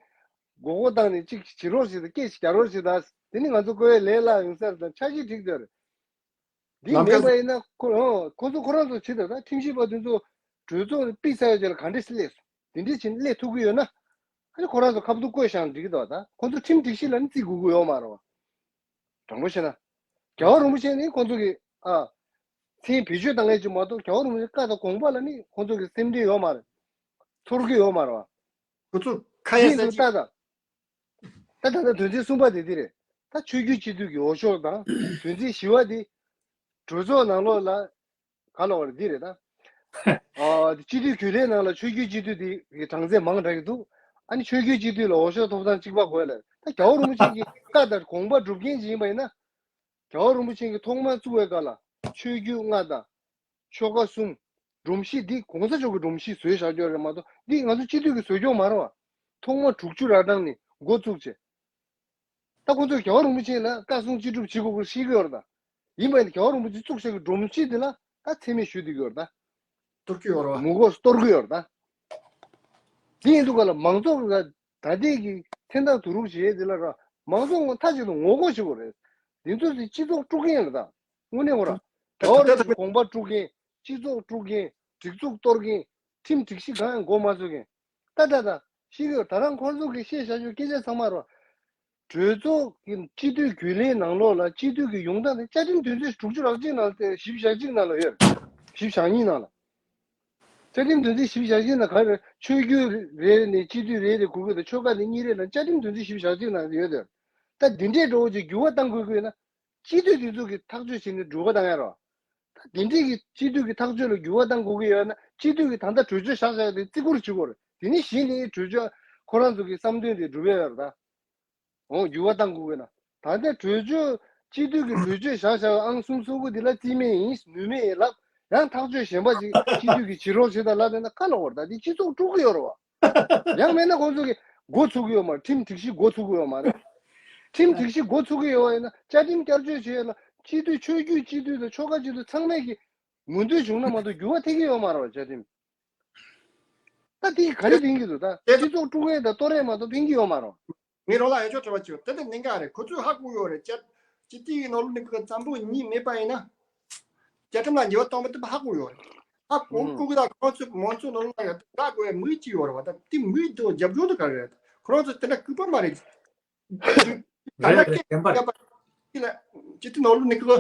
མགོ་སྐོར་བཏང་ནས་གཅིག་བྱེད་རོགས་བྱེད་དང་། སྐད་ཅིག་རྒྱག་རོགས་བྱེད་དང་། དེ་ནི་ང་ཚོ་བཀོད་ཡས་ལས་སླ་ཡོང་ས་རེད་དང་། འཆར་གཞི་འགྲིག་འདོད་རེད། འདི་ལམ་མེད་ཁ་པ་ཡིན་ན་ཁོ་ཨོ་ཁོ་ཚོ་ཁོ་རང་ཚོ་བྱེད་དང་། ད་ཁྲིམས་ཞིབ་པ་དེ་ཚོ་གྲོས་ཚོགས་ནས་ཕྱིས་ཚར་བའི་རྗེས་ལ་ག་འདྲས་སེ་སླེབས་སོང་། དེ་འདྲས་བྱས་ནས་སླེབས་ཐུབ་ཀྱི་ཡོད་ན། ཨ་ནི་ཁོ་རང་ཚོ་ཁ་བསྡུར་བསྐོས་བཞག་ན་འགྲིག་གི་འདུག་ད་ཁོ་ཚོ་ཁྲིམས་སྒྲིག་གཞི་ལ་ནི་བརྩི་དགོས་ཀྱི་ཡོད་མ་རེད་བ། དྲང་པོ་བཤད་ན། རྒྱལ་བ་རིན་པོ་ཆེ་ནི་ཁོ་ཚོ་གི་ཨ་མཚན་བེད་སྤྱོད་བཏང་ཡས་ཅིག་མ་གཏོགས། རྒྱལ་བ་རིན་པོ་ཆེ་བཀའ་དང་དགོངས་པ་ལ་ནི་ཁོ་ཚོ་གི་སེམས་ཁྲལ་ཡོད་མ་རེད། ཚོར་གི་ཡོད་མ་རེད་བ། ཁོ་ཚོ་ཁ་ཡ་ཡིན་ས་འདུག་ཅིག་ད་ད། ད་ད་ད་དོན་ཚན་གསུམ་པ་དེ་འདི་རེད། ད་ཆོས་བརྒྱུད་སྤྱི་འཐུས་ཀྱི་འོས་ཤོག་དང་། དོན་ཚན་བཞི་པ་དེ་གྲོས་ཚོགས་ནང་ལོགས་ལ་ག་ལ་བར་འདི་རེད་ད། ཨ་སྤྱི་འཐུས་རྒྱུན་ལས་ནང་ལ་ཆོས་བརྒྱུད་སྤྱི་འཐུས་དེ་གི་གྲངས་ཚད་མང་དྲགས་ཀྱི་འདུག་ཨ་ནི་ཆོས་བརྒྱུད་སྤྱི་འཐུས་ལ་འོས་ཤོག་ཐོབ་ཐང་གཅིག་པ་དགོས་ལ། ད་རྒྱལ་བ་རིན་པོ་ཆེ་གི་བཀའ་དང་དགོངས་པ་སྒྲུབ་མཁན་ཅིག་ཡིན་པ་ཡིན་ན། རྒྱལ་བ་རིན་པོ་ཆེ་གིས་ཐོག་མར་བཙུགས་པའི་སྐབས་ལ་ཆོས་བརྒྱུད་ལྔ་དང་ཆོལ་ཁ་གསུམ། སྒྲོམ་གཞི་འདི་གོང་ས་མཆོག་གི་སྒྲོམ་གཞི་བཟོས་བཞག་རྒྱུ་རེད་མ་གཏོགས། འདི་ང་ཚོ་སྤྱི་འཐུས་ཀྱིས་བཟོས་རྒྱུ་མ་རེད་བ། ཐོག་མར་དྲུག་ཅུ་ར་གྲངས་ནས་འགོ་བཙུགས་བྱས། ད་ཁོ་ཚོས་རྒྱལ་བ་རིན་པོ་ཆེ་ལ་བཀའ་གསུང་ཅི་སྒྲུབ་བྱེད་དགོས་ཀྱི་ཤེས་ཀྱི་ཡོད་རེད་ད། ཡིན་པ་ཡིན་ན་རྒྱལ་བ་རིན་པོ་ཆེ་བཙུགས་བཞག་གི་སྒྲོམ་གཞི་འདི་ལ་ད་མཚན་སྨད་ཞུ་བསྡད་ཀྱི་ཡོད་རེད་ད། གཏོར་གྱི་ཡོད་རེད་བ། ངོ་རྒོལ་གཏོར་གྱི་ཡོད་རེད་ད། དེ་ཡིན་དུས་ག་ལ་མང་ཚོགས་ལ་ད་ལྟའི་གི་མཚན་རྟགས་བསྡུ་རུབ་བྱེད་ཡས་དེ་ལ་ར། མང་ཚོགས་ངོ་མཐའ་གཅིག་ཏུ་ངོ་རྒོལ་བྱེད་དགོས་རེད། འདི་ཚོ་དེ་སྤྱི་ཚོགས་དཀྲུག་མཁན་རེད་ད། དངོས་གནས་ཁོ་ར། ད་རྒྱལ་བ་རིན་པོ་ཆེའི་དགོངས་པ་དཀྲུག་མཁན། སྤྱི་ཚོགས་དཀྲུག་མཁན། སྒྲིག་འཛུགས་གཏོར་མཁན། ཁྲིམས་སྒྲིག་གཞི་གང་ཡང་འགོ་མ་ཚུགས་མཁན། ད་ད་ད་ཤེས་ཀྱི་ཡོད། ད་རང་ཁོང་ཚོ་གིས་བཤད་བཞག་རྒྱུ་སྐད་ཆ་ཚང་མ་ར། གྲོས་ཚོགས་ཀྱི་སྤྱི་འཐུས་རྒྱུན་ལས་ནང་ལོགས་ལ་སྤྱི་འཐུས་ཀྱི་ཡོང་སྟངས་དེ་བཅའ་ཁྲིམས་དོན་ཚན་དྲུག་ཅུ་རེ་གཅིག་ནང་དེ་བཞི་བཅུ་ཞེ་གཅིག་ནང་ལ་ཡོད། བཞི་བཅུ་ཞེ་གཉིས་ནང་ལ། བཅའ་ཁྲིམས་དོན་ཚན་བཞི་བཅུ་ཞེ་གཅིག་ནང་ག་རེ། ཆོས་བརྒྱུད་རེ་ནས་སྤྱི་འཐུས་རེ་རེ་དགོས་ཀྱི་དང་། ཆོལ་ཁ་དེ་གཉིས་རེ་ལ་བཅའ་ཁྲིམས་དོན་ཚན་བཞི་བཅུ་ཞེ་གཅིག་ནང་ཡོད་དེ། ད་འདི་འདྲའི་འགྲོ་བ་ཅིག་འགྱུར་བ་གཏང་དགོས་ཀྱི་ཡོད་ན། སྤྱི་འཐུས་དེ་ཚོ་གིས་ཐག་གཅོད་བྱས་ནས་འགྱུར་བ་གཏང་ཡ་རོ། ད་དེ་འདྲའི་གི་སྤྱི་འཐུས་ཀྱི་ཐག་གཅོད་ལ་འགྱུར་བ་གཏང་དགོས་ཀྱི་ཡོད་ན། སྤྱི་འཐུས་ཀྱིས་ད་ལྟ་གྲོས་ཆོད་བཞག་བཞག་དེ་བརྩི་བཀུར་བྱེད་དགོས་རེད། དེ་ནས་གཞི་ནས་གྲོས་ཆོད་ཁོ་རང་ཚོ་གི་བསམ་དོན་དེ་འགྲུབ་ཡ་ཡོད་རེད་ད། འོ་འགྱུར་བ་གཏང་དགོས་ཀྱི་ན། ད་ལྟ་གྲོས་ཆོད་སྤྱི་འཐུས་ཀྱི་གྲོས་ཆོད་བཞག་བཞག་ཨང་གསུམ་སོ་དགུ་འདི་ལ་རྩིས་མེད་ཡིན། ནུས་མེད་ཡིན་ལབ། ཡང་ཐག་གཅོད་གཞན་པ་ཅིག་སྤྱི་འཐུས་ཀྱིས་བྱེད་རོགས་བྱེད་དང་ལབ་ཡོད་ན་ག་ལ་བར་ད་འདི་སྤྱི་ཚོགས་དཀྲུག་གི་ཡོད་རེད་བ། ཡང་མིན་ན་ཁོང་ཚོ་གིས་འགོ་ཚུགས་ཀྱི་ཡོད་མ་རེད། ཁྲིམས་སྒྲིག་གཞི་འགོ་ཚུགས་ཀྱི་ཡོད་མ་རེད། ཁྲིམས་སྒྲིག་གཞི་འགོ་ཚུགས་ཀྱི་ཡོད་པ་ཡིན་ན་བཅའ་ཁྲིམས་བསྐྱར་བཅོས་བྱེད་ཡ་ལ་སྤྱི་འཐུས་ཆོས་བརྒྱུད་སྤྱི་འཐུས་དང་ཆོལ་ཁ་སྤྱི་འཐུས་ཚང་མས་ཀྱི་མོས་མཐུན་བྱུང་ན་མ་གཏོགས་འགྱུར་བ་ཐེབས་ཀྱི་ཡོད་མ་རེད་བ་བཅའ་ཁྲིམས། ད་དེ་ག་རེ་ཕན་གྱི་འདུག་ད་སྤྱི་ཚོགས་དཀྲུག་མཁན་དང་གཏོར་ཡས་མ་གཏོགས་ཕན་གྱི་ཡོད་མ་རེད། ངས་རང་ལ་ཡང་ཆོག་དྲི་བ་བྱེད། དེ་འདྲ་གནད་འགག་རེད། ཁོ་ཚོས་ཧ་གོ་ཡོད་རེད། སྤྱི་སྤྱི་འཐུས་ཀྱི་ནང་ལོགས་ནས་ཁོ་གཙང་པོ་གཉིས་མེད་པ་ཡིན་ན། བཅའ་ཁྲིམས་ལ་འགྱུར་བ་གཏོང་མི་ཐུབ་པ་ཧ་གོ་ཡོད་རེད། ཧ་གོ་གོ་གི་ད་ཁོ་ཚོས་མང་ཚོགས་ནང་ལོགས་ལ་ཡང་དགའ་དགོས་པའི་མོས་ཅིག་ཡོད་རེད་བ། ད་དེ་མོས་དང་རྒྱབ་ལྗོངས་དེ་ག་རེ་རེད། ཁོ་རང་ཚོ་དེ་འདྲ་ལྐུགས་པ་མ་རེད། ད་རེད་ལྟ་རེད། སྐད་བདེན་པ་རེད། བརྒྱབ་པ་ཅི་ལ་སྤྱི་འཐུས་ནང་ལོགས་ནས་ཁོ་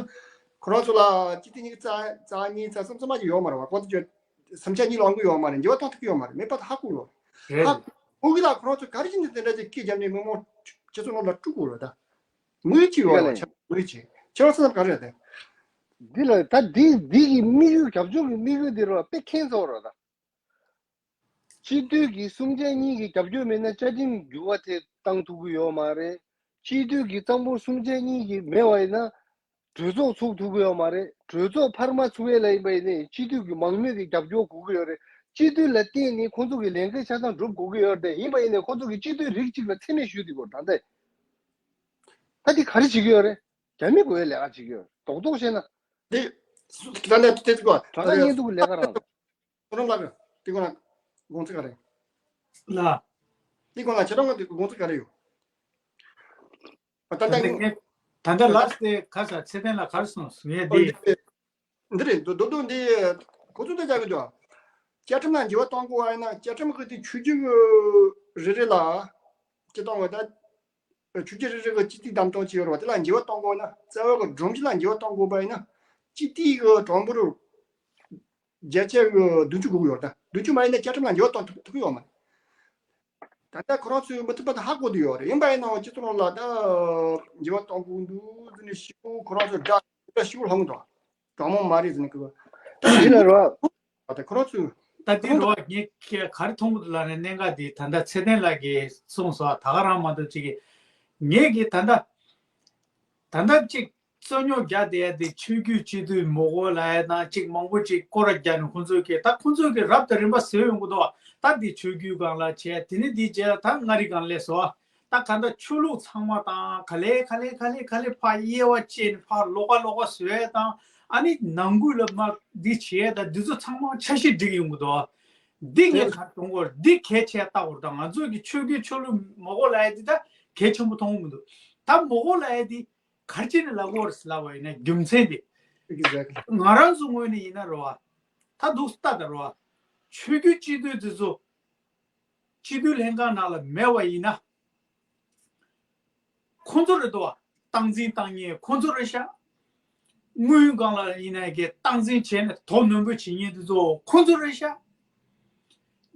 ཁོ་རང་ཚོ་ལ་སྤྱི་འཐུས་གཉིས་ཀྱི་རྩ་རྩ་གཉིས་རྩ་གསུམ་རྩ་མ་ཅིག་ཡོད་མ་རེད་བ། ཁོ་ཚོ་ཚོས་བསམ་འཆར་གཉིས་ལོག་གི་ཡོད་མ་རེད། འགྱུར་བ་གཏོང་ཐུབ་ཀྱི་ཡོད་མ་རེད། མེད་པ་ད་ཧ་གོ་ཡོད་རེད། ཧ་གོ་གི་ད་ཁོ་རང་ཚོ་ག་རེ་བྱས་ནས་དེ་འདྲ་ཅིག་སྐད་རྒྱབ་ནས་མི་མང་སྤྱི་ཚོགས་ནང་ལ་དཀྲུག་དགོས་རེད་ད། མོས་ཅིག་ཡོད་རེད་བ། མོས་ཅིག་ཁྱེད་རང་བསམ་ག་རེ་རེད། འདི་ལ་ད་འདི་འདི་གི་དམིགས་ཡུལ་རྒྱབ་ལྗོངས་ཀྱི་དམིགས་ཡུལ་འདི་རེད་བ། དཔེ་ཁེངས་ཚོར་རེད་ད། སྤྱི་འཐུས་ཀྱི་གསུམ་ཆ་གཉིས་ཀྱི་རྒྱབ་སྐྱོར་མེད་ན་བཅའ་ཁྲིམས་འགྱུར་བ་དེ་བཏང་ཐུབ་ཀྱི་ཡོད་མ་རེད། སྤྱི་འཐུས་ཀྱི་གཙང་པོ་གསུམ་ཆ་གཉིས་ཀྱི་མེད་པ་ཡིན་ན་གྲོས་ཚོགས་ཚུགས་ཐུབ་ཀྱི་ཡོད་མ་རེད། གྲོས་ཚོགས་འཕར་མ་ཚུགས་ཡས་ལ་ཡིན་པ་ཡིན་ནའི་སྤྱི་འཐུས་ཀྱི་མང་མོས་ཀྱི་རྒྱབ་སྐྱོར་དགོས་ཀྱི་ཡོད་རེད། སྤྱི་འཐུས་ལ་བརྟེན་ནས་ཁོང་ཚོ་གི་ལས་འགན་ཆ་ཚང་སྒྲུབ་དགོས་ཀྱི་ཡོད་རེད། ཡིན་པ་ཡིན་ནའི་ཁོང་ཚོ་གི་སྤྱི་འཐུས་རིགས་གཅིག་ལ་མཚན་སྨད་ཞུ་བསྡད་ཀྱི་ཡོད་རེད། ད་ལྟ་ད་འདི་ག་རེ་བྱེད་ཀྱི་ཡོད་རེད། རྒྱ་མི་དགོས་ཡས་ལས་ཀ་བྱེད་ཀྱི་ཡོད་རེད། རྡོག་རྡོག་བཤད་ན། འདི་ད་ལྟ་དེ་ཚོ་གྲྭ་པ་བརྙན་ཐུང་གི་ལས་ཀ་རང་རེད། ཁོ་རང་ལགས་དེ་སྒང་ལ་དགོངས་ཚུལ་ག་རེ། ལ། དེ་སྒང་ལ་ཁྱེད་རང་གི་དགོངས་ཚུལ་ག་རེ་ཡོད། ད་ལྟ་ད་ལྟ་ངས་ད་ལྟ་ལགས་དེ་ག་ས་ཚེ་བརྟན་ལགས་ག་རེ་གསུངས་སོང་ངས། ཨོ་འདི་འདི་འདི་རེད། འདུག་འདུག་འདུག་འདི་ཁོ་ཚོ་འདི་བྱ་གི་འདུག་བཅའ་ཁྲིམས་ལ་འགྱུར་བ་གཏོང་དགོས་པ་ཡིན་ན་བཅའ་ཁྲིམས་ཀྱི་དེ་ཆོས་བརྒྱུད་རེ་རེ་ལ་སྤྱི་གཏོང་བ་ད། ཆོས་བརྒྱུད་རེ་རེ་གི་སྤྱི་འཐུས་བདམས་ཐོན་བྱས་ཡོད་རེད་བ། དེ་ལ་འགྱུར་བ་གཏོང་དགོས་ན། རྩ་བའི་གི་སྒྲོམ་གཞི་ལ་འགྱུར་བ་གཏོང་དགོས་པ་ཡིན་ན། སྤྱི་འཐུས་གི་གྲངས་འབོར་བརྒྱ་ཆ་གི་བདུན་ཅུ་དགོས་ཀྱི་ཡོད་རེད། ད་བདུན་ཅུ་མ་ཡིན་ན་བཅའ་ཁྲིམས་ལ་འགྱུར་བ་གཏོང་ཐུབ་ཐུབ་ཀྱི་ཡོད་མ་རེད། ད་ལྟ་ཁོ་རང་ཚོས་མི་ཐུབ་པ་དེ་ཧ་གོ་བསྡད་ཡོད་རེད། ཡིན་པ་ཡིན་ནའང་སྤྱི་ཚོགས་ནང་ལ་ད་འགྱུར་བ་གཏོང་དགོས་འདུག་ཟེར་ནས་ཞེ་པོ་ཁོ་རང་ཚོ་དགྲ་དགྲ་ཞེ་པོ་ལྷུང་འདུག་གྲོགས་མོ་མ་རེད་ཟེར་ནས་ཁོ། ད་འདི་ལ་རོ། ད་ཁོ་རང་ཚོས། ད་འདི་རོ་ངས་ཁྱེད་ག་རེ་མཐོང་གི་འདུག་ལབ་ན། གནད་འགག་འདི་ད་ལྟ་ཚེ་བརྟན་ལགས་ཀྱིས་གསུངས་སོང་། ད་ག་རང་མ་གཏོགས་ཅིག་གིས་ངས་ཀྱིས་ད་ལྟ་ད་ལྟ་ཅིག་རྩོད་རྙོག་རྒྱག་བསྡད་ཡ་དེ་ཆོས་བརྒྱུད་སྤྱི་འཐུས་མི་དགོས་ལབ་ཡ་དང་། ཅིག་མང་པོ་ཅིག་སྐོར་ར་རྒྱག་ནས་ཁོང་ཚོས་ཀྱིས་ད་ཁོང་ཚོས་ཀྱིས་རབ་དང་རིམ་པ་བཟོས་ཡོང་གི་འདུག་ད་འདི་ཆོས་བརྒྱུད་སྒང་ལ་བྱས། དེ་ནས་འདི་བྱས། ད་མངའ་རིས་སྒང་སླེབས་སོང་། ད་ག་འདྲ་ཆོས་ལུགས་ཚང་མ་དང་ག་ལེ་ག་ལེ་ག་ལེ་ག་ལེ་ཕར་དབྱེ་བ་ཕྱེ་ནས་ཕར་ལོགས་ཀ་ལོགས་ཀ་བཟོ་ཡས་དང་། ཨ་ནི་ནང་ཁུལ་ལ་མར་འདི་བྱེད་ཡས་དང་། འདི་ཚོ་ཚང་མ་འཆར་གཞི་སྒྲིག་ཡོང་གི་འདུག་འདི་ངས་ག་རེ་མཐོང་གི་ཡོད་རེད། འདི་གལ་ཆེ་ལྟ་བུར་དང་ང་ཚོ་གི་ཆོས་བརྒྱུད་ཆོས་ལུགས་མ་གོ་ལབ་ཡ་འདི་ད་གལ་ཆེན་པོ་མཐོང་གི་མི་འདུག་ད་མ་གོ་ལབ་ཡ་འདི་ག་རེ་བྱས་ནས་ལབ་དགོས་རེད་ལབ་པ་ཡིན་ན་རྒྱུ་མཚན་འདི། Exactly. ང་རང་ཚོ་ངོས་ནས་ཡིན་ན་རེད་བ། ད་འདུག་ལྟ་ད་རེད་བ། ཆོས་བརྒྱུད་སྤྱི་འཐུས་འདི་ཚོ་སྤྱི་འཐུས་ལྷན་ཁང་ནང་ལ་མེད་པ་ཡིན་ན། ཁོང་ཚོ་རེད་དོ། སྟངས་འཛིན་བཏང་མཁན་ཁོང་ཚོ་རེད་ཤག་དངུལ་སྒང་ལ་ཡིན་ནའི་གི་སྟངས་འཛིན་བྱས་ནས་དོ་ནན་པོ་བྱེད་མཁན་དེ་ཚོ་ཁོང་ཚོ་རེད་ཤག་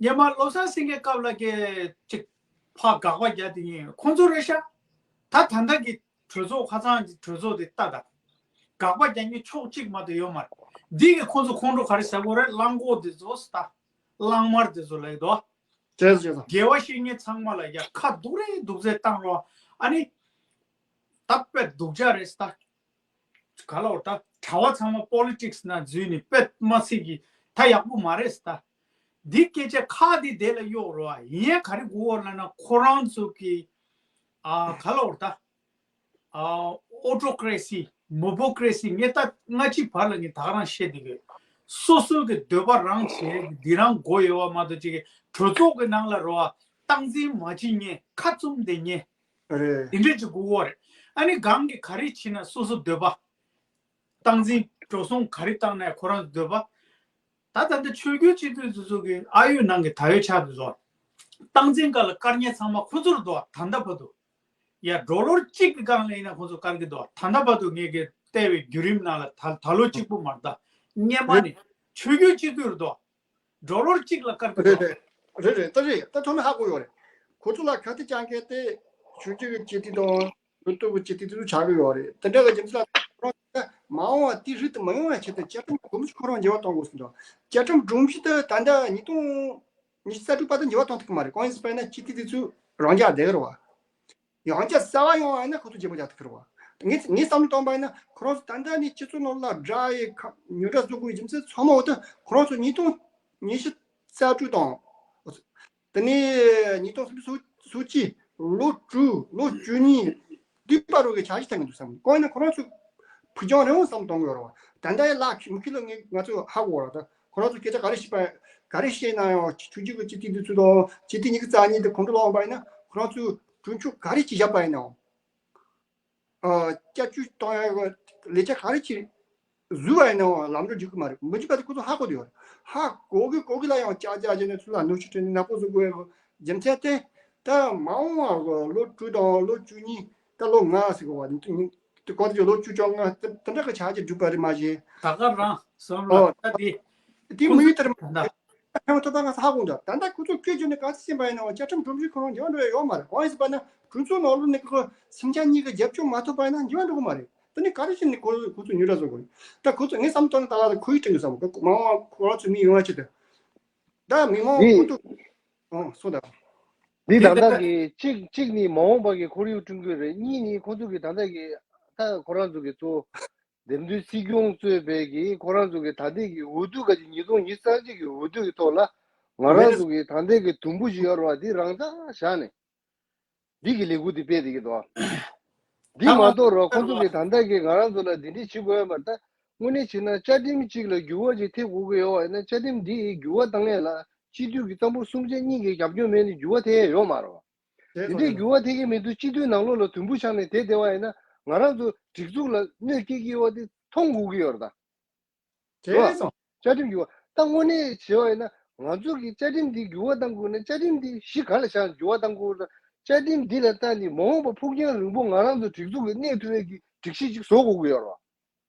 སྔོན་མ་བློ་བཟང་སེང་གེའི་སྐབས་ལ་གི་ཅིག་ཕར་དགག་པ་རྒྱག་དེ་ཡིན་ཁོང་ཚོ་རེད་ཤག་ད་ད་ལྟ་གི་གྲོས་ཚོགས་ཁ་སང་གི་གྲོས་ཚོགས་དེ་ལྟ་ད། དགག་པ་རྒྱག་མཁན་ཕྱོགས་གཅིག་མ་གཏོགས་ཡོད་མ་རེད། འདི་གི་ཁོང་ཚོ་ཁོང་ཁྲོ་ག་རེ་ཟ་གི་ཡོད་རེད། གླང་གོག་དེ་ཚོ་ད་གླང་དམར་དེ་ཚོ་ལ་ཡོད་དོ། རེད་རེད། དགེ་བ་བཤེས་གཉེན་ཚང་མ་ལ་ཡ་ཁ་སྡུག་རེ་སྡུག་ཚད་བཏང་རོགས། ཨ་ནི། ད་དཔེ་སྡུག་ཅག་རེད་ད། ག་ལ་འོ་ད་གྲྭ་བ་ཚང་མ་པོ་ལི་ཊིག་སི་ནང་འཛུལ་ནས་དཔེ་མ་སྲིད་ཀྱི་ད་ཡག་པོ་མ་རེད་ད། འདི་སྐད་ཆ་ཁག་འདི་དེ་ལ་གཡོག་རོགས་ཡིན་ཡ་ག་རེ་དགོས་འོ་ལབ་ན་ཁོ་རང་ཚོ་གི་ཨ་ག་ལ་འོ་ད། ཨོ་ཊོ་ཀེ་རེ་སི། མོ་པོ་ཀེ་རེ་སི་ངས་ད་སྔ་ཕྱི་བར་ལ་ངས་ད་ག་རང་བཤད་བསྡད་ཡོད། སོ་སོ་གི་འདོད་པ་རང་བྱས་འདི་རང་དགོས་ཡོད་བ་མ་གཏོགས་ཅིག་གི་གྲོས་ཚོགས་ཀྱི་ནང་ལ་རོ་བ་སྟངས་འཛིན་མ་བྱེད་མཁན་ཁ་བཙུམ་བསྡད་མཁན་རེད། འདི་འདྲ་ཅིག་དགོས་ཀྱི་ཡོད་རེད། ཨ་ནི་གང་གི་ག་རེ་བྱེད་ན་སོ་སོ་འདོད་པ། སྟངས་འཛིན་འགྲོ་སོང་ག་རེ་བཏང་ན་ཁོ་རང་ཚོ་འདོད་པ། ད་ད་ལྟ་ཆོས་བརྒྱུད་སྤྱི་འཐུས་ཚོ་ཚོ་གི་ཨ་ཡོད་ནང་གི་ད་ཡོད་ཆགས་འདུག་ཟོ། སྟངས་འཛིན་སྐབས་ལ་བཀར་མཁན་ཚང་མ་ཁོ་ཚོར་འདུག་ད་ལྟ་བར་དུ། ཡ་ཌོ་ལར་གཅིག་གི་སྒང་ལ་ཡིན་ན་ཁོ་ཚོ་བཀར་གི་འདུག་ད་ལྟ་བར་དུ་ངས་གི་བལྟས་པའི་བརྒྱུད་རིམ་ནང་ལ་ད་ད་ལོ་གཅིག་པུ་མ་རེད་ད། སྔོན་མ་ནས་ཆོས་བརྒྱུད་སྤྱི་འཐུས་རེད་འདུག་ཌོ་ལར་གཅིག་ལ་བཀར་གི་རེད་འདུག་རེད་རེད་རེད་ད་རེད་ད་ཐོག་མ་ཧ་གོ་ཡོད་རེད། ཁོ་ཚོ་ལ་ཁ་གཏད་བཅག་མཁན་དེ་ཆོས་བརྒྱུད་ཀྱི་སྤྱི་འཐུས་དང་། མི་སྟོབས་ཀྱི་སྤྱི་འཐུས་དེ་ཚོ་ཆགས་ཀྱི་ཡོད་རེད། དེ་འདྲ་གི་རྒྱུ་མཚན་ལ་ཁོ་རང་མ་འོངས་པ་དེ་རིགས་དེ་མ་ཡོང་བའི་ཆེད་དུ་བཅའ་ཁྲིམས་སྒྲོམ་གཞི་ཁོ་རང་འགྱུར་བ་གཏོང་དགོས་ཟེར་འདུག་བཅའ་ཁྲིམས་སྒྲོམ་གཞི་དེ་ད་ལྟ་ཉིས་སྟོང་ཉི་ཤུ་རྩ་དྲུག་བར་དུ་འགྱུར་བ་གཏོང་ཐུབ་ཀྱི་མ་རེད། གང་ཡིན་ཟེར་བ་ཡིན་ན་སྤྱི་འཐུས་དེ་ཚོ་རང་འཇགས་བསྡད་ཀྱི་རེད་བ། ཡང་བསྐྱར་གསར་པ་ཡོང་བ་ཡིན་ན་ཁོ་ཚོ་བརྗེ་པོ་རྒྱག་ཐུབ་ཀྱི་རེད་བ། ངས་ངས་བསམ་བློ་བཏང་པ་ཡིན་ན་ཁོ་རང་ཚོ་ད་ལྟ་ནས་སྤྱི་ཚོགས་ནང་ལ་དགྲ་ཡི་ཁ་ཉོ་གྲྭ་བཟོ་དགོས་རྒྱུ་མཚན་ཚང་མ་འོ་ད་ཁོ་རང་ཚོ་ཉིས་སྟོང་ཉི་ཤུ་རྩ་དྲུག་དང་། དེ་ནས་ཉིས་སྟོང་སུམ་ཅུ་སོ་གཅིག་ལོ་དྲུག་ལོ་བཅུ་གཉིས་འདི་བར་དུ་གི་འཆར་གཞི་བཏིང་གི་འདུག་བསམ། གང་ཡིན་ན་ཁོ་རང་ཚོ་ཕུགས་རྒྱང་རིང་བོ་བསམ་གཏོང་གི་ཡོད་རེད་བ། ད་ལྟ་ཡི་ལ་མུ་ཁྱུད་ལ་ངས་ང་ཚོ་ཧ་གོ་བ་རེད། ད་ཁོ་རང་ཚོ་སྐད་ཆ་ག་རེ་བཤད་པ་ག་རེ་བཤད་ན་ཡང་ཆོས་བརྒྱུད་ཀྱི་སྤྱི་འཐུས་འདི་ཚོ་དང་སྤྱི་འཐུས་ཉི་ཤུ་རྩ་གཉིས་དེ་ཁོང་ཁྲོ་ལངས་པ་ཡིན་ན་ཁོ་རང་ཚོས་གྲོས་ཆོད་ག་རེ་ཅིག་བཞག་པ་ཡིན་ནའང་། ཨ། བསྐྱར་བཅོས་གཏོང་ཡག་གི་ལས་འཆར་ག་རེ་ཅིག་བཟོས་པ་ཡིན་ནའང་ལམ་འགྲོ་འཇུག་གི་མ་རེད། མི་འཇུག་པ་དེ་ཁོ་ཚོ་ཧ་གོ་བསྡད་ཡོད་རེད། ཧ་གོ་གི་གོ་གི་ལ་ཡང་ཅག་ཅག་བྱས་ནས་ཚུར་ལ་གནོན་ཤུགས་སྤྲད་ནས་ནག་པོ་བཟོ་དགོས་ཡག་གི་རྒྱུ་མཚན་དེ་ད་མ་འོངས་པ་གི་ལོ་དྲུག་དང་ལོ་བཅུ་གཉིས་ད་ལོ་ལྔ་ཟེར་གི་བ་དེ་གོང་དུ་ལོ་བཅུ་བཅོ་ལྔ་དེ་འདྲ་གི་འཆར་གཞི་བསྒྲུབས་པ་རེད་མ་གཞི། ད་ག་རང་བསམ་བློ་ཨོ། ད་དེ་དེ་ཁོ་མི་ཡུལ་ཚོ་དེར་ད་ཕན་ཐོགས་པ་ང་ཚོ་ཧ་གོ་འདུག་ད་ལྟ་ཁོ་ཚོ་སྐད་བརྗོད་ནས་ག་ཚོད་ཟིན་པ་ཡིན་ནའང་བཅའ་ཁྲིམས་སྒྲོམ་གཞི་ཁོ་རང་འགྱུར་བ་འགྲོ་ཡ་ཡོད་མ་རེད། གང་ཡིན་ཟེར་བ་ན་གྲོས་ཚོགས་ནང་ལོགས་ནས་ཁོ་སེམས་ཆ་གཉིས་ཀྱི་རྒྱབ་སྐྱོར་མ་ཐོབ་པ་ཡིན་ན་འགྱུར་བ་འགྲོ་གི་མ་རེད། དེ་ནི་ག་རེ་བྱས་ནས་ཁོ་ཁོ་ཚོ་ཉོ་གྲྭ་བཟོ་དགོས་རེད། ད་ཁོ་ཚོ་ངའི་བསམ་དོན་ད་ལ་ཁོ་ཡིས་དྲན་དགོས་བསམ་གི་མ་འོངས་པ་ཁོ་རང་ཚོའི་མི་ཡོང་བ་ཆེད་དུ། ད་མི་མང་འདི་ཁོ་ཚོ་ཨང་སོ་ད། འདི་ད་ལྟ་གི་གཅིག་གཅིག་ནི་མ་འོངས་པ་གི་ཁོར་ཡུག་བསྐྲུན་དགོས་རེད། གཉིས་ནི་ཁོ་ཚོ་གི་ད་ལྟ་གི་ད་ཁོ་རང་ཚོ་གི་གཙོ་བོ་འདེམས་ཐོན་སྲིད་སྐྱོང་གཙོས་པའི་གི་ཁོ་རང་ཚོ་གི་ད་ལྟའི་གི་འོས་བསྡུ་ག་ཅིག་ཉིས་སྟོང་ཉི་ཤུ་རྩ་གཅིག་གི་འོས་བསྡུ་གི་ཐོག་ལ་ང་རང་ཚོ་གི་ད་ལྟའི་གི་དུམ་བུ་ཞིག་ཡོད་རེད་བ། འདི་རང་འཇགས་བཞག་ནས་འདི་གི་ལས་འགུལ་འདི་སྤེལ་བསྡད་ཀྱི་འདུག་འདི་མ་གཏོགས་རོ་ཁོ་ཚོ་གི་ད་ལྟ་གི་ང་རང་ཚོ་ལ་འདི་འདྲས་བྱེད་དགོས་ཡོད་མ་རེད། ད་དངོས་གནས་བྱས་ན་བཅའ་ཁྲིམས་གཅིག་ལ་འགྱུར་བ་ཅིག་ཐེབས་དགོས་ཀྱི་ཡོད་བ་ཡིན་ན་བཅའ་ཁྲིམས་འདི་འགྱུར་བ་བཏང་ཡས་ལ་སྤྱི་འཐུས་ཀྱི་རྩ་འབོར་གསུམ་ཆ་གཉིས་ཀྱི་རྒྱབ་སྐྱོར་མེད་ནས་འགྱུར་བ་ཐེབས་ཡས་ཡོད་མ་རེད་བ། དེ་འདྲའི་འགྱུར་བ་ཐེབས་ཀྱི་མི་འདུག་སྤྱི་འཐུས་ནང་ལོགས་ལ་དུམ་བུ་བཞག་ནས་དེ་བསྡད་པ་ཡིན་ན་ང་རང་ཚོ་སྒྲིག་འཛུགས་ལ་གནོད་སྐྱེལ་གྱི་ཡོད་པ་དེ་མཐོང་དགོས་ཀྱི་ཡོད་རེད་ད། རེད་སོང་། བཅའ་ཁྲིམས་འགྱུར་བ་ད་དངོས་གནས་བྱས་པ་ཡིན་ན་ང་ཚོ་གི་བཅའ་ཁྲིམས་འདི་འགྱུར་བ་གཏང་དགོས་ན་བཅའ་ཁྲིམས་འདི་གཞི་ག་ལ་བཞག་འགྱུར་བ་གཏང་དགོས་རེད། བཅའ་ཁྲིམས་འདི་ལ་བལྟས་ནས་མ་འོངས་པ་ཕུགས་རྒྱང་རིང་པོ་ང་རང་ཚོ་སྒྲིག་འཛུགས་ཀྱི་གནས་ཐུབ་ཡས་ཀྱི་སྒྲིག་གཞི་ཅིག་བཟོ་དགོས་ཀྱི་ཡོད་རེད་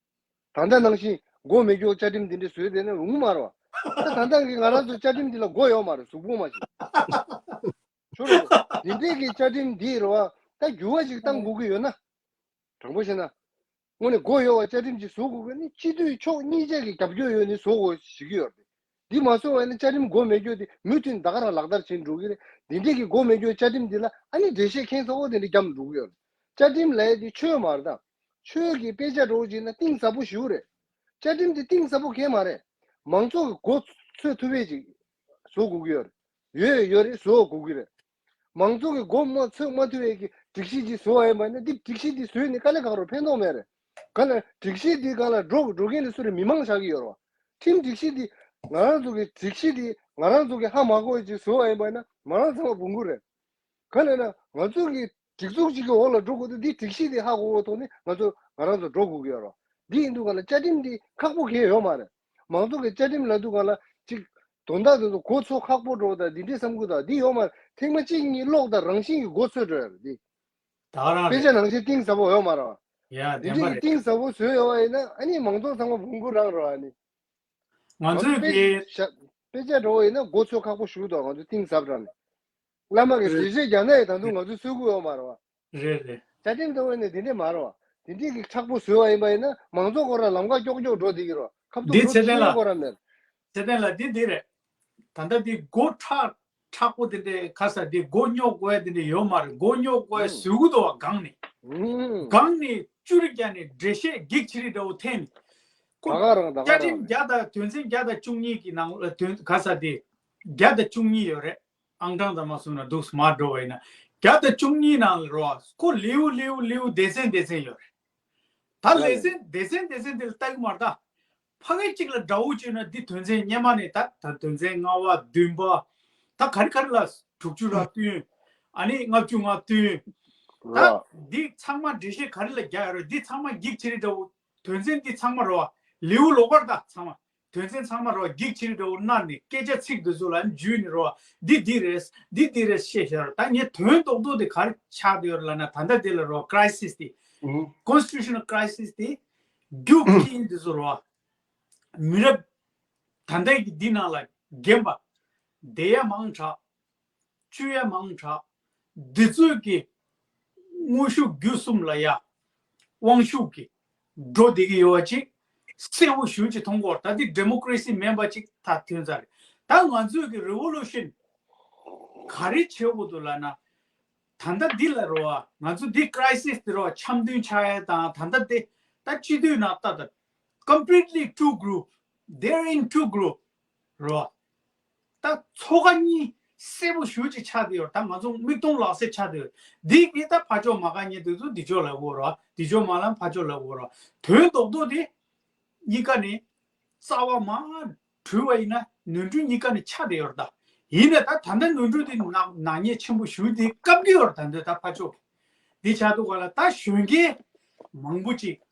བ། ད་ལྟ་ནང་བཞིན་མགོ་མེད་རྒྱུ་བཅའ་ཁྲིམས་འདི་འདྲ་བཟོས་བསྡད་ན་རུང་མ་རེད་བ། ད་ད་ལྟ་གི་ང་རང་ཚོ་བཅའ་ཁྲིམས་འདི་ལ་མགོ་ཡོད་མ་རེད། གཟུགས་པོ་མ་ཞིག་ཤོར་རེད། འདི་འདྲས་ཀྱི་བཅའ་ཁྲིམས་འདི་རེད་བ། ད་འགྱུར་བ་ཞིག་གཏང་དགོས་ཀྱི་ཡོད་ན། དྲང་པོ་བཤད་ན། དངོས་གནས་མགོ་ཡོད་པ་བཅའ་ཁྲིམས་ཅིག་བཟོ་དགོས་ཀྱི་ནི་སྤྱི་འཐུས་ཕྱོགས་གཉིས་ཆ་གི་རྒྱབ་སྐྱོར་ཡོད་ནི་བཟོ་དགོས་ཞིག་ཡོད་རེད། འདི་མ་བཟོ་བ་ཡིན་ན་བཅའ་ཁྲིམས་མགོ་མེད་རྒྱུ་དེ་མུ་མཐུད་ད་ག་རང་ལག་བསྟར་བྱེད་འགྲོ་གི་རེད། འདི་འདྲས་ཀྱི་མགོ་མེད་རྒྱུ་བཅའ་ཁྲིམས་འདི་ལ་ཨ་ནི་འགྲེལ་བཤད་ཁྱད་མཚར་པོ་དེ་འདྲ་བརྒྱབ་འགྲོ་གི་ཡོད་རེད། བཅའ་ཁྲིམས་ལབ་ཡ་དེ་ཆོས་མ་རེད་ད། ཆོས་ཀྱི་དཔེ་ཆ་འདྲ་བོ་བྱས་ན་གཏིང་ཟབ་པོ་ཞེ་པོ་རེད། བཅའ་ཁྲིམས་དེ་གཏིང་ཟབ་པོ་གང་ཡང་མ་རེད། མང་ཚོགས་ཀྱི་མགོ་ཚོས་ཐུབ་པའི་ཅིག་བཟོ་དགོས་ཀྱི་ཡོད་རེད། ཡོད་ཡོད་རེད་བཟོ་དགོས་ཀྱི་རེད། མང་ཚོགས་ཀྱི་མགོ་མ་ཚོས་མ་ཐུབ་པའི་གི་སྒྲིག་གཞི་ཅིག་བཟོ་བ་ཡིན་པ་ན་འདི་སྒྲིག་གཞི་འདི་བཟོས་ནས་དཀའ་ལས་ཁག་རུ་ཕན་ཐོགས་མེད་རེད། ག་ལ་སྒྲིག་གཞི་འདི་སྒང་ལ་འགྲོ་འགྲོ་མཁན་ལ་སུ་རེད། མི་མང་ཆགས་ཀྱི་ཡོད་རེད་བ། ཁྲིམས་སྒྲིག་གཞི་འདི་ ང་རང་ཚོ་གི་སྒྲིག་གཞི་འདི་ང་རང་ཚོ་གི་ཧ་མ་གོ་བའི་ཅིག་བཟོ་བ་ཡིན་པ་ཡིན་ན་མ་རང་ཚང་མ་བོང་གུ་རེད། ག་ལས་ན་ང་ཚོ་གི་སྒྲིག་འཛུགས་གཅིག་གི་འོག་ལ་འགྲོ་དགོས་དུས་འདི་སྒྲིག་གཞི་འདི་ཧ་གོ་བའི་ཐོག་ནས་ང་ཚོ་ང་རང་ཚོ་འགྲོ་དགོས་ཀྱི་ཡོད་རེད། འདི་ཡིན་དུས་ག་ལ་བཅའ་ཁྲིམས་འདི་ཁག་པོ་གང་ཡང་ཡོད་མ་རེད། མང་ཚོགས་ཀྱི་བཅའ་ཁྲིམས་ལབ་དུས་ག་ལ་ཅིག་དོན་དག་དེ་ཚོ་གོ་ཚོད་ཁག་པོ་འགྲོ་དང་འདི་འདྲའི་བསམ་གི་འདུག་འདི་ཡོད་མ་རེད། ཐེངས་མ་གཅིག་གཉིས་ཀློག་དང་རང་བཞིན་གྱི་གོ་ཚོད་འགྲོ་ཡ་རེད་འདི། ད་ག་རང་དཔེ་ཆ་རེད། ནང་བཞིན་གཏིང་ཟབ་པོ་ཡོད་མ་རེད་བ། ཡ་དེ་བདེན་པ་འདྲའི་གི་རེད། གཏིང་ཟབ་པོ་བཟོས་ཡོད་བ་ཡིན་ན་ཨ་ནི་མང་ཚོགས་ཚང་མ་བོང་གུ་རང་རེད་བ་ཨ་ནི། ང་ང་ཚོ་ཚོའི་དཔེ་གི་ཆ་དཔེ་ཆ་འགྲོ་བ་ཡིན་ན་གོ་ཚོད་ཁག་པོ་ཞུ་འདུག་ང་ཚོ་གཏིང་ཟབ་དྲགས་ནས། བླ་མ་གི་རེད། གྲོས་ཆོད་རྒྱག་ན་ཡང་ད་དུང་ང་ཚོ་སུས་གོ་ཡོད་མ་རེད་བ། རེད་རེད། བཅའ་ཁྲིམས་ལྟ་བུ་ནི་དེ་འདྲས་མ་རེད་བ། དེ་འདྲས་ཀྱི་མཁྲེགས་པོ་བཟོས་བ་ཡིན་པ་ཡིན་ན་མང་ཚོགས་ཁོ་རང་ལམ་ཁ་ཀྱོག་ཀྱོག་འགྲོ་བསྡད་ཀྱི་རེད་བ། ཁ་ཐུག་འདི་འགྲོ་ཚེ་བརྟན་ཤེས་ལ། ཁོ་རང་མེད། ཚེ་བརྟན་ལ་འདི་འདི་རེད། ད་ལྟ་འདི་སྒོ་ཁྲ་མཁྲེགས་པོ་དེ་འདྲས་ག་ས་དེ་སྒོ་རྙོག་དགོས་ཡ་དེ་འདྲས་ཡོད་མ་རེད། སྒོ་རྙོག་དགོས་ཡ་ཨུམ། བཟོ་གི་འདུག་བ་སྒང་ནས། ཨུམ། སྒང་ནས་བཅུ་རེ་བརྒྱབ་ནས་འགྲེལ་བཤད་འགེགས་ཆེ་རིགས་འདྲ་བོ་འཐེན་ནས། ཁོ་ད་ག་རང་ད་ག་བཅའ་རང་ཁྲིམས་རེད། བརྒྱ་དང་དོན་ཚན་བརྒྱ་དང་བཅུ་གཉིས་ཀྱི་ནང་ལ་དོན་ག་ས་དེ་བརྒྱ་དང་བཅུ་གཉིས་ཡོད་རེད། ཨང་གྲངས་ཙམ་མ་གསུངས་ན་འདུག་མར་འགྲོ་བ་ཡིན་ན་བརྒྱ་དང་བཅུ་གཉིས་ནང་ལ་རོ་ཁོ་ལེའུ་ལེའུ་ལེའུ་སྡེ་ཚན་སྡེ་ཚན་ཡོད་རེད། ད་ལ་ལས་ལས་ཚན་སྡེ་ཚན་སྡེ་ཚན་དེ་ལ་ལྟ་གི་མ་རེད་ད། ཕ་གི་གཅིག་ལ་འདྲ་བོ་བྱས་ན་འདི་དོན་ཚན་སྔ་མ་ནས་ད་ད་དོན་ཚན་ལྔ་པ་བདུན་པ། ད་ག་རེ་ག་རེ་ལ་དྲུག་ཅུ་ར་བདུན། ཨ་ནི་ལྔ་བཅུ་ང་བདུན། ད་ར། འདི་ཚང་མ་འགྲེལ་བཤད་ག་རེ་ལ་རྒྱག་ཡ་རེད། འདི་ཚང་མ་འགེགས་ཆེ་རིགས་འདྲ་བོ། དོན་ཚན་འདི་ཚང་མ་རོ། ལེའུ་ལོགས་ཀར་ད་ཚང་མ། དོན་ཚན་ཚང་མ་རོ་འགེགས་ཆེ་རིགས་འདྲ་བོ་གནང་ནས་སྐད་ཆ་ཚིག་འདི་ཚོ་ལ་འཇུས་ནས་རོ། འདི་འདི་རེད། འདི་འདི་རེད་བཤད་ཤར། ད་ངས་དོན་རྡོག་རྡོག་དེ་ག་རེ་ཆགས་བསྡད་ཡོད་རེད་ལབ་ན་ད་ལྟ་འདི་ལ་རོ་crisis་དེ། ཨུ། constitutional crisis་དེ། རྒྱུ་རྐྱེན་འདི་ཚོ་རོ། མི་རབས་ད་ལྟའི་གི་འདི་ནང་ལ་རྒན་པ་བསྡད་ཡ་མང་དྲགས། བཅོས་ཡ་མང་དྲགས། འདི་ཚོས་ཀྱི་དངོས་ཤུགས་བརྒྱུད་གསུམ་ལ་ཡ་དབང་ཤུགས་ཀྱི་འགྲོ་བསྡད་ཀྱི་ཡོད་པ་ཅིག་གསལ་པོ་ཞེ་པོ་ཅིག་མཐོང་གི་ཡོད་རེད། ད་འདི་democracy་མིན་པ་ཅིག་ད་ཐོན་ཚར་རེད། ད་ང་ཚོས་ཀྱི་revolution་ག་རེ་བྱེད་དགོས་འདུག་ལབ་ན། ད་ལྟ་འདི་ལ་རོ་ང་ཚོ་འདི་crisis་འདི་རོ་འཆམ་མཐུན་ཆགས་ཡ་དང་ད་ལྟ་དེ་ད་སྤྱི་འཐུས་ནང་ལྟ་ད་completely two group། They're in two group་རོ། ད་ཚོགས་ཁག་གཉིས་གསལ་པོ་ཞེ་པོ་ཅིག་ཆགས་བསྡད་ཡོད་རེད། ད་ང་ཚོ་མིག་མཐོང་ལག་ཟིན་ཆགས་བསྡད་ཡོད་རེད། འདི་གིས་ད་ཕར་ཕྱོགས་མ་དགའ་མཁན་དེ་ཚོ་འདི་ཕྱོགས་ལ་འོ་རོ། འདི་ཕྱོགས་མ་ལ་ཕར་ཕྱོགས་ལ་འོ་རོ། དོན་རྡོག་རྡོག་དེ་གཉིས་ཀ་ནི་རྩ་བ་མར་དྲུལ་བ་ཡིན་ན་ནོར་འཁྲུལ་གཉིས་ཀ་ནི་ཆགས་བསྡད་ཡོད་རེད་ད། ཡིན་ནའི་ད་ད་ལྟ་ནོར་འཁྲུལ་དེ་ནག་ནག་ཉེས་ཆེན་པོ་ཞེ་པོ་དེ་བཀབ་ཀྱི་ཡོད་རེད། ད་འདི་ད་ཕར་ཕྱོགས་འདི་ཆགས་འདུག་ག་ལ། ད་གཞོན་སྐྱེས་མང་པོ་ཅིག་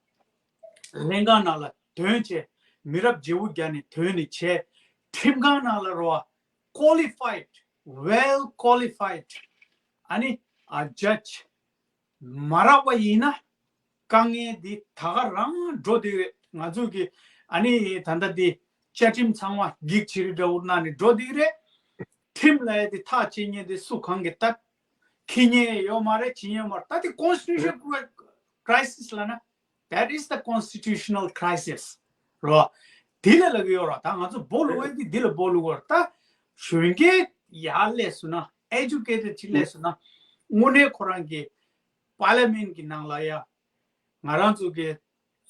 ལྷན་ཁང་ནང་ལ་ཐོན་བྱས། མི་རབས་བརྗེ་པོ་བརྒྱབ་ནས་ཐོན་ནས་བྱས། ཁྲིམས་ཁང་ནང་ལ་རོ། qualified, well qualified། ཨ་ནི་ཨ་judge་མ་རག་པ་ཡིན་ན་དཀའ་ངལ་འདི་ད་ག་རང་འགྲོ་བསྡད་ཡོད། ང་ཚོ་གི་ཨ་ནི་ད་ལྟ་འདི་བཅའ་ཁྲིམས་ཚང་མ་འགེགས་ཆེ་རིགས་འདྲ་བོ་གནང་ནས་འགྲོ་བསྡད་ཡོད་རེད། ཁྲིམས་ལ་ཡ་དེ་ཐག་བཅད་མཁན་དེ་སུ་གང་གིས་ད་འཁྱེར་མཁན་ཡོད་མ་རེད། བྱེད་མཁན་ཡོད་མ་རེད། ད་དེ་constitutional crisis་ལབ་ན། That is the constitutional crisis་རོ། དེ་ལ་ལབ་ཀྱི་ཡོད་ར། ད་ང་ཚོ་སྦོ་ལུག་པ་དེ་འདི་ལ་སྦོ་ལུག་པ་ར། ད་གཞོན་སྐྱེས་ཡར་སླེབས་སོང་ན། Educated་ཅིག་སླེབས་སོང་ན། དངོས་གནས་ཁོ་རང་གི་Parliament་གི་ནང་ལ་ཡ་ང་རང་ཚོ་གི་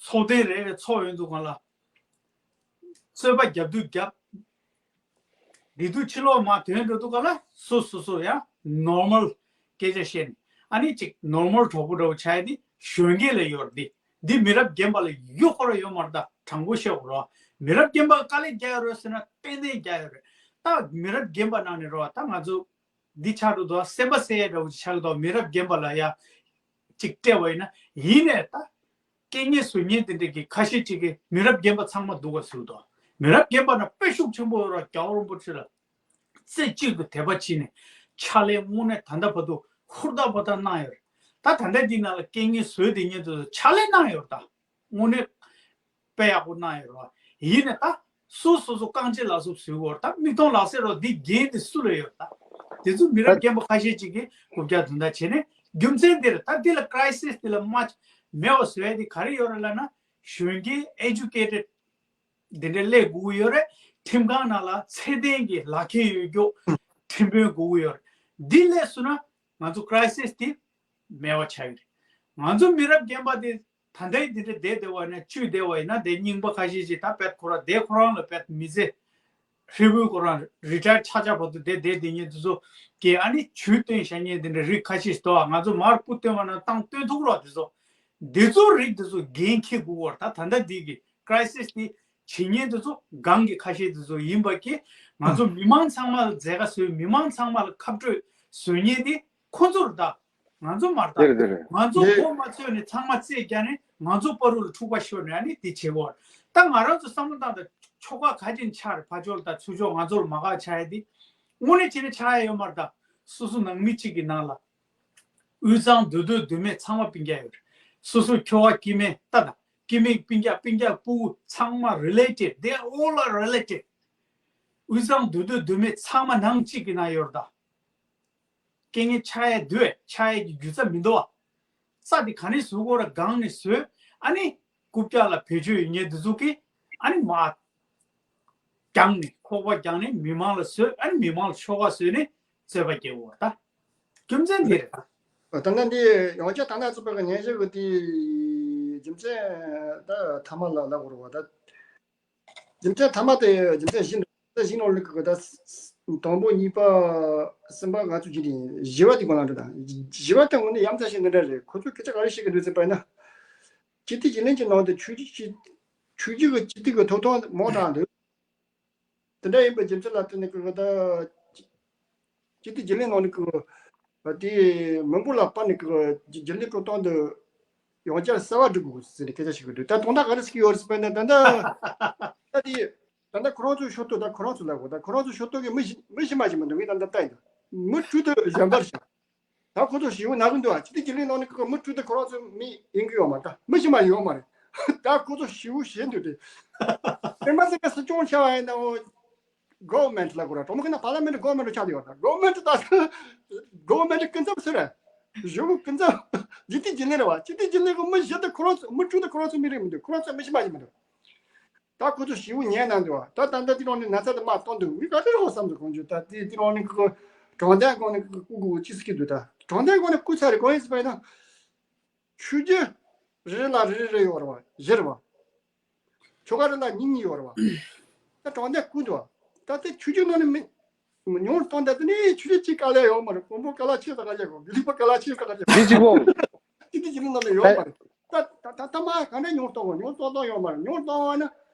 ཚོགས་ཐེངས་རེ་རེ་ཚོགས་ཡོང་དུས་སྒང་ལ་རྩོད་པ་རྒྱབ་དུས་རྒྱབ། འདི་དུས་ཕྱི་ལོགས་མར་ཐོན་འགྲོ་དུས་སྒང་ལ་སོ་སོ་སོ་ཡང་normal་སྐད་ཆ་བཤད་ནས། ཨ་ནི་ཅིག་normal་གྲོགས་པོ་འདྲ་བོ་ཆགས་ཡ་དེ་གཞོན་སྐྱེས་ལ་ཡོད་རེད། འདི་འདི་མི་རབས་རྒན་པ་ལ་ཡོད་ཁོ་ར་ཡོད་མ་རེད། ད་དྲང་པོ་བཤད་དགོས་རེད་བ། མི་རབས་རྒན་པ་དཀའ་ལས་རྒྱག་ཡ་རེད་ཟེར་ན་ཏན་ཏན་རྒྱག་ཡ་རེད། ད་མི་རབས་རྒན་པ་ནང་ནས་རེད་བ། ད་ང་ཚོ་འདི་ཆགས་འགྲོ་དུས་སེམས་པ་གསལ་ཡ་འདྲ་བོ་ཅིག་ཆགས་ཀྱི་འདུག་མི་རབས་རྒན་པ་ལ་ཡ་ཅིག་སྤྲད་པ་ཡིན་ན། ཡིན་ནའི་ད་རྐྱེན་ངན་བཟོ་མཁན་དེ་འདྲ་གི་ཁ་ཤས་ཅིག་གིས་མི་རབས་རྒན་པ་ཚང་མ་སྡུག་ག་བཟོས་འདུག་མི་རབས་རྒན་པ་ན་དཔེ་ཤུགས་ཆེན་པོ་ཡོད་ར། རྒྱལ་བ་རིན་པོ་ཆེ་ལ་རྩེ་གཅིག་ཏུ་དད་པ་བྱས་ནས་ཕྱག་ལས་དངོས་གནས་ད་ལྟ་བར་དུ་ཧུར་ཐག་འབད་ཐག་གནང་ཡོད་རེད། ད་ད་ལྟ་འདི་ནང་ལ་རྐྱེན་ངན་བཟོས་བསྡད་མཁན་དེ་ཚོ་ཕྱག་ལས་གནང་ཡོད་རེད། ད་དངོས་གནས་དཔེ་ཡག་པོ་གནང་ཡོད་རེད་བ། ཡིན་ནའི་ད་སོ་སོ་སོ་རྐང་རྗེས་ལག་སོ་བཟོས་ཡོད་རེད། ད་མིག་མཐོང་ལག་ཟིན་རོ། འདི་འགན་འདི་སུ་ལ་ཡོད་རེད། ད་དེ་ཚོ་མི་རབས་རྒན་པ་ཁ་ཤས་ཅིག་གིས་རྐུབ་བཀྱག་དོན་དག་བྱས་ནས་རྒྱུ་མཚན་འདིར་ད་འདི་ལ་crisis་འདི་ལ་མ་མེད་པ་བཟོ་ཡ་འདི་ག་རེ་ཡོད་རེད་ལབ་ན། གཞོན་སྐྱེས་educated་འདི་འདྲ་སླེབས་དགོས་ཀྱི་ཡོད་རེད། ཁྲིམས་ཁང་ནང་ལ་ཚད་ལྡན་གྱི་ལག་ཁྱེར་ཡོད་རྒྱུ་ཁྲིམས་དཔོན་དགོས་ཀྱི་ཡོད་རེད། འདི་སླེབས་སོང་ན་ང་ཚོ་crisis་འདི་མེད་པ་ཆགས་ཀྱི་རེད། ང་ཚོ་མི་རབས་རྒན་པ་འདི་ད་ལྟའི་འདི་འདྲ་བསྡད་བསྡད་པ་ཡིན་ན་བཅུད་བསྡད་པ་ཡིན་ན་དེ་རྙིང་པ་ཁ་ཤས་ཤིག་ད་བེད་ཁོ་རང་བསྡད་ཁོ་རང་ལ་བེད་མི་ཚེ་ཧྲིལ་པོའི་ཁོ་རང་retire་ཆགས་ཆགས་བར་དུ་བསྡད་བསྡད་བསྡད་མཁན་དེ་ཚོ་གི་ཨ་ནི་ཇུས་བཏོན་བཞག་མཁན་དེ་འདྲ་རིགས་ཁ་ཤས་ཤིག་འདུག་ང་ཚོ་མར་སྤུ་བཏོན་པ་ན་བཏང་བཏོན་ཐུབ་རོགས་དེ་ཚོ། འདི་ཚོ་རིགས་དེ་ཚོ་འགན་འཁྱེར་དགོས་པར་ད་ད་ལྟ་འདི་གི་crisis་དེ་ བྱེད་མཁན་དེ་ཚོ་སྒང་གི་ཁ་ཤས་དེ་ཚོ་ཡིན་པ་གི། ང་ཚོ་མི་མང་ཚང་མ་ལ་མཛད་དཀའ་བཟོས། མི་མང་ཚང་མ་ལ་ཁ་སྤྲོད་བཟོ་མཁན་དེ་ཁོ་ཚོ་རེད་ད། ང་ཚོ་མ་རེད་ད། དེ་རེད་དེ་རེད། ང་ཚོ་དེ་མགོ་མ་ཚོས་ནས་ཚང་མ་རྩེད་རྒྱག་ནས་ང་ཚོ་བར་དུ་ལ་འཁྲུག་པ་ཤོར་ནས་ཨ་ནི་དེ་བྱེད་དགོས། ད་ང་རང་ཚོ་བསམ་བློ་བཏང་ད་ཆོལ་ཁ་ག་ཅིག་ཆགས་རེད། ཕར་ཕྱོགས་ལ་ད་ཚུར་ཕྱོགས་ང་ཚོ་ལ་མ་དགའ་ཆགས་ཡ་དེ་དངོས་གནས་བྱས་ན་ཆགས་ཡ་ཡོད་མ་རེད་ད། སོ་སོ་ནང་མི་གཅིག་གི་ནང་ལ། དབུས་གཙང་མདོ་སྟོད་མདོ་སྨད་ཚང་མ་སྤུན་ཀྱག་ཡོད་རེད། སོ་སོ་ཁྱོ་ག་སྐྱེ་དམན་ལྟ་དང་། སྐྱེ་དམན་སྤུན་ཀྱག་སྤུན་ཀྱག་སྤུ་གུ་ཚང་མ་related. They are all are related. དབུས་གཙང་མདོ་སྟོད་མདོ་སྨད་ཚང་མ་ནང་གཅིག་གི་ནང་ཡོད་རེད་ད། རྐྱེན་ངན་ཆགས་ཡ་དུས་ཆགས་ཡ་གི་རྒྱུ་རྩ་མི་འདུག་བ། རྩ་དེ་ག་ནས་བཟོ་དགོས་ར་སྒང་ནས་བཟོས། ཨ་ནི་རྐུབ་བཀྱག་ལ་བེད་སྤྱོད་ཡོད་མཁན་དེ་ཚོ་གིས་ཨ་ནི་མར་བརྒྱངས་ནས་ཁོག་པ་བརྒྱངས་ནས་མི་མང་ལ་བཟོས། ཨ་ནི་མི་མང་ལ་ཆོལ་ཁ་བཟོས་ནས་རྩོད་པ་རྒྱག་དགོས་རེད་ད། རྒྱུ་མཚན་འདི་རེད་ད། ད་ལྟ་འདི་ཡང་བསྐྱར་ད་ལྟ་ཚོ་པའི་ཉན་ཤེས་ཀྱི་དེ་རྒྱུ་མཚན་ད་ཐ་མ་ལ་ལབ་དགོས་རེད་བ་ད། རྒྱུ་མཚན་ཐ་མ་དེ་རྒྱུ་མཚན་བཞི་འདུག་རྒྱུ་མཚན་བཞི་ནང་ལ་གི་ད་དང་པོ་གཉིས་པ་གསུམ་པ་ང་ཚོ་བརྒྱུད་དེ་བཞི་པ་དེ་གོང་ལ་འགྲོ་དང་། བཞི་པ་དེ་ངོ་ནས་ཡ་མཚན་ཞིག་འདི་འདྲ་རེད། ཁོ་ཚོ་སྐད་ཆ་ག་རེ་བཤད་ཀྱི་འདུག་ཟེར་བ་ཡིན་ན། སྤྱི་འཐུས་རྒྱུན་ལས་ཀྱི་ནང་དུ་ཆོས་བརྒྱུད་ཀྱི་ཆོས་བརྒྱུད་ཀྱི་སྤྱི་འཐུས་ཀྱི་ཐོབ་ཐང་མང་དྲགས་འདུག་དེ་འདྲ་ཡིན་པའི་རྒྱུ་མཚན་ལ་བརྟེན་ནས་ཀྱི་ད་སྤྱི་འཐུས་རྒྱུན་ལས་ནང་ནས་ཀྱི་དེ་མི་འབོར་ལ་དཔག་ནས་ཀྱི་རྒྱུན་ལས་སྤྲོད་སྟངས་འདི་ཡང་བསྐྱར་གསར་བ་སྒྲིག་དགོས་ཟེར་ནས་སྐད་ཆ་བཤད་ཀྱི་འདུག་ད་དོན་དག་ག་རེ་ཟེར་གྱི་ཡོད་རེད་ཟེར་བ་ཡིན་ན། ད་ད་ད་དེ་ད་ད་ཁོ་རང་ཚོའི་ཤོག་ཐོག་ད་ཁོ་རང་ཚོ་ལ་གོ་ད་ཁོ་རང་ཚོའི་ཤོག་ཐོག་གི་མི་གཞི་མི་གཞི་མ་ཞིག་མི་འདུག་ངས་ད་ད་ལྟ་ཡིན་ད་མི་དྲུག་དེ་གཞན་པར་བཞག་ད་ཁོ་ཚོ་ཞེ་པོ་ན་གི་འདུག་ཨ། སྤྱི་འཐུས་རྒྱུན་ལས་ནང་ནས་ཁོ་མི་དྲུག་དེ་ཁོ་རང་ཚོ་མི་ཡིན་གི་ཡོད་མ་རེད། ད་མི་གཞན་པ་ཡོད་མ་རེད། ད་ཁོ་ཚོ་ཞེ་པོ་ཞེ་འདུག་སྟེ། དེ་མ་ཟད་ཀྱི་སྲིད་སྐྱོང་ཆེ་བ་ཡིན་ན་འོ་government ལ་གོ་ར་གྲོང་མི་ཁ་ན་parliament government ཆགས་ཏེ་ཡོད་ད། government ད་government ཀུན་ཚབ་ཟེར་ར་ཞེ་པོ་ཀུན་ཚབ་སྤྱི་འཐུས་རྒྱུན་ལས་རེད་བ། སྤྱི་འཐུས་རྒྱུན་ལས་ཀྱི་མི་གཞན་དེ་ཁོ་རང་ཚོ་མི་དྲུག་དེ་ཁོ་རང་ཚོ་མི་རིགས་མི་འདུག་ཁོ་རང་ཚོ་མི་གཞན་པ་ཞིག་མི་འདུག་ད་ཁོ་ཚོ་ཞེ་པོ་ཉན་གནང་འདུག་ད་ད་ལྟ་དེ་རང་ནས་ན་ཚ་དེ་མར་གཏོང་འདུག་ངས་ག་དུས་རེད་བསམ་འདུག་གོང་ཆུ་ད་དེ་དེ་རང་ནས་ཁོ་དྲང་བདེན་སྒང་ནས་ཁོ་སྐུ་སྐུ་ཅི་ཟེར་གྱི་འདུག་ད་དྲང་བདེན་སྒང་ནས་སྐུ་ཚར་རེད། གང་ཡིན་ཟེར་བ་ཡིན་ན། ཆོས་བརྒྱུད་རེ་རེ་ལ་རེ་རེ་རེ་ཡོད་རེད་བ། བཞི་རེད་བ། ཆོལ་ཁ་རེ་ལ་གཉིས་གཉིས་ཡོད་རེད་བ། ད་དྲང་བདེན་སྐུ་འདུག་ད་དེ་ཆོས་བརྒྱུད་ནང་ནས་མི་ཉུང་གཏོང་ད་དེ་ནས་ཆོས་བརྒྱུད་གཅིག་དཀའ་ལས་ཡོད་མ་རེད། དཔོན་པོ་དཀའ་ལས་ཆེ་ས་ག་རེ་གོ། དགེ་ལུགས་པ་དཀའ་ལས་ཆེ་ས་ག་རེ་གོ། འདི་གཅིག་པོ། སྤྱི་འཐུས་རྒྱུན་ལས་ནང་ནས་ཡོད་མ་རེད། ད་ད་ད་ད་མ་ག་འདྲ་ཉུང་གཏོང་བ། ཉུང་གཏོང་གཏོང་ཡོད་མ་རེད། ཉུང་གཏོང་བ་ན།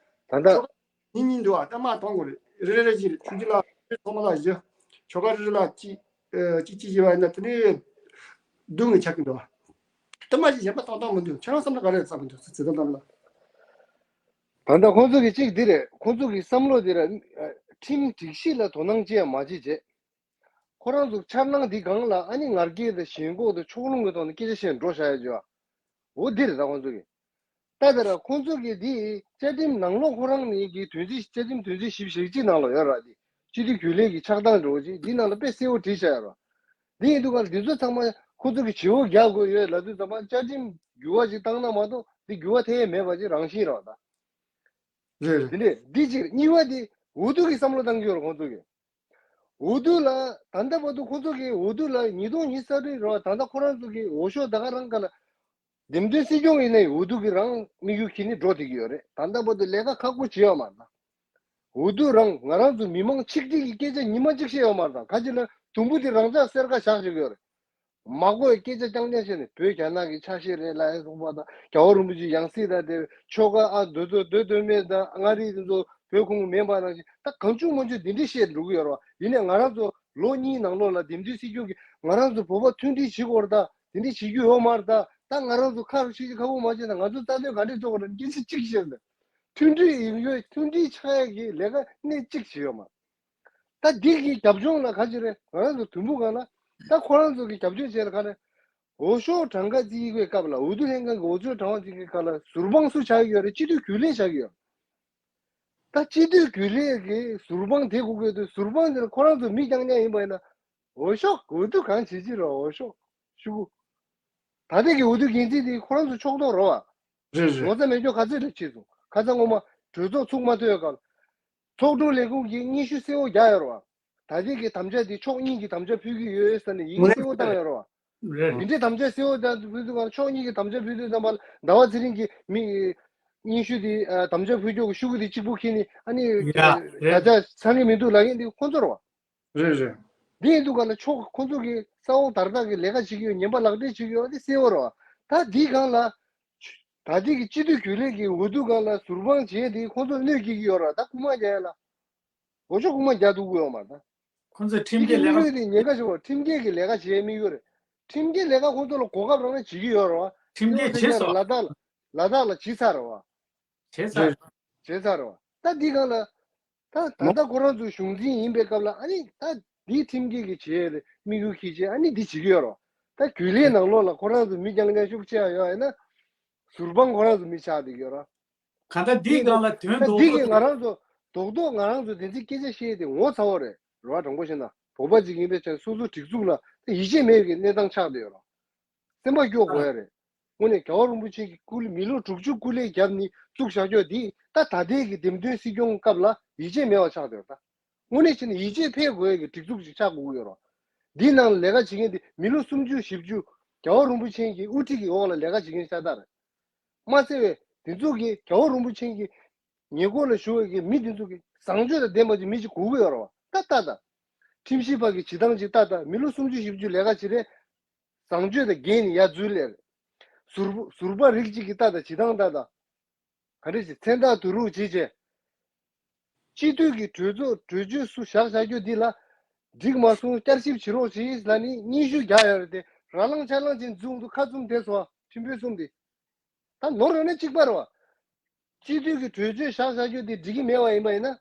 ད་ད། ཉིན་གཉིས་འདུག་ཨ། ད་མ་གཏོང་དགོས་རེད། རེ་རེ་རེ་བཞིན་རེད། ཆོས་བརྒྱུད་ལ་རེ་ཚང་མ་ལ་བཞི། ཆོལ་ཁ་རེ་རེ་ལ་གཅིག་ཨ་གཅིག་གཅིག་བཞི་བ་ཡིན་ན་དེ་ནས་བདུན་གྱི་ཆགས་ཀྱི་འདུག་ཨ། ད་མ་གཞི་གཞན་པ་གཏོང་སྟངས་མི་འདུག་ཁྱེད་རང་བསམ་བློ་ག་རེ་བཏང་གི་འདུག་ཟེར་ཙམ་ལ། ད་ལྟ་ཁོང་ཚོ་གི་གཅིག་འདི་རེད། ཁོང་ཚོ་གི་བསམ་བློ་འདི་ར་ཁྲིམས་སྒྲིག་གཞི་ལ་དོ་སྣང་ཅི་ཡང་མ་བྱེད་བྱས། ཁོ་རང་ཚོ་འཆར་སྣང་འདི་སྒང་ལ་ཨ་ནི་ངར་སྐད་དང་ཞེན་ཁོག་དང་ཕྱོགས་ལྷུང་གི་ཐོག་ནས་སྐད་ཆ་བཤད་འགྲོ་བཞག་ཡ་བྱོས་ཨ། འོ་འདི་རེད་ད་ཁོང་ཚོ་གི། ད་དེ་ར་ཁོང་ཚོ་གི་འདི་བཅའ་ཁྲིམས་ནང་ལོགས་ཁོ་རང་ནས་ཀྱི་དོན་ཚན་བཅའ་ཁྲིམས་དོན་ཚན་བཞི་བཅུ་ཞེ་གཅིག་ནང་ལ་ཡོད་ར། འདི་སྤྱི་འཐུས་རྒྱུན་ལས་ཀྱི་ཆགས་སྟངས་འགྲོ་གི་འདི་ནང་ལ་དཔེ་གསལ་བོ་བྲིས་བཞག་ཡོད་ར། འདི་ཡིན་དུས་ག་ལ་འདི་ཚོ་ཚང་མ་ཁོ་ཚོ་གི་བྱེད་པོ་རྒྱག་དགོས་ཡོད་ལབ་དུས་ཙམ་པ་བཅའ་ཁྲིམས་འགྱུར་བ་ཅིག་བཏང་ན་མ་གཏོགས་འདི་འགྱུར་བ་ཐེབས་ཡས་མེད་པ་ཅིག་རང་བཞིན་རེད་བ་ད། རེད་རེད། འདི་འདྲས་འདི་གཅིག་རེད། གཉིས་པ་འདི་འོས་བསྡུ་གི་བསམ་བློ་བཏང་གི་ཡོད་རེད་ཁོང་ཚོ་གི། འོས་བསྡུ་ལ་ད་ལྟ་བར་དུ་ཁོང་ཚོ་གི་འོས་བསྡུ་ལ་ཉིས་སྟོང་ཉི་ཤུ་རྩ་དྲུག་རེད་བ། ད་ལྟ་ཁོ་རང་ཚོ་གི་འོས་ཤོག་ད་ག་རང་ག་ལ། འདེམས་ཐོན་སྲིད་སྐྱོང་ཡིན་ནའི་འོས་བསྡུ་གི་རང་དམིགས་ཡུལ་གྱི་ནི་འགྲོ་བསྡད་ཀྱི་ཡོད་རེད། ད་ལྟ་བར་དུ་ལས་ཀ་ཁག་པོ་བྱེད་ཡོད་མ་རེད་ད། འོས་བསྡུ་རང་ང་རང་ཚོ་མི་མང་ཆིག་སྒྲིལ་གྱི་སྐད་ཆ་ཉི་མ་གཅིག་བཤད་ཡོད་མ་རེད་ད། ཁ་ཅིག་ལ་དུམ་བུ་དེ་རང་ཚགས་སེར་ཁ་བཞག་བཞག་གི་ཡོད་རེད། མ་གོ་བའི་སྐད་ཆ་རྐྱང་རྐྱང་བཤད་ནས་བོད་རྒྱ་ནག་གི་ཆ་ཤས་རེད་ལབ་ཡ་སོགས་པ་དང་རྒྱལ་བ་རིན་པོ་ཆེའི་ཡང་སྲིད་དང་དེ་ཆོལ་ཁ་ཨ་འདོད་ཚོ་འདོད་འདོད་མེད་དང་མངའ་རིས་དེ་ཚོ་བོད་ཁོངས་མིན་པ་ནང་བཞིན་ད་གང་བྱུང་མང་བྱུང་འདི་འདྲས་བཤད་འགྲོ་གི་ཡོད་རེད་བ། ཡིན་ནའི་ང་རང་ཚོ་ལོ་གཉིས་ནང་ལོགས་ལ་འདེམས་ཐོན་སྲིད་སྐྱོང་གིས་ང་རང་ཚོ་བོད་པ་མཐུན་སྒྲིལ་བྱེད་དགོས་རེད་ད། དེ་འདྲས་བྱེད་རྒྱུ་ཡོད་མ་རེད་ད། ད་ང་རང་ཚོ་ཁ་ཤས་ཀྱིས་ཁ་པོ་མ་བྱས་ན་ང་ཚོ་རྩ་དོན་ག་འདྲས་རྩོད་དགོས་རེད། སྐད་ཆ་གཅིག་བཤད་ན། མཐུན་སྒྲིལ་ཡིན་ཡོད་མཐུན་སྒྲིལ་ཆགས་ཡ་གི་ལས་ཀ་སྣེ་གཅིག་བྱས་ཡོད་མ་རེད། ད་འདི་གི་རྒྱབ་ལྗོངས་ལ་ག་ཅི་རེད། ང་རང་ཚོ་དུམ་བུ་སྒང་ལ་ད་ཁོ་རང་ཚོ་གི་རྒྱབ་ལྗོངས་བྱས་ལ་ག་རེ། འོས་ཤོག་གྲངས་ཀ་བརྩི་གི་སྐབས་ལ་འོས་བསྡུ་ལྷན་ཁང་གི་འོས་ཤོག་གྲངས་བརྩི་གི་སྐབས་ལ་ཟུར་དཔང་སུ་ཆགས་ཀྱི་ཡོད་རེད། སྤྱི་འཐུས་རྒྱུན་ལས་ཆགས་ཀྱི་ཡོད་རེད། ད་སྤྱི་འཐུས་རྒྱུན་ལས་ཀྱི་ཟུར་དཔང་དེ་དགོས་ཀྱི་འདུག་ཟུར་དཔང་དེ་ལ་ཁོ་རང་ཚོ་མི་རྐྱང་རྐྱང་ཡིན་པ་ཡིན་ན། འོས་ཤོག་འོས་བསྡུ་གང་བྱེད་ཀྱི་རེད། འོས་ཤོག་ཤོག་གུ། ད་ལྟ་གི་འོས་བསྡུ་འགན་འཛིན་དེ་ཁོ་རང་ཚོ་ཕྱོགས་གཏོགས་རེད་བ། རེད་རེད། ངོ་ཚ་མེད་སྐྱོ་ག་ཚོད་ལ་ཕྱིན་སོང་། ཁ་སང་སྔོན་མ་གྲོས་ཚོགས་ཚུགས་མ་ཐུབ་ཡོད་སྐབས། ཚོགས་དྲུང་ལས་ཁུངས་ཀྱིས་སྙན་ཞུ་གསལ་བོ་རྒྱག་ཡོད་རེད་བ། ད་ལྟའི་གི་དམ་བཅའ་དེ་ཕྱོགས་གཉིས་ཀྱི་དམ་བཅའ་ཕུལ་གྱི་ཡོད་ཟེར་ནས་ཡིན་གསལ་བོ་བཏང་ཡོད་རེད་བ། རེད། དེ་འདྲའི་དམ་བཅའ་གསལ་བོ་བཏང་ཕུལ་དུས་གང་ཕྱོགས་གཉིས་ཀྱི་དམ་བཅའ་ཕུལ་དུས་ཙམ་པ་ལ་ཟླ་བ་ཚེ་རིང་གིས་མི་སྙན་ཞུ་དེ་དམ་བཅའ་ཕུལ་ཕྱོགས་ཀྱི་ཤོག་གུ་དེ་གཅིག་པུ་འཁྱེར་ནས་ཨ་ནི་ཡ་ཡ་རེད། ཆ་ཚང་གི་མི་འདུག་ལབ་མཁན་དེ་ཁོང་ཚོ་རེད་བ། རེད་རེད། འདི་ཡིན་དུས་ག་ལ་ཕྱོགས་ཁོང་ཚོ་གི་ས་འོག་དར་ཐག་གི་ལས་ཀ་བྱེད་ཀྱི་ཡོད། ཉན་པ་ལག་སྦྲེལ་བྱེད་ཀྱི་ཡོད། དེ་གསལ་བོ་རེད་བ། ད་འདི་སྒང་ལ། ད་ལྟའི་གི་སྤྱི་འཐུས་རྒྱུན་ལས་ཀྱི་འོས་བསྡུ་སྒང་ལ་ཟུར་དཔང་བྱས་ཏེ་ཁོང་ཚོར་གནོད་སྐྱེལ་གྱི་ཡོད་ར། ད་རྐུ་མ་རྒྱག་ཡ་ལ། འོས་ཤོག་རྐུ་མ་རྒྱག་ཐུབ་ཀྱི་ཡོད་མ་རེད་ད། ཁོང་ཚོས་ཁྲིམས་འདི་འགལ་ལས་ཀ་གནོད་ཀྱི་ཉེན་ཁ་ཞིག་བ། ཁྲིམས་འགལ་གྱི་ལས་ཀ་བྱེད་དམིགས་ཡོད་རེད། ཁྲིམས་འགལ་ལས་ཀ་ཁོང་ཚོ་ལ་གོ་སྐབས་རག་ན་བྱེད་ཀྱི་ཡོད་རེད་བ། ཁྲིམས་འགལ་བྱེད་སོང་། ལ་དྭགས་ལ་ལ་དྭགས་ལ་བྱེད་ཚར་རེད་བ། བྱེད་ཚར། བྱེད་ཚར་རེད་བ། ད་འདི་སྒང་ལ། ད་ད་ལྟ་ཁོ་རང་ཚོ་གཞུང་འཛིན་ཡིན་པའི་སྐབས་ལ་ཨ་ནི་ད་འདི་ཁྲིམས་འགལ་གྱི་བྱེད་ཡས་དམིགས་ཡུལ་འཁྱེར་བྱས་ཨ་ནི་འདི་བྱེད་ཀྱི་ཡོད་རེད་བ། ད་རྒྱུན་ལས་ནང་ལོགས་ལ་ཁོ་རང་ཚོ་མི་རྐྱང་རྐྱང་ཤུགས་ཆེ་བ་ཡོད་ཡིན་ན། ཟུར་དཔང་ཁོ་རང་ཚོ་མི་ཆགས་བསྡད་ཀྱི་ཡོད་རེད། གང་ལྟར་འདིའི་སྒང་ལ་དོན་ད་དོག་འདི་པོ་གིས་ང་རང་ཚོ་རྡོག་རྡོག་ང་རང་ཚོ་དེ་ཚོའི་སྐད་ཆ་བཤད་དེ་ངོ་ཚ་བོ་རེད། རེ་བ་དྲང་པོ་བཤད་ན་བོད་པ་ཅིག་ཡིན་པའི་ཆ་ནས་སོ་སོ་སྒྲིག་འཛུགས་ལ་ད་ཡིད་ཆེས་མེད་པའི་གནས་སྟངས་ཆགས་བསྡད་ཡོད་རེད། སེམས་པ་སྐྱོ་དགོས་ཡ་རེད། དངོས་གནས་རྒྱལ་བ་རིན་པོ་ཆེ་གི་སྐུ་ལས་མི་ལོ་དྲུག་ཅུ་སྐུ་ལས་བརྒྱབ་ནས་བཙུགས་བཞག་ཀྱོག་འདི་ད་ད་ལྟའི་གི་འདེམས་ཐོན་སྲིད་སྐྱོང་སྐབས་ལ་ཡིད་ཆེས་མེད་པ་ཆགས་བསྡད་ཡོད་རེད་ད། དངོས་གནས་བྱས་ན་ཡིད་ཆེས་འཕེར་དགོས་ཡ་གི་སྒྲིག་འཛུགས་ཅིག་ཆགས་དགོས་ཀྱི་ཡོད་རེད། འདིའི་ནང་ལ་ལས་ཀ་བྱེད་མཁན་དེ་མི་ལོ་སུམ་ཅུ་བཞི་བཅུ་རྒྱལ་བ་རིན་པོ་ཆེ་གི་དབུ་ཁྲིད་ཀྱི་འོག་ལ་ལས་ཀ་བྱེད་མཁན་ཤ་སྟག་རེད། མ་ཚད་པའི་དེ་ཚོ་གིས་རྒྱལ་བ་རིན་པོ་ཆེ་གི་ཉེ་འཁོར་ལ་བཞུགས་པའི་གི་མི་དེ་ཚོ་གིས་བཟང་སྤྱོད་དང་ལྡན་པ་ཅིག་མི་ཅིག་དགོས་ཀྱི་ཡོད་རེད་བ། ད་ལྟ་ད། ཁྲིམས་ཞིབ་པ་གི་བྱེད་སྟངས་ཅིག་ལྟ་ད། མི་ལོ་སུམ་ཅུ་བཞི་བཅུ་ལས་ཀ་བྱེད་རེད། བཟང་སྤྱོད་དང་འགལ་ནས་ཡར་འཛུལ་ལེ་རེད། ཟུར་ཟུར་པ་རིགས་གཅིག་གིས་ལྟ་ད་བྱེད་སྟངས་ལྟ་ད། ག་འདྲ་ཞིག་མཚན་རྟགས་བསྡུ་རུག་བྱེད་བྱས། སྤྱི་འཐུས་ཀྱི་གྲོས་ཚོགས་གྲོས་ཆོད་སུ་བཞག་བཞག་རྒྱུ་འདི་ལ་འགྲིག་མ་སོང་བསྐྱར་ཞིབ་བྱེད་རོགས་བྱེད་ལ་ནི་སྙན་ཞུ་རྒྱག་ཡ་རེད་དེ། ར་ལང་ཆ་ལང་ཅན་འཛུགས་འདུག་ཁ་བཙུམ་དེ་སོ་ཁྲིམས་དཔོན་གསུམ་དེ། ད་ནོར་རེད་ན་གཅིག་པ་རེད་བ། སྤྱི་འཐུས་ཀྱི་གྲོས་ཆོད་བཞག་བཞག་རྒྱུ་དེ་འགྲིག་གི་མེད་བ་ཡིན་པ་ཡིན་ན།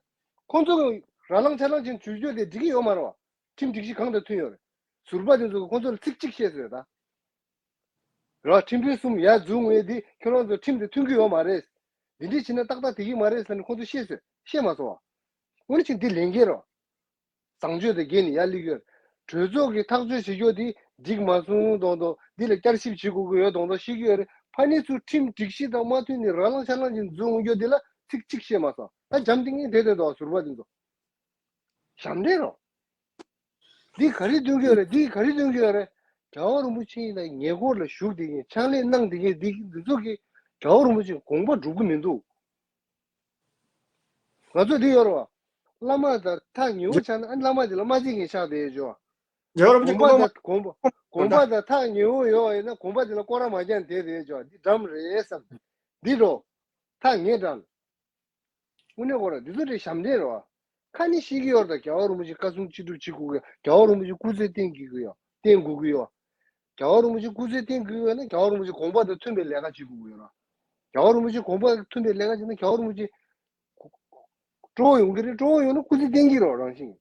ཁོང་ཚོ་གི་ར་ལང་ཆ་ལང་ཅན་བྱུས་རྒྱུ་དེ་འགྲིག་གི་ཡོད་མ་རེད་བ། ཁྲིམས་སྒྲིག་གཞི་གང་དང་མཐུན་ཡོད་རེད། ཟུར་པ་དེ་ཚོ་གི་ཁོང་ཚོ་ལ་ཚིག་གཅིག་བཤད་སོང་ད། ར་ཁྲིམས་དཔོན་གསུམ་ཡར་འཛུགས་ངེས་འདི་ཁྱོད་རང་ཚོ་ཁྲིམས་དེ་མཐུན་གི་ཡོད་མ་རེད། འདི་འདྲ་བྱས་ན་ཏག་ཏག་དེ་གི་མ་རེད་ཟེར་ནས་ཁོང་ཚོ་བཤད་སོང་བཤད་མ་སོང་བ། འོན་ཀྱང་འདི་ལས་འགན་རེད། བཟང་སྤྱོད་དང་འགལ་ནས་ཡར་སླེབས་ཡོད། གྲོས་ཚོགས་ཀྱིས་ཐག་གཅོད་བྱེད་རྒྱུ་དེ་འགྲིག་མ་སོང་མདོག་མདོག་འདི་ལ་བསྐྱར་ཞིབ་བྱེད་དགོས་ཀྱི་ཡོད་མདོག་མདོག་བཤད་ཀྱི་ཡོད་རེད། ཕ་ནི་ཚུར་ཁྲིམས་སྒྲིག་གཞི་དང་མ་མཐུན་ནས་ར་ལང་ཆ་ལང་ཅན་འཛུགས་འོང་རྒྱུ་དེ་ལ་ཚིག་གཅིག་བཤད་མ་སོང་། ད་འཇམ་ཐིང་ངེ་བསྡད་བསྡད་འདུག་ཟུར་པ་དེ་ཚོ། ཞབས་འདྲེན་རོ། འདི་ག་རེ་སྟོན་གྱི་ཡོད་རེད། འདི་ག་རེ་སྟོན་གྱི་ཡོད་རེད། རྒྱལ་བ་རིན་པོ་ཆེ་ཡིན་ན་ཉེ་འཁོར་ལ་བཞུགས་བསྡད་མཁན་ཕྱག་ལས་གནང་བསྡད་མཁན་འདི་འདི་ཚོ་གིས་རྒྱལ་བ་རིན་པོ་ཆེ་དགོངས་པ་འགྲུབ་ཀྱི་མི་འདུག་ང་ཚོ་འདི་ཡོད་རེད་བ། བླ་མ་དང་ཐག་ཉེ་བོ་ཆགས་ན་ཨ་ནི་བླ་མ་དེ་ལ་མ་བརྩི་མཁན་ཆགས་བསྡད་ཡོད་ཅོ། རྒྱལ་བ་རིན་པོ་ཆེ་དགོངས་པ་དང་དགོངས་པ་དགོངས་པ་དང་ཐག་ཉེ་བོ་ཡོད་ཡིན་ན་དགོངས་པ་དེ་ལ་སྐོར་ར་མ་རྒྱག་བསྡད་བསྡད་ཡོད་ཅོ། འདི་འདྲ་མ་རེད་བསམ། འདི་འགྲོ། ཐག་ཉེ་དྲགས། དངོས་གནས་ཁོ་རང་འདི་ཚོ་རེད་ཞབས་འདྲེན་རེད་བ། ཁ་ནི་ཤེས་ཀྱི་ཡོད་རེད་ད། རྒྱལ་བ་རིན་པོ་ཆེ་བཀའ་གསུང་ཅི་སྒྲུབ་བྱེད་དགོས་ཀྱི། རྒྱལ་བ་རིན་པོ་ཆེ་སྐུ་ཚེ་བརྟན་དགོས་ཀྱི་ཡོད། བརྟན་དགོས་ཀྱི་ཡོད། རྒྱལ་བ་རིན་པོ་ཆེ་སྐུ་ཚེ་བརྟན་དགོས་ཡོད་ན་རྒྱལ་བ་རིན་པོ་ཆེ་དགོངས་པ་དང་མཐུན་པའི་ལས་ཀ་བྱེད་དགོས་ཀྱི་ཡོད་རེད། རྒྱལ་བ་རིན་པོ་ཆེ་དགོངས་པ་མཐུན་པའི་ལས་ཀ་བྱེད་ན་རྒྱལ་བ་རིན་པོ་ཆེ་སྤྲོ་བོ་ཡོང་གི་རེད། སྤྲོ་བོ་ཡོང་ན་སྐུ་ཚེ་བརྟན་གྱི་རེད་རང་བཞིན།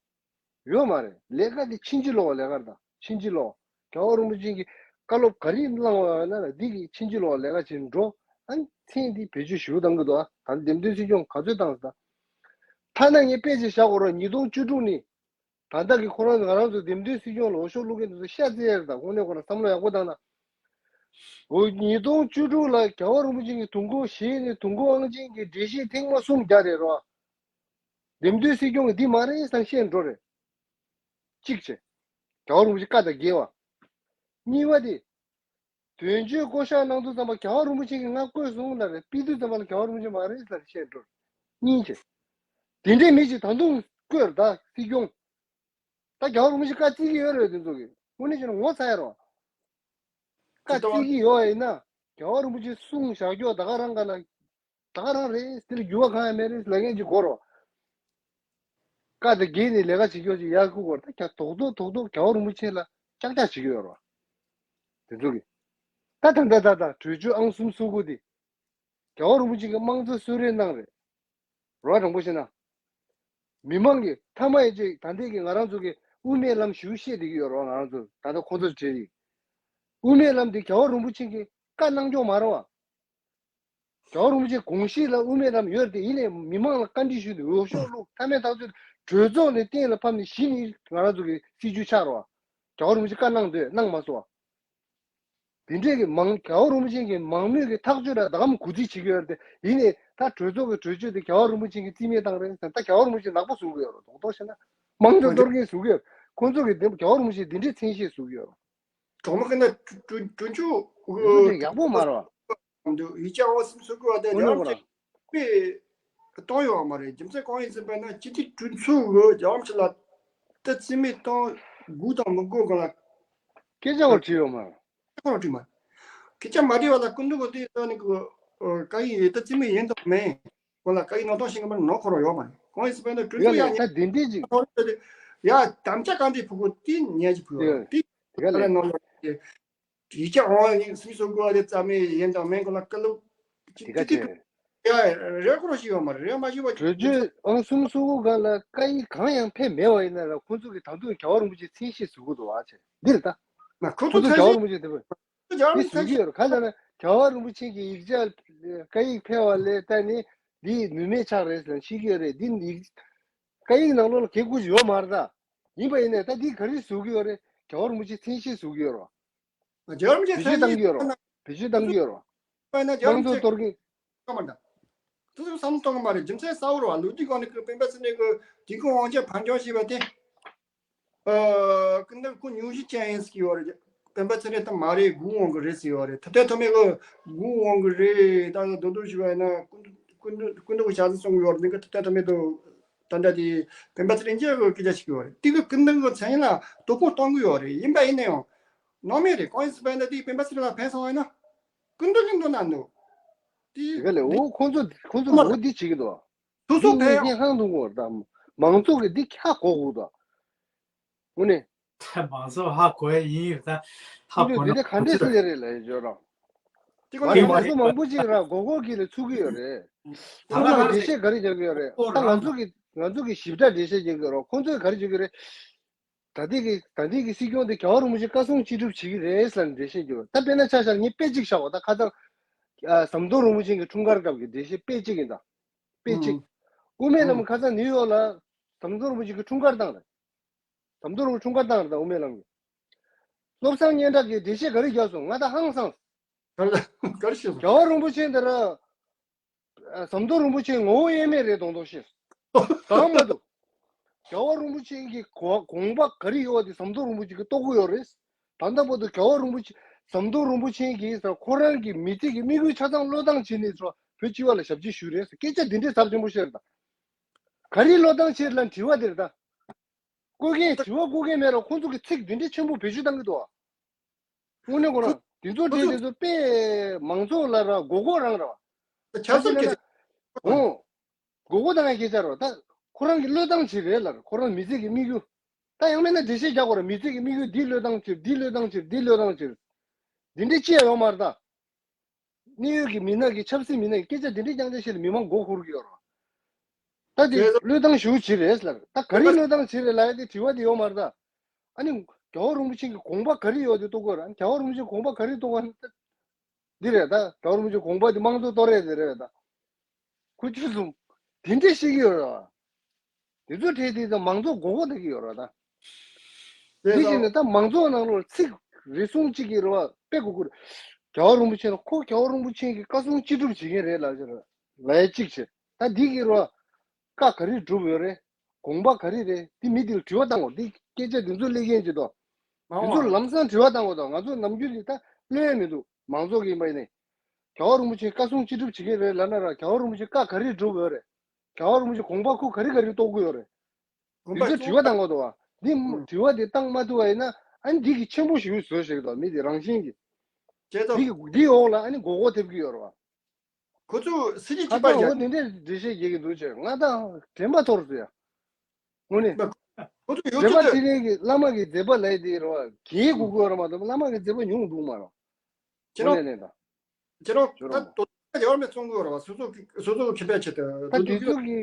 ཡོད་མ་རེད། ལས་ཀ་འདི་ཕྱིན་ཅི་ལོག་ལས་ཀ་རེད་ད། ཕྱིན་ཅི་ལོག་རྒྱལ་བ་རིན་པོ་ཆེ་གིས་བཀའ་སློབ་ག་རེ་གནང་བ་ཡོད་ན་ལ་འདི་གི་ཕྱིན་ཅི་ལོག་ལས་ཀ་བྱེད་འགྲོ། ཨ་ནི་མཚན་འདི་བེད་སྤྱོད་ཞུ་བཏང་གི་འདུག་ཨ་ད་འདེམས་ཐོན་སྲིད་སྐྱོང་ག་ཚོད་བཏང་ཟེར་ད། ཐ་ན་ངས་དཔེ་ཅིག་བཞག་དགོས་རོགས། ཉིས་སྟོང་བཅུ་དྲུག་ནི་ད་ལྟ་གི་ཁོ་རང་ང་རང་ཚོ་འདེམས་ཐོན་སྲིད་སྐྱོང་ལ་འོས་ཤོག་བླུག་མཁན་དེ་ཚོ་ཤ་ཚ་རེད་ད། དངོས་གནས་ཁོ་རང་བསམ་བློ་ཡག་པོ་བཏང་ན། འོ་ཉིས་སྟོང་བཅུ་དྲུག་ལ་རྒྱལ་བ་རིན་པོ་ཆེ་གི་དུས་འཁོར་བཞེས་ནས་དུས་འཁོར་དབང་ཆེན་གྱི་འགྲེལ་བཤད་ཐེངས་མ་གསུམ་བརྒྱབ་རེད་རོ། འདེམས་ཐོན་སྲིད་སྐྱོང་གི་འདི་མ་རེད་བསམ་བཤད་འགྲོ་རེད། གཅིག་བྱས། རྒྱལ་བ་རིན་པོ་ཆེ་བཀའ་དང་འགལ་བ། གཉིས་པ་དེ། དོན་གཅོད་བསྐོ་གཞག་གནང་དུས་ཙམ་པ་རྒྱལ་བ་རིན་པོ་ཆེ་གིས་ང་བསྐོས་སོང་ལབ་རེད། ཕུད་དུས་ཙམ་པ་ལ་རྒྱལ་བ་རིན་པོ་ཆེ་མ་རེད་ལབ་རེད་བཤད་འགྲོ་རེད། གཉིས་བྱས། དེ་འདྲའི་མི་ཞིག་ད་དུང་བསྐོས་རེད་ད་སྲིད་སྐྱོང་། ད་རྒྱལ་བ་རིན་པོ་ཆེ་བཀའ་བརྩི་གི་ཡོད་རེད་དེ་ཚོ་གིས། དངོས་གནས་བྱས་ན་ངོ་ཚ་ཡ་རོ། བཀའ་བརྩི་གི་ཡོད་ཡིན་ན། རྒྱལ་བ་རིན་པོ་ཆེ་གསུང་བཞག་རྒྱུ་ད་ག་རང་ག་ལ། ད་ག་རང་རེད། དེ་ལ་འགྱུར་བ་གང་ཡང་མེད་རེད་ལབ་མཁན་ཅིག་དགོས་རོ། བཀའ་དང་འགལ་ནས་ལས་ཀ་བྱེད་རྒྱུ་ཅིག་ཡར་ཁུག་གོ་ད་རྒྱ་རྡོག་རྡོག་རྡོག་རྡོག་རྒྱལ་བ་རིན་པོ་ཆེ་ལ་ཅག་ཅག་བྱེད་ཀྱི་ཡོད་རོ། དེ་ཚོ་གིས། ད་ད་ད་ད་ད་གྲོས་ཆོད་ཨང་གསུམ་སོ་དགུ་དེ། རྒྱལ་བ་རིན་པོ་ཆེ་གིས་དམངས་གཙོ་གསོལ་རས་གནང་རེད། རོ་དྲང་པོ་བཤད་ན། མི་མང་གིས་མཐའ་མ་ཡི་ཅིག་ད་ལྟའི་གི་ང་རང་ཚོ་གི་དབུ་མའི་ལམ་ཞུ་བཤད་བསྡད་ཀྱི་ཡོད་རོ། ང་རང་ཚོ་ད་ལྟ་ཁོང་ཚོར་བྲིས་ཡིན། དབུ་མའི་ལམ་དེ་རྒྱལ་བ་རིན་པོ་ཆེ་གིས་བཀའ་གནང་སྐྱོང་མ་རེད་བ། རྒྱལ་བ་རིན་པོ་ཆེ་དགོངས་གཞི་ལ་དབུ་མའི་ལམ་ཡོད་རེད་དེ། ཡིན་ནའི་མི་མང་ལ་བཀའ་འདྲི་ཞུས་ཏེ་འོས་ཤོག་བླུགས་མཐའ་མའི་ཐག་གཅོད་གྲོས་ཚོགས་ནས་གཏན་ལ་ཕབ་ནས་གཞི་ནས་ང་རང་ཚོ་གི་སྲིད་བྱུས་ཆགས་རེད་བ། རྒྱལ་བ་རིན་པོ་ཆེ་བཀའ་གནང་འདོད་གནང་མ་སོང་བ། དེ་འདྲས་ཀྱི་མང་རྒྱལ་བ་རིན་པོ་ཆེ་གི་མང་མོས་ཀྱི་ཐག་གཅོད་ལ་ད་གམ་གོ་རྩིས་བྱེད་ཀྱི་ཡོད་རེད་དེ། ཡིན་ནའི་ད་གྲོས་ཚོགས་ཀྱི་གྲོས་ཆོད་དེ་རྒྱལ་བ་རིན་པོ་ཆེ་གི་རྩིས་མེད་བཏང་རེད་ཟེར། ད་རྒྱལ་བ་རིན་པོ་ཆེ་ནག་པོ་བཟོ་གི་ཡོད་རེད། རྡོག་རྡོག་བཤད་ན་དམངས་གཙོ་གཏོར་མཁན་བཟོ་གི་ཡོད་རེད། ཁོང་ཚོ་གི་འདི་རྒྱལ་བ་རིན་པོ་ཆེ་འདི་འདྲས་མཚན་ཤས་བཟོ་གི་ཡོད་རེད། གྲོགས་མོ་གི་ན་དྲུང་དྲུང་ཆུ་འདི་ཚོ་དེ་ཡག་པོ་མ་རེད། འདུག་ཡིག་ཆ་འོ་སིམ་སུ་གུ་བ་དེ་འོ་ན་རྒྱལ་བ་རིན་པོ་ཆེ་དཔེ་གཏོང་ཡོད་མ་རེད། རྒྱུ་མཚན་གང་ཡིན་ཟེར་བ་ན་སྤྱི་འཐུས་དྲུང་ཆུ་གི་རྒྱལ་བ་རིན་པོ་ཆེ་ལ་ད་རྩིས་མེད་གཏོང་དགོས་དང་མི་དགོས་གང་ལ་སྐད་ཆ་བ་དྲིས་ཡོད་མ་རེད། ཁོ་རང་དྲིས་མ་རེད། སྐད་ཆ་མ་དྲིས་པ་ལ་སྐུ་མདུན་གི་དེ་ད་ནི་གི་ ཨོ། བཀའ་ཡིག་ཡོད་ད་རྩིས་མེད་ཡིན་དང་མིན། ཁོ་ལ་བཀའ་ཡིག་ནང་དོན་ཤེས་ཀྱི་མ་རེད། ནོར་འཁོར་བ་ཡོད་མ་རེད། གང་ཡིན་ཟེར་བས་ན་དུས་དེ་ག་ཚོད་ལས་ཡག་ད་ཉེ་དེ་འདྲས་ཅིག་ཐོག་རེད། ཡ་དམ་བཅའ་གང་འདྲས་ཕུལ་དགོས་དེ་ཉན་གྱི་ཕུལ་ཡོད་རེད། དེ་དེ་ག་ལས་ལས་ནོར་ཡོད་དེ། ཡིག་ཆ་ཨང་གཉིས་གསུམ་བཟོ་དགོས་པ་དེ་རྩ་མེད་ཡིན་དང་མིན། ཁོ་ལ་བཀའ་སློབ་དེ་ག་ཅི་ཅི་ཕུལ་ཡ་རེད། ཁོ་རང་ཞིག་ཡོད་མ་རེད། རེད་མ་ཞིག་བ་གྲོས་ཆོད་ཨང་གསུམ་གསུམ་ག་ལ་བཀའ་ཡིག་གང་ཡང་ཕེབས་མེད་པ་ཡིན་ན་ར། ཁོང་ཚོ་གི་ད་དུང་རྒྱལ་བ་རིན་པོ་ཆེ་མཚན་ཤས་བཟོ་གི་འདུག་བ་ཆེ་འདི་རེད་ད། ཁོ་ཁོང་ཚོ་ཚོ་རྒྱལ་བ་མཚན་ཤས་རིན་པོ་ཆེ་དེ་བས། རྒྱལ་བ་དེ་རིན་པོ་ཆེ་བཟོ་གི་ཡོད་རེད། ག་ལ་ན་རྒྱལ་བ་རིན་པོ་ཆེ་གི་ཡིག་ཆ་བཀའ་ཡིག་ཕེབས་པ་ལས་ད་ནི་འདི་ནུས་མེད་ཆགས་རེད་ཟེར་ཤེས་ཀྱི་ཡོད་རེད། འདི་ཡིག་བཀའ་ཡིག་ནང་ལོགས་ལ་གལ་ཁུར་ཡོད་མ་རེད་ད། ཡིན་པ་ཡིན་ནའི་ད་འདི་ག་རེ་བཟོ་གི་ཡོད་རེད། རྒྱལ་བ་རིན་པོ་ཆེ་མཚན་ཤས་བཟོ་གི་ཡོད་རེད། རྒྱལ་བ་རིན་པོ་ཆེ་བེད་སྤྱོད་མཚན་བཏང་གི་ཡོད་རེད། བེད་སྤྱོད་བཏང་གི་ཡོད་རེད། པ་ན་རྒྱལ་བ་དམངས་གཙོ་རིན་པོ་ཆེ་གཏོར་གི་གཏོང་མ་ད། དེ་ཚོ་བསམ་བློ་གཏོང་གི་མ་རེད། རྒྱུ་མཚན་གསལ་བོ་རེད་བ། ལོ་རྒྱུས་སྒང་ནས་ཁོས་སྤེན་པ་ཚེ་རིང་གི་དུས་འཁོར་དབང་ཆ་ཕར་འགྱངས་བྱས་པ་དེ། ཨ། ཀུན་ཏུ་ཁོ་ཉུང་ཤས་ཅན་ཡིན་ཟེར་གྱི་ཡོད་རེད། སྤེན་པ་ཚེ་རིང་ད་མ་རེད། དགུ་འོང་གི་རེད་ཟེར་ཡོད་རེད། ད་ལྟའི་ཐོག་མའི་གི་དགུ་འོང་གི་རེད། ད་རྡོག་རྡོག་ཞུ་བ་ཡིན་ན་ཀུན་ཏུ་ཀུན་ཏུ་ཀུན་ཏུ་གི་ཞག་ཚི་གསུང་གི་ཡོད་རེད། འདི་ག་ད་ལྟའི་ཐོག་མའི་དུ་ད་ལྟ་དེ་སྤེན་པ་ཚེ་རིང་སྐྱེས་གི་སྐད་ཆ་ཞིག་ཡོད་རེད། དེ་གི་ཀུན་ཏུ་གི་མཚན་ལ་དོ་ཕོག་གཏོང་གི་ཡོད་རེད། ཡིན་པ་ཡིན་ན་ཡང་ནོར་མེད་རེད། གང་ཡིན་ཟེར་བ་ཡིན་ན་དེ་སྤེན་པ་ཚེ་རིང་ལ་ཕན་སོང་བ་ཡིན་ན་ཀུན་ཏུ་གི་འདོད་ན་འདུག་དེ། དེ་ག་ལས་འོ་ཁོང་ཚོ་ཁོང་ཚོ་མ་འོ་འདི་བྱེད་ཀྱི་འདུག་སོ་སོ་འདི་ཕན་ངས་ཡང་ཧང་འདུག་གོ་ད། མང་ཚོགས་ཀྱི་འདི་ཁ་གོ་དགོས་ད། དངོས་གནས། ད་མང་ཚོགས་ཧ་གོ་ཡ་ཡིན་ཡོད་ད། ཧ་ཁོང་གོ་ཚོ་ན་འདི་འདྲ་ག་འདྲས་སེ་རེད་ལ་ཡོད་ར། དེ་ཁོ་མ་ན་རེད་མང་ཚོགས་མང་པོ་ཅིག་ར་གོ་གོ་གི་ལ་ཚུགས་ཀྱི་ཡོད་རེད། ད་ཁོང་ཚོ་ག་འགྲེལ་བཤད་ག་རེ་རྒྱག་གི་ཡོད་རེད། ད་ང་ཚོ་གི་ང་ཚོ་གི་ཞིབ་ཕྲ་འགྲེལ་བཤད་རྒྱག་གི་ཡོད་ར། ཁོང་ཚོས་ག་རེ་བརྗོད་ཀྱི་རེད། ད་ལྟའི་གི་ད་ལྟའི་གི་སྲིད་སྐྱོང་དེ་རྒྱལ་བ་རིན་པོ་ཆེ་བཀའ་གསུང་ཅི་སྒྲུབ་བྱེད་ཀྱི་རེད་ཟེར་ནས་འགྲེལ་བཤད་རྒྱབ། ད་དཔེར་ན་ཆ་བཞག་ངས་དཔེ་གཅིག་བཞག་པ། ད་ཁ་སང་ཨ་ཟམ་གདོང་རིན་པོ་ཆེ་གི་འཁྲུངས་སྐར་སྐབས་ཀྱི་འགྲེལ་བཤད་དཔེ་གཅིག་ཡིན་ད། དཔེ་གཅིག་ཨུ་དབུ་མའི་ལམ་ཁ་སང་ནིའུ་ཡོག་ལ་ཟམ་གདོང་རིན་པོ་ཆེ་གི་འཁྲུངས་སྐར་བཏང་རེད། ཟམ་གདོང་རིན་པོ་ཆེ་འཁྲུངས་སྐར་བཏང་རེད། ད་དབུ་མའི་ལམ་གྱི་བློ་བཟང་སྙན་གྲགས་ཀྱིས་འགྲེལ་བཤད་ག་རེ་བརྒྱབ་སོང་། ང་ད་ཧང་སངས། ག་རེ་ག་རེ་བཤད་སོང་། རྒྱལ་བ་རིན་པོ་ཆེ་འདི་ར། ཨ། ཟམ་གདོང་རིན་པོ་ཆེ་ངོ་བོ་དབྱེར་མེད་རེད་མདོག་མདོག་བཤད། གང་མ་འདུག་རྒྱལ་བ་རིན་པོ་ཆེ་གི་དགོངས་དགོངས་པ་ག་རེ་ཡོད་པ་དེ་ཟམ་གདོང་རིན་པོ་ཆེ་གིས་རྟོགས་ཀྱི་ཡོད་རེད། ད་ལྟ་བར་དུ་རྒྱལ་བ་རིན་པོ་ཆེ་ཟམ་གདོང་རིན་པོ་ཆེ་གིས་ཁོ་རང་གི་མི་ཚེ་གི་དམིགས་ཡུལ་ཆ་ཚང་བློས་བཏང་བྱས་ནས་ཚོ་བོད་སྤྱི་བ་ལ་ཞབས་ཕྱི་ཞུས་རེད། སྐད་ཆ་འདི་འདྲའི་ཚབས་ཆེན་པོ་བཤད་རེད་ད། ག་རེ་བློས་བཏང་བྱས་ལ་དྲི་བ་དེ་རེད་ད། བཀོད་མཁན་དྲི་བ་བཀོད་མཁན་མེད་ར། ཁོང་ཚོ་གི་ཚིག་འདི་འདྲའི་ཆེན་པོ་བེད་སྤྱོད་བཏང་གི་འདུག་ཨ། དངོས་གནས་ཁོ་རང་དེ་ཚོ་གྲས་དེ་ཚོ་དཔེ་མང་ཚོགས་ལ་ར་མགོ་སྐོར་རང་ར་བ། ཆབ་སྲིད་སྐད་ཆ། ཨོ། མགོ་སྐོར་བཏང་ཡ་སྐད་ཆ་ར་བ། ད་ཁོ་རང་གི་བློས་བཏང་བྱས་རེད་ལ། ཁོ་རང་མི་ཚེ་གི་དམིགས་ཡུལ། ད་ཡང་མིན་ན་འགྲེལ་བཤད་རྒྱག་དགོས་ར། མི་ཚེ་གི་དམིགས་ཡུལ་འདི་བློས་བཏང་བྱས། འདི་བློས་བཏང་བྱས། འདི་བློས་བཏང་བྱས། འདི་འདྲའི་ཅི་ཡང་ཡོད་མ་རེད་ད། གནད་ཡོད་ཀྱི་མི་སྣ་གི་ཆབ་སྲིད་མི་སྣ་གི་སྐད་ཆ་འདི་འདྲའི་རྐྱང་རྐྱང་བཤད་ལ་མི་མང་མགོ་འཁོར་གྱི་ཡོད་རེད། ད་དེ་བློས་བཏང་ཞེ་པོ་བྱས་རེད་ལ། ད་ག་རེ་བློས་བཏང་བྱས་རེད་ལབ་ཡ་དེ་དྲི་བ་དེ་ཡོད་མ་རེད་ད། ཨ་ནི་རྒྱལ་བ་རིན་པོ་ཆེ་གི་དགོངས་པ་ག་རེ་ཡོད་དེ་རྟོགས་དགོས་རེད། ཨ་ནི་རྒྱལ་བ་རིན་པོ་ཆེ་དགོངས་པ་ག་རེ་རྟོགས་དགོས་ན་ད་འདི་རེད། ད་རྒྱལ་བ་རིན་པོ་ཆེ་དགོངས་པ་དེ་དམངས་གཙོ་གཏོར་ཡ་དེ་རེད་ད། ཁོ་ཆུ་སོང་། དེ་འདྲས་བཤད་ཀྱི་ཡོད་རེད་བ། དེ་ཚོ་གྲས་དེ་ཚོ་མང་ཚོགས་མགོ་སྐོར་བཏང་གི་ཡོད་རེད་ད། དེ་བཞིན་ནས་ད་མང་ཚོགས་ནང་ལོགས་ཚིག་རེ་ཟུང་གཅིག་གིས་རེད་བ། དཔེ་གོ་གི་རེད། རྒྱལ་བ་རིན་པོ་ཆེ་ལ་ཁོ་རྒྱལ་བ་རིན་པོ་ཆེ་གི་བཀའ་གསུང་ཅི་སྒྲུབ་བྱེད་མཁན་རེད་ལབ་ཀྱི་རེད། ལབ་ཡ་གཅིག་བྱས། ད་འདི་གི་རེད་བ། བཀའ་ག་རེ་སྒྲུབ་ཡོད་རེད། དགོངས་པ་ག་རེ་རེད། འདི་མི་འདི་ལ་དྲི་བ་བཏང་དགོས། འདི་སྐད་ཆ་འདི་ཚོ་སླེབས་མཁན་ཅིག་འདུག་འདི་ཚོ་ལམ་སང་དྲི་བ་བཏང་དགོས་དང་། ང་ཚོ་ནམ་རྒྱུན་འདི་ད་གློད་ཡ་མི་འདུག་མང་ཚོགས་ཀྱི་ཡིན་པ་ཡིན་ནའི། རྒྱལ་བ་རིན་པོ་ཆེ་བཀའ་གསུང་ཅི་སྒྲུབ་བྱེད་མཁན་རེད་ལབ་ན་ར། རྒྱལ་བ་རིན་པོ་ཆེ་བཀའ་ག་རེ་སྒྲུབ་ཡོད་རེད། རྒྱལ་བ་རིན་པོ་ཆེ་དགོངས་པ་ཁོ་ག་རེ་ག་རེ་རྟོགས་ཀྱི་ཡོད་རེད། དགོངས་པ་འདི་ཚོ་དྲི་བ་བཏང་དགོས་འདུག་བ། འདི་ཨུ། དྲི་བ་འདི་བཏང་མ་ཐུབ་པ་ཡིན་ན། ཨ་ནི་འདི་གི་ཆེན་པོ་ཞིག་བཟོས་ཤིག་དང་། མི་འདི་རང་བཞིན་གྱི་བྱས་ཙང་། འདི་གི་འདི་འོག་ལ་ཨ་ནི་མགོ་སྐོར་ཐེབས་ཀྱི་ཡོད་རེད་བ། ཁོ་ཚོ་སྲིད་ཇུས་ཁ་གཅིག་པ་སང་འོ་རྒྱག་འདི་འདྲའི་འགྲེལ་བཤད་རྒྱག་གི་འདུག་ཅེས་ང་དང་དྲན་པ་ཐོར་སོང་ཡ། དངོས་གནས། ཁོ་ཚོ་ཡོད་མཛད་པ་ཚོད་ཚེ་རིང་གི་བླ་མ་གི་མཛད་པ་ལས་དེ་རེད་བ། གལ་གོ་གི་ཡོད་རེད་མ་གཏོགས་བླ་མ་གི་མཛད་པ་ཉུང་འདུག་མ་རེད། ཁྱེད་རང་། དངོས་གནས་ནས་དང་། ཁྱེད་རང་ད་དོ་ཡོད་མེད་བཙོང་གི་ཡོད་རེད་བ། སོ་སོ་གི་སོ་སོ་གི་ཁེ་ཕན་ཆེད་དུ་ད་དེ་ཚོ་གི་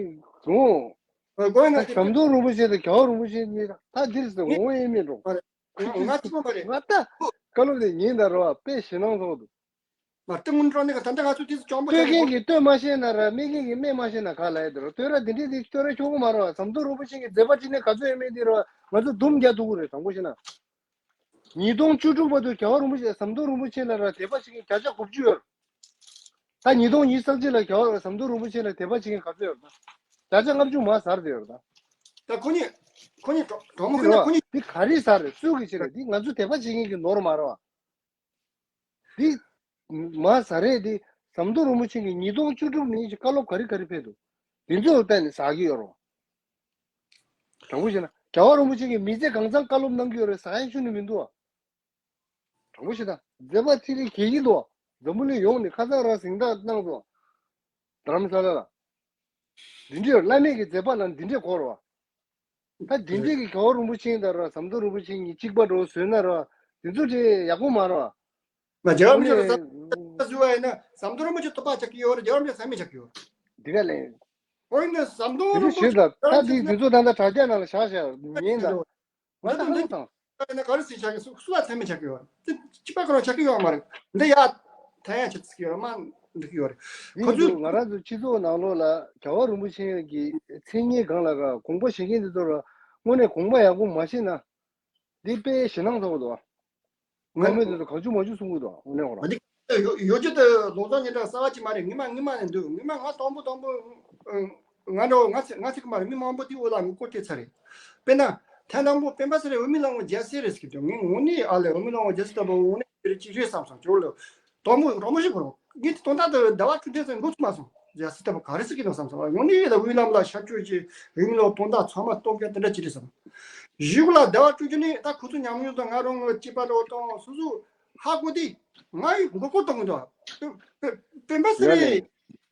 འོང་། ཨ། དགོས་ན་ཨ། ཁེ་ཟམ་གདོང་རིན་པོ་ཆེ་དང་རྒྱལ་བ་རིན་པོ་ཆེ་གཉིས་ད་དེར་ཟེར་ངོ་ཡེ་མེད་འགྲོ། ང་གཅིག་པོ་མ་རེད། ང་ད་བཀའ་སློབ་དེ་ཉན་ད་རེད་བ། དཔེ་ཞེད་སྣང་ཚོགས་འདུག་མ་བསྟན་ངུན་འགྲོ་ནི་ག་ད་ལྟ་ང་ཚོ་དེ་ཚོ་གྱོང་པོ་ལྟོས་མཁན་གྱིས་ལྟོས་མ་ཤེས་ན་ར། སྨྲ་མཁན་གྱིས་སྨྲ་མ་ཤེས་ན་ག་ལ་ཡོད་དེ་རོ། ལྟོས་ར་དེ་འདྲས་དེ་ལྟོས་ར་ཆོག་གི་མ་རེད་བ། ཟམ་གདོང་རིན་པོ་ཆེ་གི་མཛད་པ་ཅི་ནས་ག་ཚོད་ཡོད་མེད་དེ་རོ། ང་ཚོ་འདུམ་རྒྱག་ཐུབ་ཀྱི་རེད། དྲང་པོ་བཤད་ན། ཉིས་སྟོང་བཅུ་དྲུག་བར་དུ་རྒྱལ་བ་རིན་པོ་ཆེ་ཟམ་གདོང་རིན་པོ་ཆེ་ལ་ར་དད་པ་བྱེད་མཁན་བརྒྱ་ཆ་དགུ་བཅུ་ཡོད། ད་ཉིས་སྟོང་ཉི་ཤུ་རྩ་གཅིག་ལ་རྒྱལ་བ་ཟམ་གདོང་རིན་པོ་ཆེ་ལ་དད་པ་བྱེད་མཁན་ག་ཚོད་ཡོད་ད། བརྒྱ་ཆ་ལྔ་བཅུ་མར་ཟར་དེ་ཡོད་ད། ད་ཁོ་གཉིས་ཁོ་གཉིས་གྲོགས་གྲོགས་མོ་ཁོ་གཉིས་ཁོ་གཉིས། འདི་ག་རེ་ཟ་རེད། སུ་གི་ཆེད་རེད། འདི་ང་ཚོ་དད་པ་བྱེད་མཁན་གྱི་ནོར་མ་རེད་བ། འདི་མ་ཟ་རེད། འདི་ཟམ་གདོང་རིན་པོ་ཆེ་གིས་ཉིས་སྟོང་བཅུ་དྲུག་ནས་ཀྱི་བཀའ་སློབ་ག་རེ་ག་རེ་ཕེབས་འདུག་འདི་ཚོ་བལྟས་ནས་ཟ་གི་ཡོད་རེད་བ། དྲང་པོ་བཤད་ན་རྒྱལ་བ་རིན་པོ་ཆེ་གིས་མི་ཚེ་གང་ཚང་བཀའ་སློབ་གནང་གི་ཡོད་རེད། ཟ་ཡ་ཁྱོན་ནས་མི་འདུག་བ། དྲང་པོ་བཤད་ན་མཛད་པ་ཚེ་རིང་གལ་ཡིན་འདུག་བ། འཛམ་བུ་གླིང་ཡོངས་ནས་ཁ་སང་རང་གཟེངས་རྟགས་གནང་སོང་། རྡ་རམ་ས་ལ་ལ། འདི་འདྲའི་བླ་མེད་ཀྱི་མཛད་པ་ལ་འདི་འདྲའི་གོ་ར་བ། ད་འདི་འདྲའི་གི་རྒྱལ་བ་རིན་པོ་ཆེ་དང་ར་ཟམ་གདོང་རིན་པོ་ཆེ་གཉིས་གཅིག་པ་འགྲོ་བཟོས་ན་ར། འདི་ཚོ་དེ་ཡག་པོ་མ་ར་བ། ང་རྒྱལ་བ་རིན་པོ་ཆེ་ལ་ཟམ་གདོང་རིན་པོ་ཆེ་བསྟོད་པ་བྱ་གི་ཡོད་རེད། རྒྱལ་བ་རིན་པོ་ཆེ་ཟམ་མི་ཆག་གི་ཡོད། འདི་ག་ལས། ཨོ་ཡིན་ན་ཟམ་གདོང་རིན་པོ་ཆེ་ད་ད་འདི་འདི་ཚོ་ད་ད་དྲ་རྒྱ་ནང་ལ་བཞག་བཞག་མིན་ད། ང་ད་ལྟ་ཧང་དང་། ད་ནི་ག་རེ་ཟེར་བྱ་གི་སུ་སུ་ལ་ཚད་མེད་བྱ་གི་ཡོད། དེ་གཅིག་པ་ཁོ་རང་བྱ་གི་ཡོད་མ་རེད། འདི་ཡ། ཐ་ཡ་ཆེ་ཚིག་ཡོད་མ་འགྲིག་གི་ཡོད་རེད། ཁོ་ཡིན་ཚོ་ང་རང་ཚོ་སྤྱི་ཚོགས་ནང་ལོགས་ལ་རྒྱལ་བ་རིན་པོ་ཆེ་གི་མཚན་སྙན་སྒང་ལ་ར་དགོངས་པ་བཞེས་མཁན་འདི་ཚོ་ར་དངོས་གནས་དགོངས་པ་ཡག་པོ་མ་བཞེས་ན། འདི་དཔེ་ཞེད་སྣང་ཚ་པོ་འདུག་ང་མོས་དེ་ཚོ་གང་བྱུང་མ་བྱུང་གསུང་གི་འདུག་དངོས་གནས་ཁོ་རང་། འདི་ཡོ་ཡོ་ཇི་དུ་ལོ་ཙཱ་ཉི་གྲགས་གསར་བ་ཅིག་མ་རེད། ངི་མ་ངི་མ་ནས་འདུག་ངི་མ་ང་དང་པོ་དང་པོ་ང་འགྲོ་ང་ཚེ་ང་ཚེ་གི་མ་རེད། མི་མང་པོ་དེ་འོ་ལ་ངུ་སྐོར་དེ་ཚ་རེད། དཔེར་ན་ཐེངས་དང་པོ་སྤེན་པ་ཚེ་རིང་འོས་མི་ལ་ངོ་རྒྱལ་སྲས་རེད་ཟེར་གི་འདུག་ངས་ངོ་ནི་ཨ་ལས་འོས་མི་ལ་ངོ་རྒྱལ་སྲས་ལྟ་བུ་ངོ་ནི་རེད་ཅི་རེད་བསམ་སོང་ཇོ་ལོ། དང་པོ་རང་མོ་ཞིག་གོ་རོགས་ངས་དེ་དོན་དག་དེ་ཟླ་བ་བཅུ་དྲུག་ཚེ་འགོ་ཚུགས་མ་སོང་རྒྱལ་སྲས་ལྟ་བུ་ག་རེ་ཟེར་གི་འདུག་བསམ་སོང་ངོ་ནི་ཡོད་ལ་འོས་ལམ་ལ་ཤར་བསྐྱོད་ཀྱི་འོས་མི་ལ་དོན་དག་ཚང་མ་སྟོན་མཁན་དེ་འདྲ་ཅི་རེད་བསམ། གཞུག་ལ་ཟླ་བ་བཅུ་དྲུག་ནི་ད་ཁོ་ཚོ་ཉམས་མྱོང་དང་ང་རང་ངོ་སྐྱེས་པ་རོགས་དང་སོ་སོ་ཧ་གོ་དེ་ང་ཡི་མགོ་སྐོར་གཏོང་གི་འདུག་སྤེན་པ་ཚེ་རིང་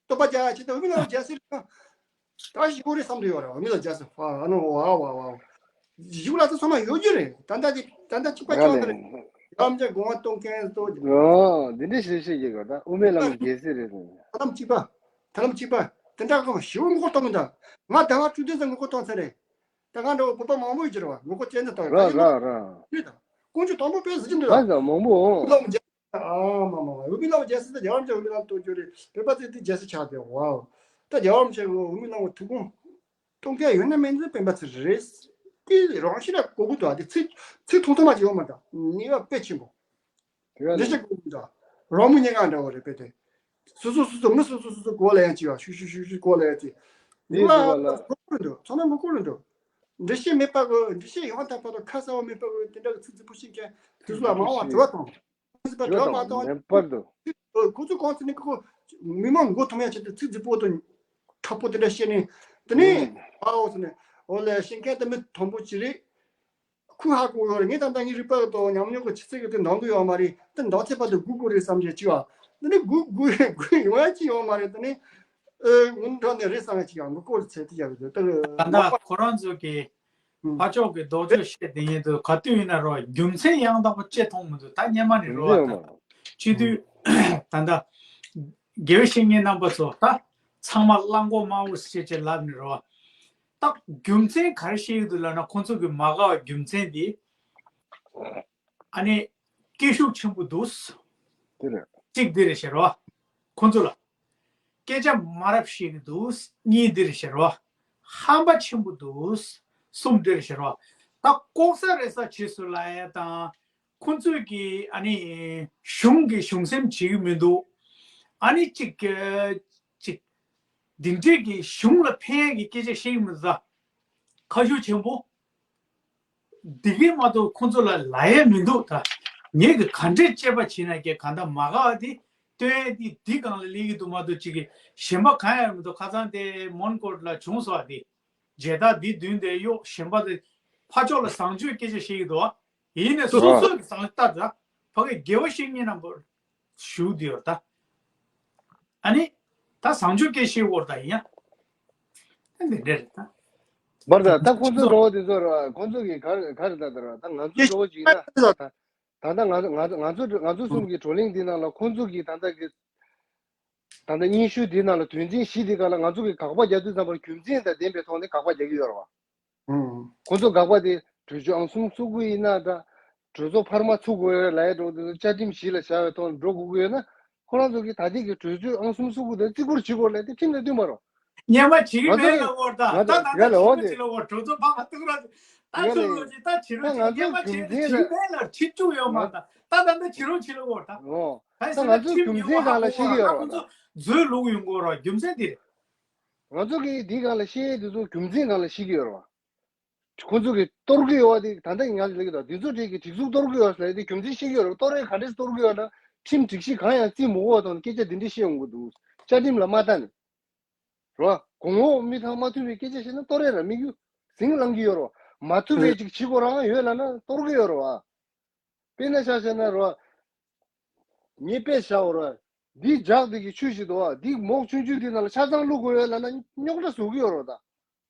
སྟོབས་པ་རྒྱ་ཆེ་དང་མི་ལ་རྒྱལ་སྲས་ད་ཞིག་གོ་རེད་བསམ་དུ་ཡོད་རེད། མི་ལ་རྒྱལ་སྲས་ཧ་ཨ་ནོ་ཝ་ཝ་ཝ་གཞུག་ལ་ཚོ་ཚང་མ་ཡོད་རྒྱུ་རེད། ད་ལྟ་ཅིག་ད་ལྟ་གཅིག་པ་ཆགས་ནི་རེད། ཡམ་ཅན་དགོངས་པ་གཏོང་མཁན་ཚོ། འདི་འདྲ་ཞིག་ཞིག་གི་ག་ད་དབུ་མའི་ལམ་རྒྱལ་སྲས་རེད། ད་ལམ་གཅིག་པ་ད་ལམ་གཅིག་པ་དེ་འདྲ་གོ་ཞིག་མགོ་སྐོར་གཏོང་གི་འདུག་ང་ཟླ་བ་བཅུ་དྲུག་ཚེ་མགོ་སྐོར་གཏོང་ཚར་རེད། ད་ང་འདྲ་བོ་བོད་པ་མང་པོ་ཡོད་ཀྱི་རེད་བ། ངོ་ལྐོག་ཅན་དུ་བཏང་ར་ར་ར། ཡོད་དང་། ཀོང་ཇོ་དང་པོ་དཔེ་ཟེར་གྱི་འདུག་ང་ཚོ་མང་པོ་འོང་། ལོ་མཇལ། ཨ་མ་མ་མ་འོས་མི་ལ་རྒྱལ་སྲས་དང་རྒྱལ་བ་རིན་པོ་ཆེ་འོས་མི་ལ་གཏོང་རྒྱུ་རེད། བོད་པ་ཚོས་དེ་རྒྱལ་སྲས་ཆགས་ཏེ་ཝའོ། ད་རྒྱལ་བ་རིན་པོ་ཆེ་གི་འོས་མི་ལ་ཐུགས་དགོངས་གཏོང་མཁན་ཡོད་ན་མེད་ན་སྤེན་པ་ཚེ་རེད། དེ་རང་ཤི་ལ་གོ་དགོས་འདུག་དེ་ཚིག་ཚིག་ཐུང་ཐུང་མ་ཅིག་ཡོད་མ་འདུག་ནུས་པ་དཔེ་ཆེན་པོ། རེ་ཞིག་དགོས་འདུག་རང་མོས་ཉེན་ཁ་འདྲ་བོ་རེད་པས་དེ། སོ་སོ་སོ་སོ་མི་སོ་སོ་སོ་སོ་གོ་ལ་ཡང་ཅི་བ་ཤུ་ཤུ་ཤུ་ཤུ་གོ་ལ་ཡང་ཅི། ཡིན་ལ་ཡིན་པ་ལ། མགོ་སྐོར་འདུག་ཚང་མ་མགོ་སྐོར་འདུག་འགྲེལ་བཤད་མེད་པ་གི་འགྲེལ་བཤད་ཡང་དག་པ་དང་ཁ་གསལ་བ་མེད་པ་གི་དེ་འདྲ་གི་ཚིག་རྫིག་པོ་ཤེས་མཁན་དེ་ཚོ་ལ་མང་བ་དྲི་བ་དང་། ཚིག་རྫིག་པ་དྲི་བ་མ་གཏོང་བ་ཅི། ཁོ་ཚོ་གང་ཚེ་ནི་ཁོ་མི་མང་མགོ་ཐོམ་ཡ་ཆེད་དུ་ཚིག་རྫིག་པོ་དང་དྲག་པོ་དེ་འདྲ་བཤད་ནས་དེ་ནས་ཨའོ་ཟེར་ནས་འོ་ལས་ཤེས་མཁན་དེ་མི་མཐོན་པོ་ཅི་རེད། ཁོས་ཧ་གོ་ཡོད་རེད། ངས་ད་ལྟ་ངའི་རིག་པ་དང་ཉམས་མྱོང་གི་ཆུ་ཚད་ཀྱི་དེ་འདང་གི་ཡོད་མ་རེད། དེ་འདང་ཚད་པ་དེ་སྒུག་དགོས་རེད་བསམ་གྱི་ཅི་བ། དེ་ནི་སྒུག་སྒུག་སྒུག་ཡོང་ཡ་ཅི་ཡོད་མ་རེད། དེ་ནི་ཨེ་ངུ་འགྲོ་ནས་རེད་བསམ་ཡ་ཅི་ཡང་མི་གོ་ཚད་དེ་ཡག་གི་དེ་ད་ལྟ་ཁོ་རང་ཚོ་གི་ཕ་ཕྱོགས་ཀྱི་རྡོག་རྩོད་བཤད་དེ་ཡིན་དུས་ག་དུས་ཡིན་ན་རོ་རྒྱུ་མཚན་ཡང་དག་པ་ཅེས་མཐོང་མི་འདུག་ད་སྙན་མ་ནས་རོ་བ་ད་སྤྱི་འཐུས་ད་ལྟ་དགེ་བའི་བཤེས་གཉེན་རྣམ་པ་ཚོ་ད་ཚང་མ་གླང་མགོ་དམར་པོ་ཞེས་ཅེས་ལབ་ནས་རོ། ད་རྒྱུ་མཚན་ག་རེ་བཤད་ཀྱི་འདུག་ལབ་ན་ཁོང་ཚོ་གི་མ་དགའ་བའི་རྒྱུ་མཚན་འདི། ཨ་ནི་སྐད་ཤུགས་ཆེན་པོ་འདུག་དེ་རེད། གཅིག་འདི་རེད་ཤག་རོ། ཁོང་ཚོ་ལ་སྐད་ཆ་མ་རབས་བཤད་ཀྱི་འདུག་གཉིས་འདི་རེད་ཤག་རོ། ཧམ་པ་ཆེན་པོ་འདུག་གསུམ་འདི་རེད་ཤག་རོ། ད་ལྐོག་ཟ་རེ་ཟ་བྱེད་སྲོལ་ལ་ཡ་དང་། ཁོང་ཚོས་ཀྱི་ཨ་ནི་གཞུང་གི་གཞུང་སེམས་བྱེད་ཀྱི་མི་འདུག་ཨ་ནི་གཅིག་གཅིག་འདི་འདྲས་ཀྱི་གཞུང་ལ་ཕན་ཡག་གི་སྐད་ཆ་བཤད་ཀྱི་མི་འདུག་ད་ཁ་ཤུགས་ཆེན་པོ། འདི་གས་མ་གཏོགས་ཁོང་ཚོ་ལ་ལབ་ཡ་མི་འདུག་ད་ངས་ཀྱི་ག་འདྲས་དཔྱད་པ་བྱས་ན་ཀྱི་ག་འདྲ་མ་དགའ་བ་དེ་སྟོན་ཡ་དེ་འདི་སྒང་ལ་སླེབས་ཀྱི་འདུག་མ་གཏོགས་གཅིག་གི་གཞན་པ་གང་ཡང་མི་འདུག་ཁ་སང་དེ་མོན་གྷོ་ལ་བྱུང་སོང་བ་དེ། མཇལ་དར་འདི་བདུན་དེ་གཡོག་གཞན་པ་དེ་ཕར་ཕྱོགས་ལ་བཟང་སྤྱོད་སྐད་ཆ་བཤད་ཀྱི་འདུག་ཡིན་ནས་སོ་སོ་གི་བཟང་ལྟ་ད་ཕ་གི་དགེ་བ་བཤེས་གཉེན་རྣམ་པ་ཞུ་འདི་ཡོད་ད། ཨ་ནི་ད་བཟང་སྤྱོད་སྐད་བཤད་འོར་ད་ཡིན་ཡ། ད་འདི་འདྲ་རེད་ད། བར་ད་ད་ཁོང་ཚོའི་འགྲོ་བ་འདི་ཚོ་ར་ཁོང་ཚོ་གི་ག་རེ་ག་རེ་ད་ད་ར་ད་ང་ཚོའི་འགྲོ་བ་ཅིག་ཡིན་ན་ད་ད་ད་ང་ང་ང་ཚོ་ང་ཚོ་གསུམ་གི་བགྲོ་གླེང་འདི་ནང་ལ་ཁོང་ཚོ་གི་ད་ད་གི་ད་ལྟ་སྙན་ཞུ་འདི་ནང་ལ་དོན་ཚན་བཞི་འདི་སྒང་ལ་ང་ཚོ་གིས་དགག་པ་རྒྱག་དུས་ཙམ་པར་རྒྱུ་མཚན་དང་ལྡན་པའི་ཐོག་ནས་དགག་པ་རྒྱག་གི་ཡོད་རེད་བ། ཁོང་ཚོ་དགག་པ་དེ་གྲོས་ཆོད་ཨང་གསུམ་སོ་དགུ་ཡིན་ན་འདྲ། གྲོས་ཚོགས་འཕར་མ་ཚུགས་དགོས་ལབ་ཡ་འགྲོ་དུས་བཅའ་ཁྲིམས་གཞི་ལ་བཞག་པའི་ཐོག་ནས་འགྲོ་དགོས་ཀྱི་ཡོད་ན་ཁོ་རང་ཚོ་གིས་ད་ལྟའི་གི་གྲོས་ཆོད་ཨང་གསུམ་སོ་དགུ་དེ་བརྩི་བཀུར་བྱེད་དགོས་ལབ་དེ་ཁྲིམས་དང་མཐུན་པ་རེད། སྙན་མ་བྱེད་ཀྱི་མེད་ལབ་འོར་ད་ད་ད་ད་ཁྲིམས་ཡོད་ལ་འོ་དེ་བྱེད་ལ་འོར་གྲོས་ཚོགས་འཕར་མ་གཏུག་ར་ད་ད་ཚུགས་ལོ་ཅིག་ད་བྱེད་རོགས་བྱེད་སྙན་མ་བྱེད་ཀྱི་མེད་ལ་ཁྲིམས་བཅུག་ཡོད་མ་ད་ད་ད་ད་བྱེད་རོགས་བྱེད་ལ་འོར་ད། ད་ད་ང་ཚོའི་རྒྱུ་མཚན་སྒང་ལ་ཤེས་ཀྱི་ཡོད་རེད་བ། ད་འཛུལ་ལུགས་ཡོང་གི་རེད་རྒྱུ་མཚན་དེ་རེད། ང་ཚོ་གིས་འདི་སྒང་ལ་ཤེས་ཡས་དེ་ཚོ་རྒྱུ་མཚན་སྒང་ལ་ཤེས་ཀྱི་ཡོད་རེད་བ། ཁོང་ཚོ་གིས་གཏོར་གྱི་ཡོད་བ་དེ་ད་ལྟ་ང་ལ་ལབ་ཀྱི་འདུག་འདི་ཚོ་གྲས་ཀྱི་སྒྲིག་འཛུགས་གཏོར་གྱི་ཡོད་ཟེར་དེ་རྒྱུ་མཚན་ཤེས་ཀྱི་ཡོད་རེད། གཏོར་ཡས་ག་འདྲས་གཏོར་གྱི་ཡོད་ན་ཁྲིམས་སྒྲིག་གཞི་གང་ཡང་བརྩི་མ་དགོས་བ་དང་སྐད་ཆ་འདི་འདྲས་བཤད་ཡོང་གི་འདུག་བཅའ་ཁྲིམས་ལ་མ་ལྟ་ནས། རེད་བ། གོང་འོག་མི་ཐང་མ་ཐུབ་པའི་སྐད་ཆ་བཤད་ན་གཏོར་ཡས་ར་མི་རྒྱུ་ཟིང་ལངས་ཀྱི་ཡོད་རེད་བ། མ་ཐུབ་པའི་ཅིག་བྱེད་དགོས་རང་ཡོད་ལབ་ན་གཏོར་གྱི་ཡོད་རེད་བ། དཔེར་ན་ཆ་བཞག་ན་རོ། ངས་དཔེ་བཞག་པ་རེད་བ། འདི་ལྗགས་འདི་གི་ཆུ་ཞིག་འདུག་བ། འདི་མོག་ཆུང་ཆུང་འདི་ནང་ལ་ཆ་ཚང་བླུག་དགོས་ཡོད་ལབ་ན་རྙོག་དྲ་བཟོ་གི་ཡོད་རེད་ད།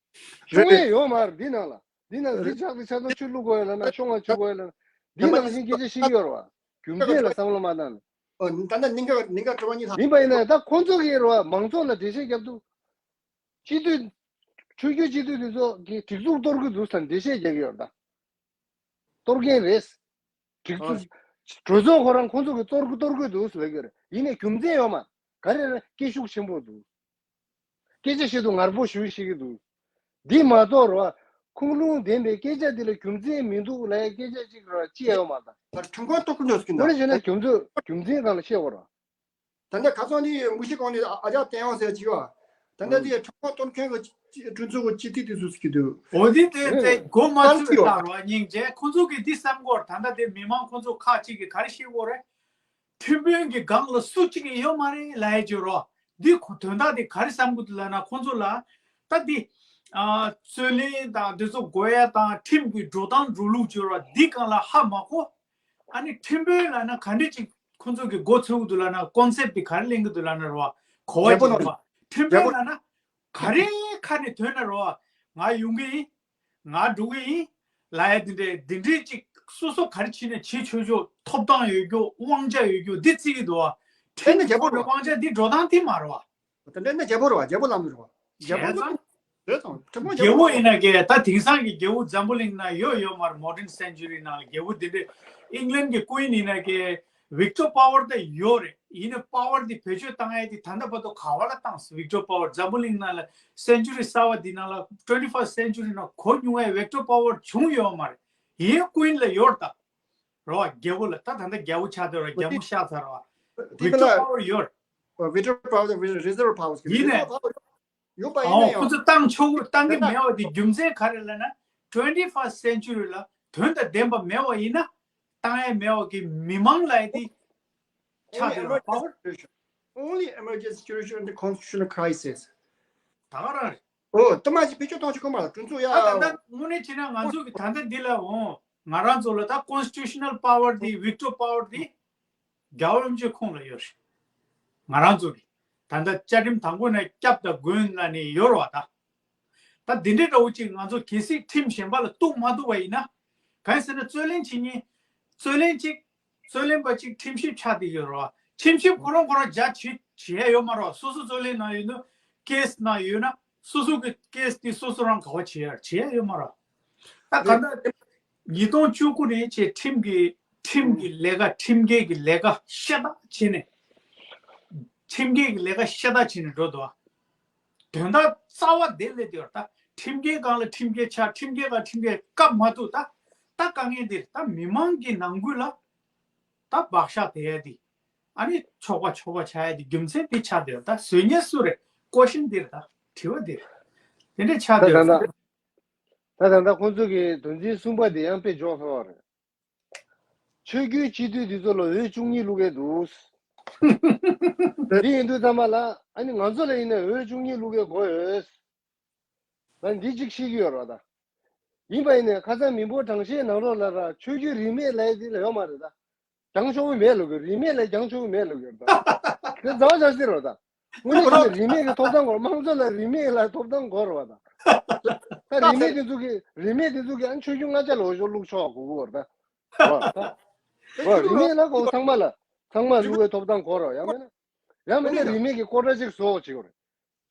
ཤོང་ཡས་ཡོད་མ་རེད་འདི་ནང་ལ། འདི་ནང་འདི་ལྗགས་འདི་ཆ་ཚང་ཆུ་བླུག་དགོས་ཡོད་ལབ་ན་ཤོང་ང་ཆུ་དགོས་ཡོད་ལབ་ན། འདི་ནང་བཞིན་སྐད་ཆ་བཤད་ཀྱི་ཡོད་རེད་བ། རྒྱུ་མཚན་ལ་བསམ་བློ་མ་བཏང་ནས། ཨོ། ད་ནི་ཉིན་ག་ཉིན་ག་དྲི་བ་གཉིས་ལྷག་ཡིན་པ་ཡིན་ན་ད་ཁོང་ཚོ་གིས་རེད་བ། མང་ཚོགས་ལ་འགྲེལ་བཤད་རྒྱབ་དུས། སྤྱི་འཐུས། ཆོས་བརྒྱུད་སྤྱི་འཐུས་དེ་ཚོ་གིས་སྒྲིག་འཛུགས་གཏོར་གི་འདུག་ཟེར་འགྲེལ་བཤད་རྒྱག་གི་ཡོད་རེད་ད། གཏོར་མཁན་རེད། སྒྲིག་འཛུགས། གྲོས་ཚོགས་ཁོ་རང་ཁོང་ཚོ་གིས་གཏོར་གི་གཏོར་གི་འདུག་ཟེར་ལབ་ཀྱི་རེད། ཡིན་ནའི་རྒྱུ་མཚན་ཡོད་མ། ག་རེ་རེད། སྐད་ཤུགས་ཆེན་པོ་འདུག་སྐད་ཆ་བཤད་དུས་ངར་པོ་ཞུ་ཤེས་ཀྱི་འདུག་འདི་མ་གཏོགས་རེད་བ། ཁུངས་ལུང་ལྡན་པའི་སྐད་ཆ་འདི་ལ་རྒྱུ་མཚན་མི་འདུག་ལབ་ཡ་སྐད་ཆ་ཅིག་རེད་བ་ཅི་ཡང་ཡོད་མ་རེད་ད། ཁྲིམས་ཁང་གཏོར་གི་འདུག་ཟེར་གྱི་འདུག་དངོས་གནས་བྱས་ན་རྒྱུ་མཚན་རྒྱུ་མཚན་སྒང་ལ་བཤད་དགོས་རེད་བ། ད་ལྟ་ཁ་སང་དེ་མུ་ཤི་གོང་ནས་ཨ་ཅག་བསྟན་དབང་ཟེར་གྱི་བ། ད་ལྟ་དེ་ཁྲིམས་ཁང་གཏོར་མཁན་གྱི་སྤྱི་གྲོས་ཚོགས་ཀྱི་སྤྱི་འཐུས་དེ་ཚོ་ཟེར་གྱི་འདུག་འོ་དེ་དེ་དེ་མགོ་མ་ཚོས་ད་རོ་སྙིང་རྗེ། ཁོང་ཚོ་གིས་འདི་བསམ་གོ། ད་ལྟ་དེ་མི་མང་ཁོང་ཚོ་ཁག་ཅིག་གིས་ག་རེ་བཤད་གོ་རེད། ཁྲིམས་དཔོན་གྱི་སྒང་ལ་སུ་གཅིག་ཡོད་མ་རེད་ལབ་ཡ་ཅིག་རོ། འདི་ཁོ་དོན་དག་དེ་ག་རེ་བསམ་གི་འདུག་ལབ་ན་ཁོང་ཚོ་ལ། ད་འདི། ཨ། རྩོད་གླེང་དང་འདི་ཚོ་དགོས་ཡ་དང་ཁྲིམས་ཀྱི་འགྲོ་སྟངས་འགྲོ་ལུགས་ཅིག་རོ། འདི་སྒང་ལ་ཧ་མ་གོ། ཨ་ནི་ཁྲིམས་དཔོན་ལབ་ན་ག་འདྲ་ཅིག་ཁོང་ཚོ་གི་མགོ་ཚོས་ཀྱི་འདུག་ལབ་ན། ཀོན་སེབ་དེ་ག་རེ་ལེན་གྱི་འདུག་ལབ་ན་རོ། གོ་བ་རྒྱལ་པོ་ཅིག་རོ། ལགས། ཁྲིམས་དཔོན་རྒྱལ་པོ་ལབ་ན་ག་རེ་ཁ་ནས་ཐོན་ན་རོ། ང་ཡོང་གི་ཡིན། ང་འགྲོ་གི་ཡིན། ལབ་ཡ་འདི་འདྲའི་འདི་འདྲའི་ཅིག་སོ་སོ་ག་རེ་བྱས་ནས་བྱེད་ཆོག་ཆོག་ཐོབ་ཐང་ཡོད་རྒྱུ། དབང་ཆ་ཡོད་རྒྱུ་འདི་བརྩི་གི་འདུག་བ། དེ་ནི་རྒྱལ་པོ་རེད་བ། ཁྲིམས་དབང་ཆ་འདི་འགྲོ་སྟངས་དེ་མ་རེད་བ། དེ་འདྲ་ནི་རྒྱལ་པོ་རེད་བ། རྒྱལ་པོ་ལམ་རེད་བ། རྒྱལ་པོ་བྱས་ཙང་། རེད་དང་ཁྲིམས་དབང་རྒྱལ་པོ་ཡིན་ན་ཀྱེ། ད་དེང་སང་གི་རྒྱལ་པོ་འཛམ་བུ་གླིང་ན་ཡོད་ཡོད་མ་རེད། མོ་ཌན་སེན་ཅུ་རི་ནང་ལ་རྒྱལ་པོ་དེ་འདྲ། ཨིང་ལན་གྱི་ཀུན་ཡིན་ན་ཀྱེ། ཝིག་ཊོ་པ་ཝར་ད་ཡོད་རེད། ཡིན་ནའི་པ་ཝར་དེ་བེད་སྤྱོད་བཏང་ཡ་དེ་ད་ལྟ་བར་དུ་ག་བ་ལ་བཏང་སོང་། ཝིག་ཊོ་པ་ཝར་འཛམ་བུ་གླིང་ནང་ལ་སེན་ཅུ་རི་གསར་བ་འདི་ནང་ལ་ཊུ་ཝེན་ཊི་ཕར་སི་སེན་ཅུ་རི་ནང་གོ་མྱོང་ཡ་ཝིག་ཊོ་པ་ཝར་བྱུང་ཡོད་མ་རེད། ཡིན་ཀུན་ལ་ཡོད་ད། རོ་རྒྱལ་པོ་ལ་ད་ད་ལྟ་རྒྱལ་པོ་ཆགས་ཚར་བ། རྒྱལ་མོ་གཤེགས་ཚར་བ། ཝིག་ཊོ་པ་ཝར་ཡོད། ཝིག་ཊོ་པ་ཝར་རི་ཛར་བ་པ་ཝར་ཡིན་ནའི། ཡོད་པ་ཡིན་ཨའོ། ན་ཁོ་ཡང་། ཚོ་བཏང་ཆོག་གི་བཏང་གི་མེད་པ་དེ་རྒྱུ་མཚན་ག་རེ་ལབ་ན། ཊུ་ཝེན་ཊི་ཕར་སི་སེན་ཅུ་རི་ལ་དོན་དང་ལྡན་པ་མེད་པ་ཡིན་ན། བཏང་ཡ་མེད་པ་གི་མི་མང་ལ་ཡ་དེ་ཆགས་བསྡད་པ། པ་ཝར། Only emergency situation and constitutional crisis. ད་ག་རང་རེད། ཨོ། ད་མ་གཞི་བེད་སྤྱོད་གཏོང་ཆོག་གི་མ་རེད། གྲོས་ཚོགས་ཡ། ད་ད་ལྟ་དངོས་གནས་བྱས་ན་ང་ཚོ་གི་ད་ལྟ་འདི་ལ་འོང་། ང་རང་ཚོ་ལ་ད་ཀོན་སི་ཊི་ཊུ་ཤ་ནལ་པ་ཝར་དེ། ཝིག་ཊོ་པ་ཝར་དེ། རྒྱལ་བ་རིན་པོ་ཆེ་ཁོང་ལ་ཡོད་རེད། ང་རང་ཚོ་གི་ད་ལྟ་བཅའ་ཁྲིམས་དང་པོ་ནས་སྐྱབས་དང་མགོན་ལ་ནི་ཡོད་རེད་བ་ད། ད་འདི་འདྲའི་འདྲ་བོ་ཅིག་ང་ཚོ་གལ་སྲིད་ཁྲིམས་གཞན་པ་ལ་གཏུག་མ་ཐུབ་པ་ཡིན་ན། གང་ཡིན་ཟེར་ན་རྩོད་གླེང་བྱེད་མཁན། རྩོད་གླེང་ཅིག་རྩོད་གླེང་པ་ཅིག་ཁྲིམས་ཞིབ་ཆགས་བསྡད་ཡོད་རེད་བ། ཁྲིམས་ཞིབ་ཁོ་རང་ཁོ་རང་རྒྱ་ཆེ་བྱེད་ཡ་ཡོད་མ་རེད་བ། སོ་སོ་རྩོད་གླེང་ནང་ཡོད་ན། ཀེ་སི་ནང་ཡོད་ན། སོ་སོ་གི་ཀེ་སི་དེ་སོ་སོ་རང་ག་བ་བྱེད་ཡ་བྱེད་ཡ་ཡོད་མ་རེད། ད་ག་ད་ཉིས་སྟོང་བཅུ་དགུ་ནས་བྱས་ཁྲིམས་ཀྱི་ཁྲིམས་ཀྱི་ལས་ཀ། ཁྲིམས་འགལ་གྱི་ལས་ཀ་ཤ་སྟག་བྱས་ནས། ཁྲིམས་འགལ་གྱི་ལས་ཀ་ཤ་སྟག་བྱས་ནས་འགྲོ་འདུག་བ། དོན་དག་རྩ་བ་དེ་སླེབས་བསྡད་ཡོད་རེད་ད། ཁྲིམས་འགལ་སྒང་ལ་ཁྲིམས་འགལ་ཆགས། ཁྲིམས་འགལ་སྒང་ཁྲིམས་འགལ་བཀབ་མ་ཐུབ་ད། ད་དཀའ་ངལ་འདི་རེད་ད། མི་མང་གི་ནང་ཁུལ་ལ་ད་བག་ཆགས་དེ་ཡ་དེ། ཨ་ནི་ཆོག་པ་ཆོག་པ་ཆགས་ཡ་དེ་རྒྱུ་མཚན་དེ་ཆགས་བསྡད་ཡོད་རེད་ད། བཟོ་མཁན་སུ་རེད། ཀོ་ཤན་འདི་རེད་ད། དྲི་བ་འདི་རེད། དེ་འདྲ་ཆགས་ད་བསྡད་ད་ཡོད་ད། རེད། ད་ད་ད་ཁོང་ཚོ་གི་དོན་ཚན་གསུམ་པ་དེ་ཡང་དཔེ་འཇོག་ཐུབ་པ་རེད། ཆོས་བརྒྱུད་སྤྱི་འཐུས་འདི་ཚོ་ལ་འོས་བཅུ་གཉིས་བླུག་གི་འདུག་དེ་ཡིན་དུས་ཙམ་པ་ལ་ཨ་ནི་ང་ཚོ་ལ་ཡིན་ན་འོས་བཅུ་གཉིས་བླུག་གི་དགོས་ཡོད། ང་འདི་གཅིག་ཤེས་ཀྱི་ཡོད་རེད་ད། ཡིན་པ་ཡིན་ནའི་ཁ་སང་མི་འབོར་གྲངས་བཤེར་ནང་ལོགས་ལ་ར་ཆོས་བརྒྱུད་རིས་མེད་ལབ་ཡ་དེ་ལ་ཡོད་མ་རེད་ད། རྒྱང་ཤོག་མེད་ལབ་དགོས། རིས་མེད་ལ་རྒྱང་ཤོག་མེད་ལབ་དགོས་རེད་ད། དེ་རྩ་བ་བཞག་ཟེར་རོ་ད། དངོས་གནས་བྱས་ན་རིས་མེད་ཀྱི་ཐོབ་ཐང་དགོས། དམངས་གཙོ་ལ་རིས་མེད་ལ་ཐོབ་ཐང་དགོས་རེད་བ་ད། ད་རིས་མེད་དེ་ཚོ་གི་རིས་མེད་དེ་ཚོ་གི་ཨ་ཆོས་བརྒྱུད་ལྔ་ཆ་ལ་འོས་ཤོག་བླུག་ཆོག་དགོས་ཀྱི་ཡོད་རེད་ད། རེད་བ་ད། རེད་བ། རིས་མེད་ལ་གོ་ཚང་མ་ལ་ཚང་མ་བླུག་པའི་ཐོབ་ཐང་དགོས་རེད་བ། ཡང་མིན་ན་ཡང་མིན་ན་རིས་མེད་ཀྱི་ཀོ་ཊ་ཅིག་བཟོ་བྱེད་དགོས་རེད།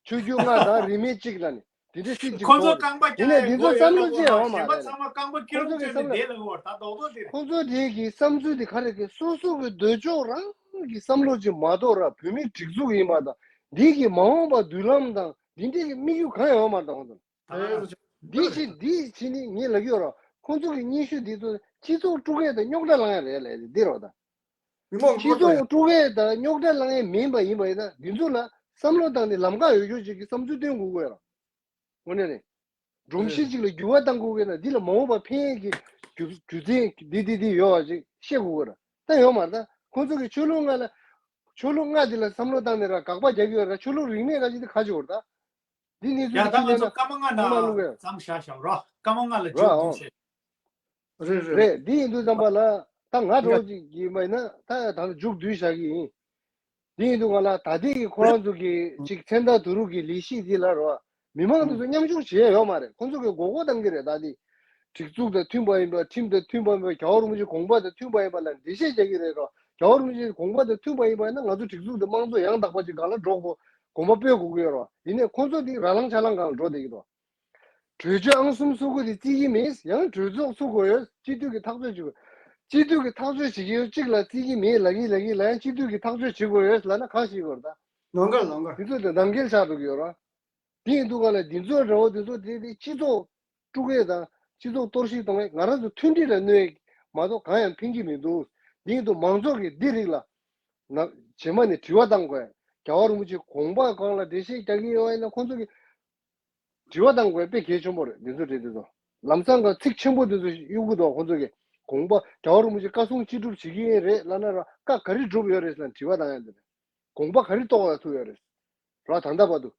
ཆོས་བརྒྱུད་ལྔ་དང་རིས་མེད་གཅིག་ལ་ནི་དེ་འདྲའི་སྲིད་ཅིག་ཁོང་ཚོ་དགོས་རེད། རྐང་པ་ཡིན་ནའི་འདི་ཚོ་བསམ་བློ་ཅིག་ཡོང་མ་རེད་ལས། གཞན་པ་ཚང་མ་རྐང་པ་ཀེར་ཁོང་ཚོ་གི་བྱས་ནས་བསམ་བློ་བསྡད་ལ་འོར་ད་རྡོག་རྡོག་དེ་རེད། ཁོང་ཚོ་དེ་གི་བསམ་ཚུལ་དེ་ག་རེ་གི་སོ་སོ་གི་འདོད་ཕྱོགས་རང་གི་བསམ་བློ་ཅིག་མ་གཏོགས་ར། བོད་མིའི་སྒྲིག་འཛུགས་ཡིན་པ་དང་འདི་གི་མ་འོངས་པ་མདུན་ལམ་དང་འདི་འདྲའི་གི་དམིགས་ཡུལ་གང་ཡང་ཡོད་མ་རེད་ད་ཁོང་ཚོ་ལ། ད་ག་རང་རེད། འདི་བྱས་འདི་བྱས་ནི་ངས་ལབ་ཀྱི་ཡོད་ར། ཁོང་ཚོ་གི་སྙན་ཞུ་འདི་ཚོ་སྤྱི་ཚོགས་དཀྲུག་མཁན་དང་རྙོག་དྲ་སློང་མཁན་རེད་ལས་འདི་རོ་ད། མི་མང་སྤྱི་ཚོགས་དཀྲུག་མཁན་དང་རྙོག་དྲ་སློང་མཁན་མིན་པ་ཡིན་པ་ཡིན་ན་འདི་ཚོ་ལ་བསམ་བློ་བཏང་ནས་ལམ་ཁ་ཡོད་ཆོག་ཅིག་གི་བསམ་ཚུལ་སྟོན་དགོས་ཀྱི་ཡོད་ར། དངོས་གནས་རེད། སྒྲོམ་གཞི་ཅིག་ལ་འགྱུར་བ་གཏང་དགོས་ཀྱི་ན་འདི་ལ་མ་འོངས་པ་ཕན་ཡས་ཀྱི་རྒྱུ་རྒྱུ་མཚན་འདི་འདི་འདི་ཡོད་པ་ཅིག་བཤད་དགོས་ཀྱི་ར། ད་ཡོད་མ་རེད་ད། ཁོང་ཚོ་གི་ཆོས་ལུགས་ལྔ་ལ་ཆོས་ལུགས་ལྔ་འདི་ལ་བསམ་བློ་བཏང་ནས་ར་དགག་པ་རྒྱག་གི་ཡོད་ར། ཆོས་ལུགས་རིས་མེད་ཁ་ཅིག་འདི་ག་ཅིག་ཡོད་རེད་ད། འདི་གནས་ཚུལ་ཡ་ད་ང་ཚོ་སྐར་མ་ལྔ་ནང་ཚང་མ་བླུག་གས་མཚམས་བཞག་བཞག་རོགས། སྐར་མ་ལྔ་ལ་རོགས་མཇུག་བསྡུ་བྱེད། རེད་རེད། རེད། འདི་ཡིན་དུས་ཙམ་པ་ལ་ ད་ང་འདྲ་བོ་ཅིག་གིས་མ་ཡིན་ན་ད་ད་ལྟ་མཇུག་བསྡུས་བཞག་གི་ཡིན། དེ་ཡིན་དུས་ང་ལ་ད་ལྟའི་གི་ཁོ་རང་ཚོ་གི་ཅིག་མཚན་རྟགས་བསྡུ་རུབ་ཀྱི་ལས་གཞི་འདི་ལ་རོ། མི་མང་དེ་ཚོ་མཉམ་ཞུགས་བྱེད་ཡོད་མ་རེད། ཁོང་ཚོ་གི་མགོ་སྐོར་བཏང་གི་རེད། ད་དེ་སྒྲིག་འཛུགས་དང་མཐུན་པ་ཡིན་པ། ཁྲིམས་དང་མཐུན་པ་ཡིན་པ། རྒྱལ་བ་རིན་པོ་ཆེའི་དགོངས་པ་དང་མཐུན་པ་ཡིན་པ་ལ་འགྲེལ་བཤད་རྒྱག་གི་རེད་རོ། རྒྱལ་བ་རིན་པོ་ཆེའི་དགོངས་པ་དང་མཐུན་པ་ཡིན་པ་ཡིན་ན་ང་ཚོ་སྒྲིག་འཛུགས་དང་དམངས་གཙོ་ཡང་དག་པ་ཅིག་སྒང་ལ་འགྲོ་དགོས། དགོངས་པ་སྤོ་དགོས་ཀྱི་ཡོད་རོ། ཡིན་ནའི་ཁོང་ཚོ་དེ་ར་ལངས་ཆ་ལངས་སྒང་ལ་འགྲོ་བསྡད་ཀྱི་འདུག་གྲོས་ཆོད་ཨང་གསུམ་སོ་དགུ་དེ་བརྩི་གི་མེད། ཡང་གྲོས་ཚོགས་ཚུགས་དགོས་ཡོད། སྤྱི་འཐུས་ཀྱི་ཐག་གཅོད་བྱེད་དགོས། སྤྱི་འཐུས་ཀྱི་ཐག་གཅོད་བྱེད་ཀྱི་ཡོད། གཅིག་ལ་བརྩི་གི་མེད་ལབ་ཀྱི་ལབ་ཀྱི་ལབ་ཡང་སྤྱི་འཐུས་ཀྱི་ཐག་གཅོད་བྱེད་དགོས་ཡོད་ལབ་ན་གང་ཞིག་ཡོད་རེད་ད། ལོང་གར་ལོང་གར། དེ་ཚོ་དེ་ནང་འགལ་ཆགས་འགྲོ་གི་ཡོད་རེད། དེ་ཡིན་དུས་ག་ལ་འདི་ཚོ་འདྲ་བོ་དེ་ཚོ་དེ་དེ་སྤྱི་ཚོགས་དཀྲུག་ཡས་དང་སྤྱི་ཚོགས་གཏོར་བཤིག་གཏོང་ཡས། ང་རང་ཚོ་མཐུན་སྒྲིལ་ལ་གནོད་ཡས་མ་གཏོགས་གང་ཡང་ཕན་གྱི་མི་འདུག་དེ་ཡིན་དུས་མང་ཚོགས་ཀྱི་འདི་རིགས་ལ་ང་རྗེས་མ་ནས་དྲི་བ་བཏང་དགོས། རྒྱལ་བ་རིན་པོ་ཆེའི་དགོངས་པ་སྒང་ལ་འགྲེལ་བཤད་རྒྱག་གི་ཡོད་པ་ཡིན་ན་ཁོང་ཚོ་གི་དྲི་བ་བཏང་དགོས་དཔེ་གལ་ཆེན་པོ་རེད། འདི་ཚོ་རེད། འདི་ཚོ་ལམ་སང་ག་ཚིག་ཆེན་པོ་འདི་ཚོ་གཡུག་གི་འདུག་ཁོང་ཚོ་གི་དགོངས་པ། རྒྱལ་བ་རིན་པོ་ཆེ་བཀའ་གསུང་ཅི་སྒྲུབ་བྱེད་ཀྱི་ཡིན་རེད་ལབ་ན་ར། བཀའ་ག་རེ་སྒྲུབ་ཡོད་རེད་ཟེར་ན་དྲི་བ་བཏང་ཡ་འདི་རེད། དགོངས་པ་ག་རེ་རྟོགས་ལ་ཐུག་ཡོད་རེད་ར། ད་ལྟ་བར་དུ་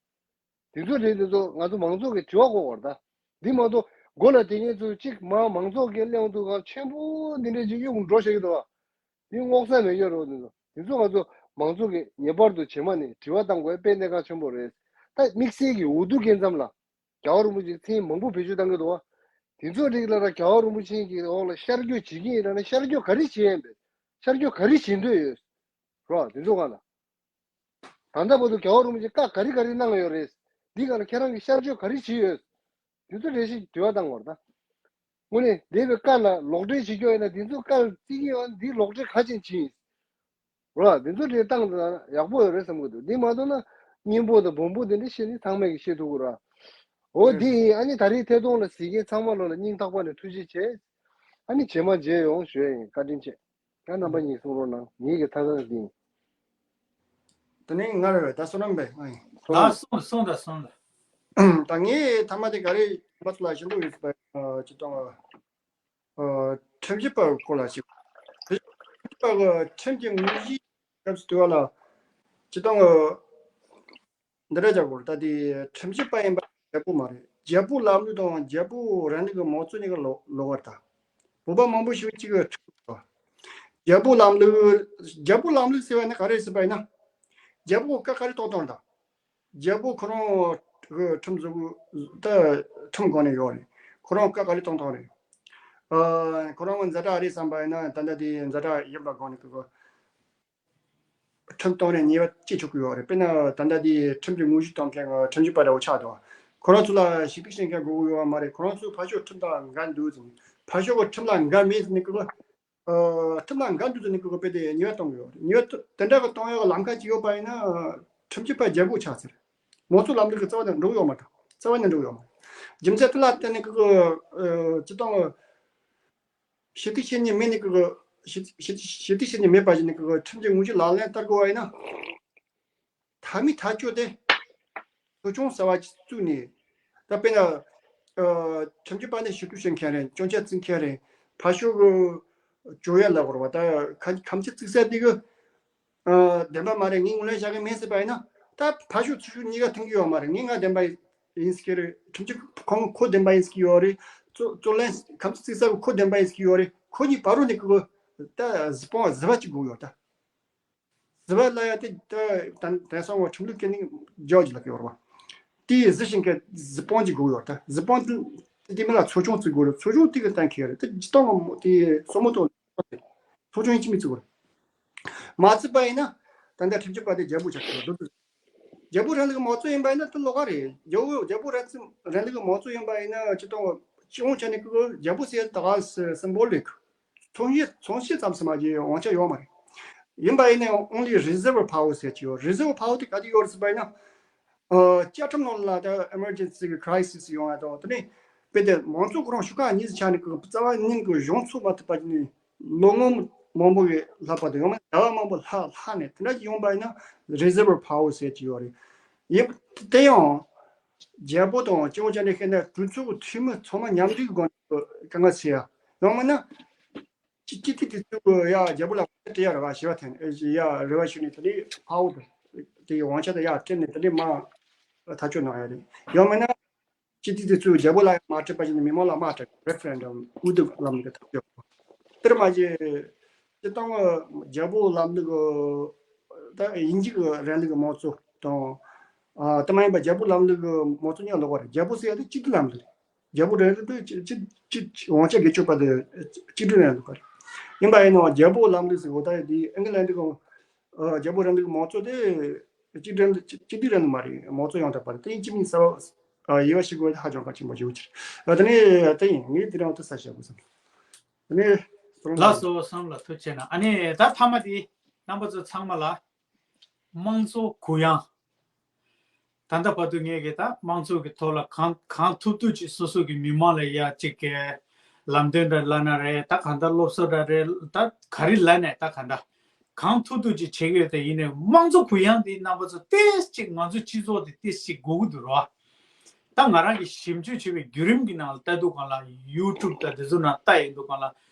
འདི་ཚོ་རེད། འདི་ཚོ་ང་ཚོ་མང་ཚོགས་ཀྱི་དྲི་བ་དགོས་པ་རེད་ད། འདི་མ་གཏོགས་མགོ་ལ་དེ་ངེད་ཚོ་གཅིག་མ་མང་ཚོགས་ཀྱི་གླེང་དུ་ག་ཆེན་པོ་འདི་འདྲས་ཅིག་གཡུག་འགྲོ་བྱེད་ཀྱི་འདུག་བ། དེ་སྔོག་ས་མེད་ཡོད་རོགས། དེ་ཚོ་དེ་ཚོ་ང་ཚོ་མང་ཚོགས་ཀྱིས་ངེས་པར་དུ་རྗེས་མ་ནས་དྲི་བ་བཏང་དགོས་དཔེ་གནད་འགག་ཆེན་པོ་རེད། ད་དམིགས་བསལ་གྱི་འོས་བསྡུ་སྐབས་ཙམ་ལ་རྒྱལ་བ་རིན་པོ་ཆེའི་མཚན་མང་པོ་བེད་སྤྱོད་བཏང་གི་འདུག་བ། དེ་ཚོ་རིགས་ལ་ར་རྒྱལ་བ་རིན་པོ་ཆེ་གི་འོག་ལ་ཤར་བསྐྱོད་བྱེད་ཀྱི་ཡིན་ལབ་ན་ཤར་བསྐྱོད་ག་རེ་བྱེད་ཡིན་པས། ཤར་བསྐྱོད་ག་རེ་བྱེད་འདོད་ཡོད་རོགས། དེ་ཚོ་ག་ལ། ད་ལྟ་བར་དུ་རྒྱལ་བ་རིན་པོ་ཆེ་བཀའ་ག་རེ་ག་རེ་གནང་ཡོད་རེད། འདི་ག་ལ་ཁྱེད་རང་གིས་ཤར་བསྐྱོད་ག་རེ་བྱས་ཡོད། དེ་ཚོ་འགྲེལ་བཤད་དྲི་བ་བཏང་བར་ད། དངོས་གནས་འདས་པའི་བཀའ་ལ་ལོག་འགྲེལ་བྱེད་རྒྱུ་ཡིན་ན་འདི་ཚོ་བཀའ་བརྩི་གི་ཡོད། འདི་ལོག་འགྲེལ་ག་ཅན་བྱས་ཡིན། རོ། འདི་ཚོ་འགྲེལ་བཏང་ད་ཡག་པོ་ཡོད་རེད་བསམ་གི་འདུག་འདི་མ་གཏོགས་ན་སྙན་པོ་དང་སྦོམ་པོ་དེ་འདྲ་བཤད་ནི་ཚང་མས་ཀྱི་བཤད་ཐུབ་ཀྱི་ར། འོ་འདི་ཡིན། ཨ་ནི་ད་རེས་ཐད་གཏོང་ལ་གཟིགས་མཁན་ཚང་མ་ལོ་ལ་སྙིང་ཐག་པ་ནས་ཐུགས་རྗེ་ཆེ། ཨ་ནི་རྗེས་མ་མཇལ་ཡོང་ཞུ་ཡ་ཡིན། བཀའ་དྲིན་ཆེ། ཡང་རྣམ་པ་གཉིས་གསུང་རོགས་གནང་། ངེད་ཀྱི་ཐད་གཏོང་འདི་ཡིན། དེ་ནས་ང་རེད། ད་བསོད་ནམས་པས་ཨ་ཡིན། ད་སོང་སོང་ད་སོང་ད། ད་ངས་ཐ་མ་དེ་ག་རེ་བ་ཚོ་ལ་ཞུ་འདོད་ཡོད་པ་ཅི་དང་། ཁྲིམས་ཞིབ་པ་སྐོར་ལ་ཞིག་ཁྲིམས་ཞིབ་པ་གི་ཁྲིམས་ཀྱི་དངོས་གཞིའི་སྐབས་སུ་དུས་བ་ལ་སྤྱི་བཏང་གི་འདི་འདྲ་བྱ་དགོས། ད་དེ་ཁྲིམས་ཞིབ་པ་ཡིན་པ་རྒྱལ་པོ་མ་རེད། རྒྱལ་པོ་ལམ་ལུགས་དང་རྒྱལ་པོ་རིང་ལུགས་ཀྱི་མང་གཙོ་གཉིས་ཀ་ལོག་ལོག་པ་རེད་ད། བོད་པ་མང་པོ་ཞིག་གཅིག་གི་ཁྲིམས་རྒྱལ་པོ་ལམ་ལུགས། རྒྱལ་པོ་ལམ་ལུགས་ཟེར་བ་ནི་ག་རེ་ཟེར་བ་ཡིན་ན། རྒྱལ་པོ་བཀའ་ག་རེ་གཏོང་གཏོང་རེད་ད། རྒྱལ་པོ་ཁོ་རང་གི་ཁྲིམས་བཟོ་དགོས་ད། ཁྲིམས་སྒང་ནས་ཡོད་རེད། ཁོ་རང་བཀའ་ག་རེ་གཏོང་གཏོང་རེད། ཨ། ཁོ་རང་གི་ཛ་དྲག་རེད་བསམ་པ་ཡིན་ན་ད་ལྟ་དེ་ཛ་དྲག་ཡིན་པ་སྒང་ནས་ཁོ་ཁྲིམས་གཏོང་རེས་ཉེས་པ་སྐྱེ་ཆོག་གི་ཡོད་རེད། དཔེར་ན་ད་ལྟ་དེ་ཁྲིམས་ཀྱི་དངོས་གཞི་གཏོང་མཁན་གྱི་ཁྲིམས་ཞིབ་པ་འདྲ་བོ་ཆགས་འདུག་ཁོ་རང་ཚོ་ལ་ཞིབ་འཇུག་བྱེད་མཁན་དགོས་ཀྱི་ཡོད་མ་རེད། ཁོ་རང་ཚོ་ཕར་ཕྱོགས་ཁྲིམས་དང་འགལ་འདུག་ཟེར་ནས། ཕར་ཕྱོགས་ཀྱི་ཁྲིམས་ལ་འགལ་མེད་ཟེར་ནས་ཁོ་ཨ། ཁྲིམས་ལ་འགལ་འདུག་ཟེར་ནས་ཁོ་དཔེ་དེ་ཉེས་པ་གཏོང་གི་ཡོད་རེད། ཉེས་པ་དེ་འདྲ་གི་གཏོང་ཡག་གི་ལམ་ཁ་ཅིག་ཡོད་པ་ཡིན་ན་ཁྲིམས་ཞིབ་པ་རྒྱལ་པོ་ཆགས་ཟེར། མང་གཙོ་ལམ་ལུགས་ཀྱི་རྩ་བ་ནས་འགྲོ་གི་ཡོད་མ་རེད། རྩ་བ་ནས་འགྲོ་གི་ཡོད་མ་རེད། རྒྱུ་མཚན་དེ་ལ་བརྟེན་ནས་ཁོ་གི་ཨ། སྤྱི་བཏང་གི་ཞུ་གཏུག་བྱེད་མཁན་མེད་ནས་ཁོ་གི་ཞུ་ཞུ་ཞུ་གཏུག་བྱེད་མཁན་མེད་པ་ཞིག་ནས་ཁོ་གི་ཁྲིམས་ཀྱི་དངོས་གཞི་ལག་ལེན་བསྟར་དགོས་པ་ཡིན་ན། མཐའ་མའི་ཐག་གཅོད་དེ་ཚོགས་ཆུང་གསར་པ་ཅིག་བཙུགས་ནས། ད་དཔེར་ན་ཨ། ཁྲིམས་ཞིབ་པ་ནས་ཞུ་གཏུག་བྱེད་མཁན་རེད། སྐྱོན་ཆ་བརྩི་མཁན་རེད། ཕར་ཕྱོགས་ཀྱི་སྐྱོན་ཡོན་ལ་གོ་ར་བ། ད་ཁ་ཁ་ཆེ་བརྩི་ས་དེ་གི་ཨ། བདེན་པ་མ་རེད། ངས་ངོས་ལེན་བྱ་གི་མིན་ཟེར་བ་ཡིན་ན། ད་ཕར་ཕྱོགས་ཚུར་ཕྱོགས་གཉིས་ཀ་མཐུན་གྱི་ཡོད་མ་རེད། ངས་ང་བདེན་པ་ཡིན་ཟེར་གྱི་རེད། ཁྲིམས་ཞིབ་ཁོང་ཁོ་བདེན་པ་ཡིན་ཟེར་གྱི་ཡོད་རེད། རྩོད་རྩོད་ལན་ཁ་ཆེ་བརྩི་ས་ཁོ་བདེན་པ་ཡིན་ཟེར་གྱི་ཡོད་རེད། ཁོ་གཉིས་བར་རུ་ནས་ཁོ་ད་གཟིགས་སྤོང་གཟིགས་པ་ཅིག་དགོས་ཡོད་ད། གཟིགས་པ་ལ་ཡ་དེ་ད་དེང་སང་བ་ཁྲིམས་ལུགས་སྐད་ནི་ཇོ་ཇི་ལབ་ཀྱི་ཡོད་རེད་བ། དེ་གཟིགས་བཞིན་གྱི་གཟིགས་སྤོང་ཅིག་དགོས་ཡོད་ད། གཟིགས་སྤོང་དེ་དེ་མིན་ལ་ཚོགས་ཆུང་བཙུགས་དགོས་རེད། ཚོགས་ཆུང་དེ་གི་གཏན་འཁེལ་རེད། དེ་སྤྱི་བཏང་དེ་སོ་མོ་ཏོ་ཚོགས་ཆུང་ཡིན་གཅིག་མིན་བཙུགས་དགོས་རེད། མ་བཙུགས་པ་ཡིན་ན་ད་ལྟ་ཁྲིམས་ཞིབ་པ་དེ་རྒྱལ་པོ་ཆགས་ཀྱི་ཡོད་འདུག་རྒྱལ་པོ་རིང་ལུགས་མང་གཙོ་ཡིན་པ་ཡིན་ན་དེ་ལོགས་ཀ་རེད། རྒྱལ་པོ་རྒྱལ་པོ་རིང་ལུགས་མང་གཙོ་ཡིན་པ་ཡིན་ན་སྤྱི་བཏང་སྤྱི་ཡོངས་ཆ་ནས་ཁོ་རྒྱལ་པོ་ཟེར་ད་ག་སི་སིམ་བོ་ལིག་ཚོང་གཞི་ཚོང་གཞི་ཙམ་ཞིག་མ་གྱི་དབང་ཆ་ཡོད་མ་རེད། ཡིན་པ་ཡིན་ནའང་only reserve power ཟེར་གྱི་ཡོད། Reserve power དེ་ག་དུས་ཡོད་རེད་ཟེར་བ་ཡིན་ན། ཨ། བཅའ་ཁྲིམས་ནང་ལ་ད་emergency གི་crisis ཡོང་ཡ་དང་། དེ་ནས་དཔེ་དེ་མང་གཙོ་ཁོ་རང་ཤུགས་ཁག་གཉིས་སུ་ཆགས་ནས་ཁོ་རྩ་བ་ཉིད་ཀྱི་གཞུང་ཚུགས་མ་ཐུབ་པ་ནས་ལོ་ངོ་མང་པོ་གི་ལྷག་པ་དང་། ཡང་ན་ཟླ་བ་མང་པོ་ལྷག་ལྷག་ནས་དེ་འདྲ་ཡོང་པ་ཡིན་ན་reserve power ཟེར་གྱི་ཡོད་རེད། ཡིན་དེ་ཡང་རྒྱལ་པོ་དང་སྤྱི་ཡོངས་ཆ་ནས་བཤད་ན་གྲོས་ཚོགས་ཀྱི་འཐུས་མི་ཚང་མ་མཉམ་འབྲེལ་གྱི་སྒོ་ནས་དཀའ་ངལ་སེལ་ཡ། ཡང་མིན་ན་སྤྱི་སྤྱི་འཐུས་དེ་ཚོས་ཡ་རྒྱལ་པོ་ལ་དགོངས་དག་སྤྲད་ཡ་རེ་བ་ཞུ་བ་དང་། ཨེ་ཡ་རེ་བ་ཞུས་ནས་དེ་ནས་power དེ་ཡི་དབང་ཆ་དེ་ཡར་སྤྲད་ནས་དེ་ནས་མར་ཐག་གཅོད་གནང་ཡ་རེད། ཡང་མིན་ན་སྤྱི་འཐུས་དེ་ཚོས་རྒྱལ་པོ་ལ་ཡང་མ་སྤྲད་པ་བཞིན་མི་མང་ལ་མར་སྤྲད། referendum དབུ་བསྡུ་ལམ་ལུགས་ཐག་གཅོད། དེར་མ་ཟད་ སྤྱིར་བཏང་གི་རྒྱལ་པོ་ལམ་ལུགས་ཀྱི་ད་དབྱིན་ཇི་གི་རིང་ལུགས་ཀྱི་དམངས་གཙོ་དང་། ཨ། དེ་མ་ཡིན་པ་རྒྱལ་པོ་ལམ་ལུགས་ཀྱི་དམངས་གཙོ་གཉིས་ཀ་ལོགས་པ་རེད། རྒྱལ་པོ་ཟེར་ཡ་དེ་གཅིག་སྒྲིལ་ལམ་ལུགས་རེད། རྒྱལ་པོ་རིང་ལུགས་དེ་གཅིག་གཅིག་གཅིག་དབང་ཆ་སྒེར་གཅོད་པ་དེ་གཅིག་སྒྲིལ་རིང་ལུགས་པ་རེད། ཡིན་པ་ཡིན་ནའང་རྒྱལ་པོ་ལམ་ལུགས་ཟེར་གོ་ད་ཡ་དེ་ཨིང་ལན་གྱི་ཨ། རྒྱལ་པོ་རིང་ལུགས་ཀྱི་དམངས་གཙོ་དེ་གཅིག་སྒྲིལ་གཅིག་སྒྲིལ་རིང་ལུགས་མ་རེད། དམངས་གཙོ་ཡང་དག་པ་རེད། དེ་ཡིན་གཅིག་མིན་གསལ་བ། ཨ། དབྱེ་བ་ཕྱེ་དགོས་པ་དེ་ཧ་ཅང་གལ་ཆེན་པོ་ཞིག་ཡོད་ཀྱི་རེད། ཨ། དེ་ནས་དེ་ཡིན། ངས་དེ་རིང་དེ་གསལ་བཤད་དགོས་བསམ། དེ་ནས་ལགས་སོ། བསམ་ལ་ཐུགས་རྗེ་གནང་། ཨ་ནི་ད་མཐའ་མ་དེ་རྣམ་པ་ཚོ་ཚང་མ་ལ་དམངས་གཙོ་གུ་ཡངས། ད་ལྟ་བར་དུ་ངས་གི་ད་དམངས་གཙོ་གི་ཐོག་ལ་གང་གང་ཐུབ་ཐུབ་ཅིག་སོ་སོ་གི་མི་མང་ལ་ཡ་གཅིག་གི་ལམ་སྟོན་འདྲ་ལབ་ན་རེད། ད་གང་ལྟར་སློབ་གསོ་འདྲ་རེད། ད་ག་རེ་ལབ་ནས་ད་གང་ལྟར་གང་ཐུབ་ཐུབ་ཅིག་བྱེད་ཀྱི་ཡོད། དེ་ཡིན་ནའི་དམངས་གཙོ་གུ་ཡངས་འདི་རྣམ་པ་ཚོ་ཏོག་ཙམ་ཅིག་ང་ཚོ་སྤྱི་ཚོགས་འདི་ཏོག་ཙམ་ཅིག་སྒུག་གི་འདུག་རོ། ད་ང་རང་གི་ཞིབ་འཇུག་བྱས་པའི་བརྒྱུད་རིམ་གྱི་ནང་ལ་ལྟ་དུས་སྒང་ལ་ཡུ་ཊུབ་དང་དེ་ཚོ་ནང་ལྟ་ཡོང་དུས་སྒང་ལ་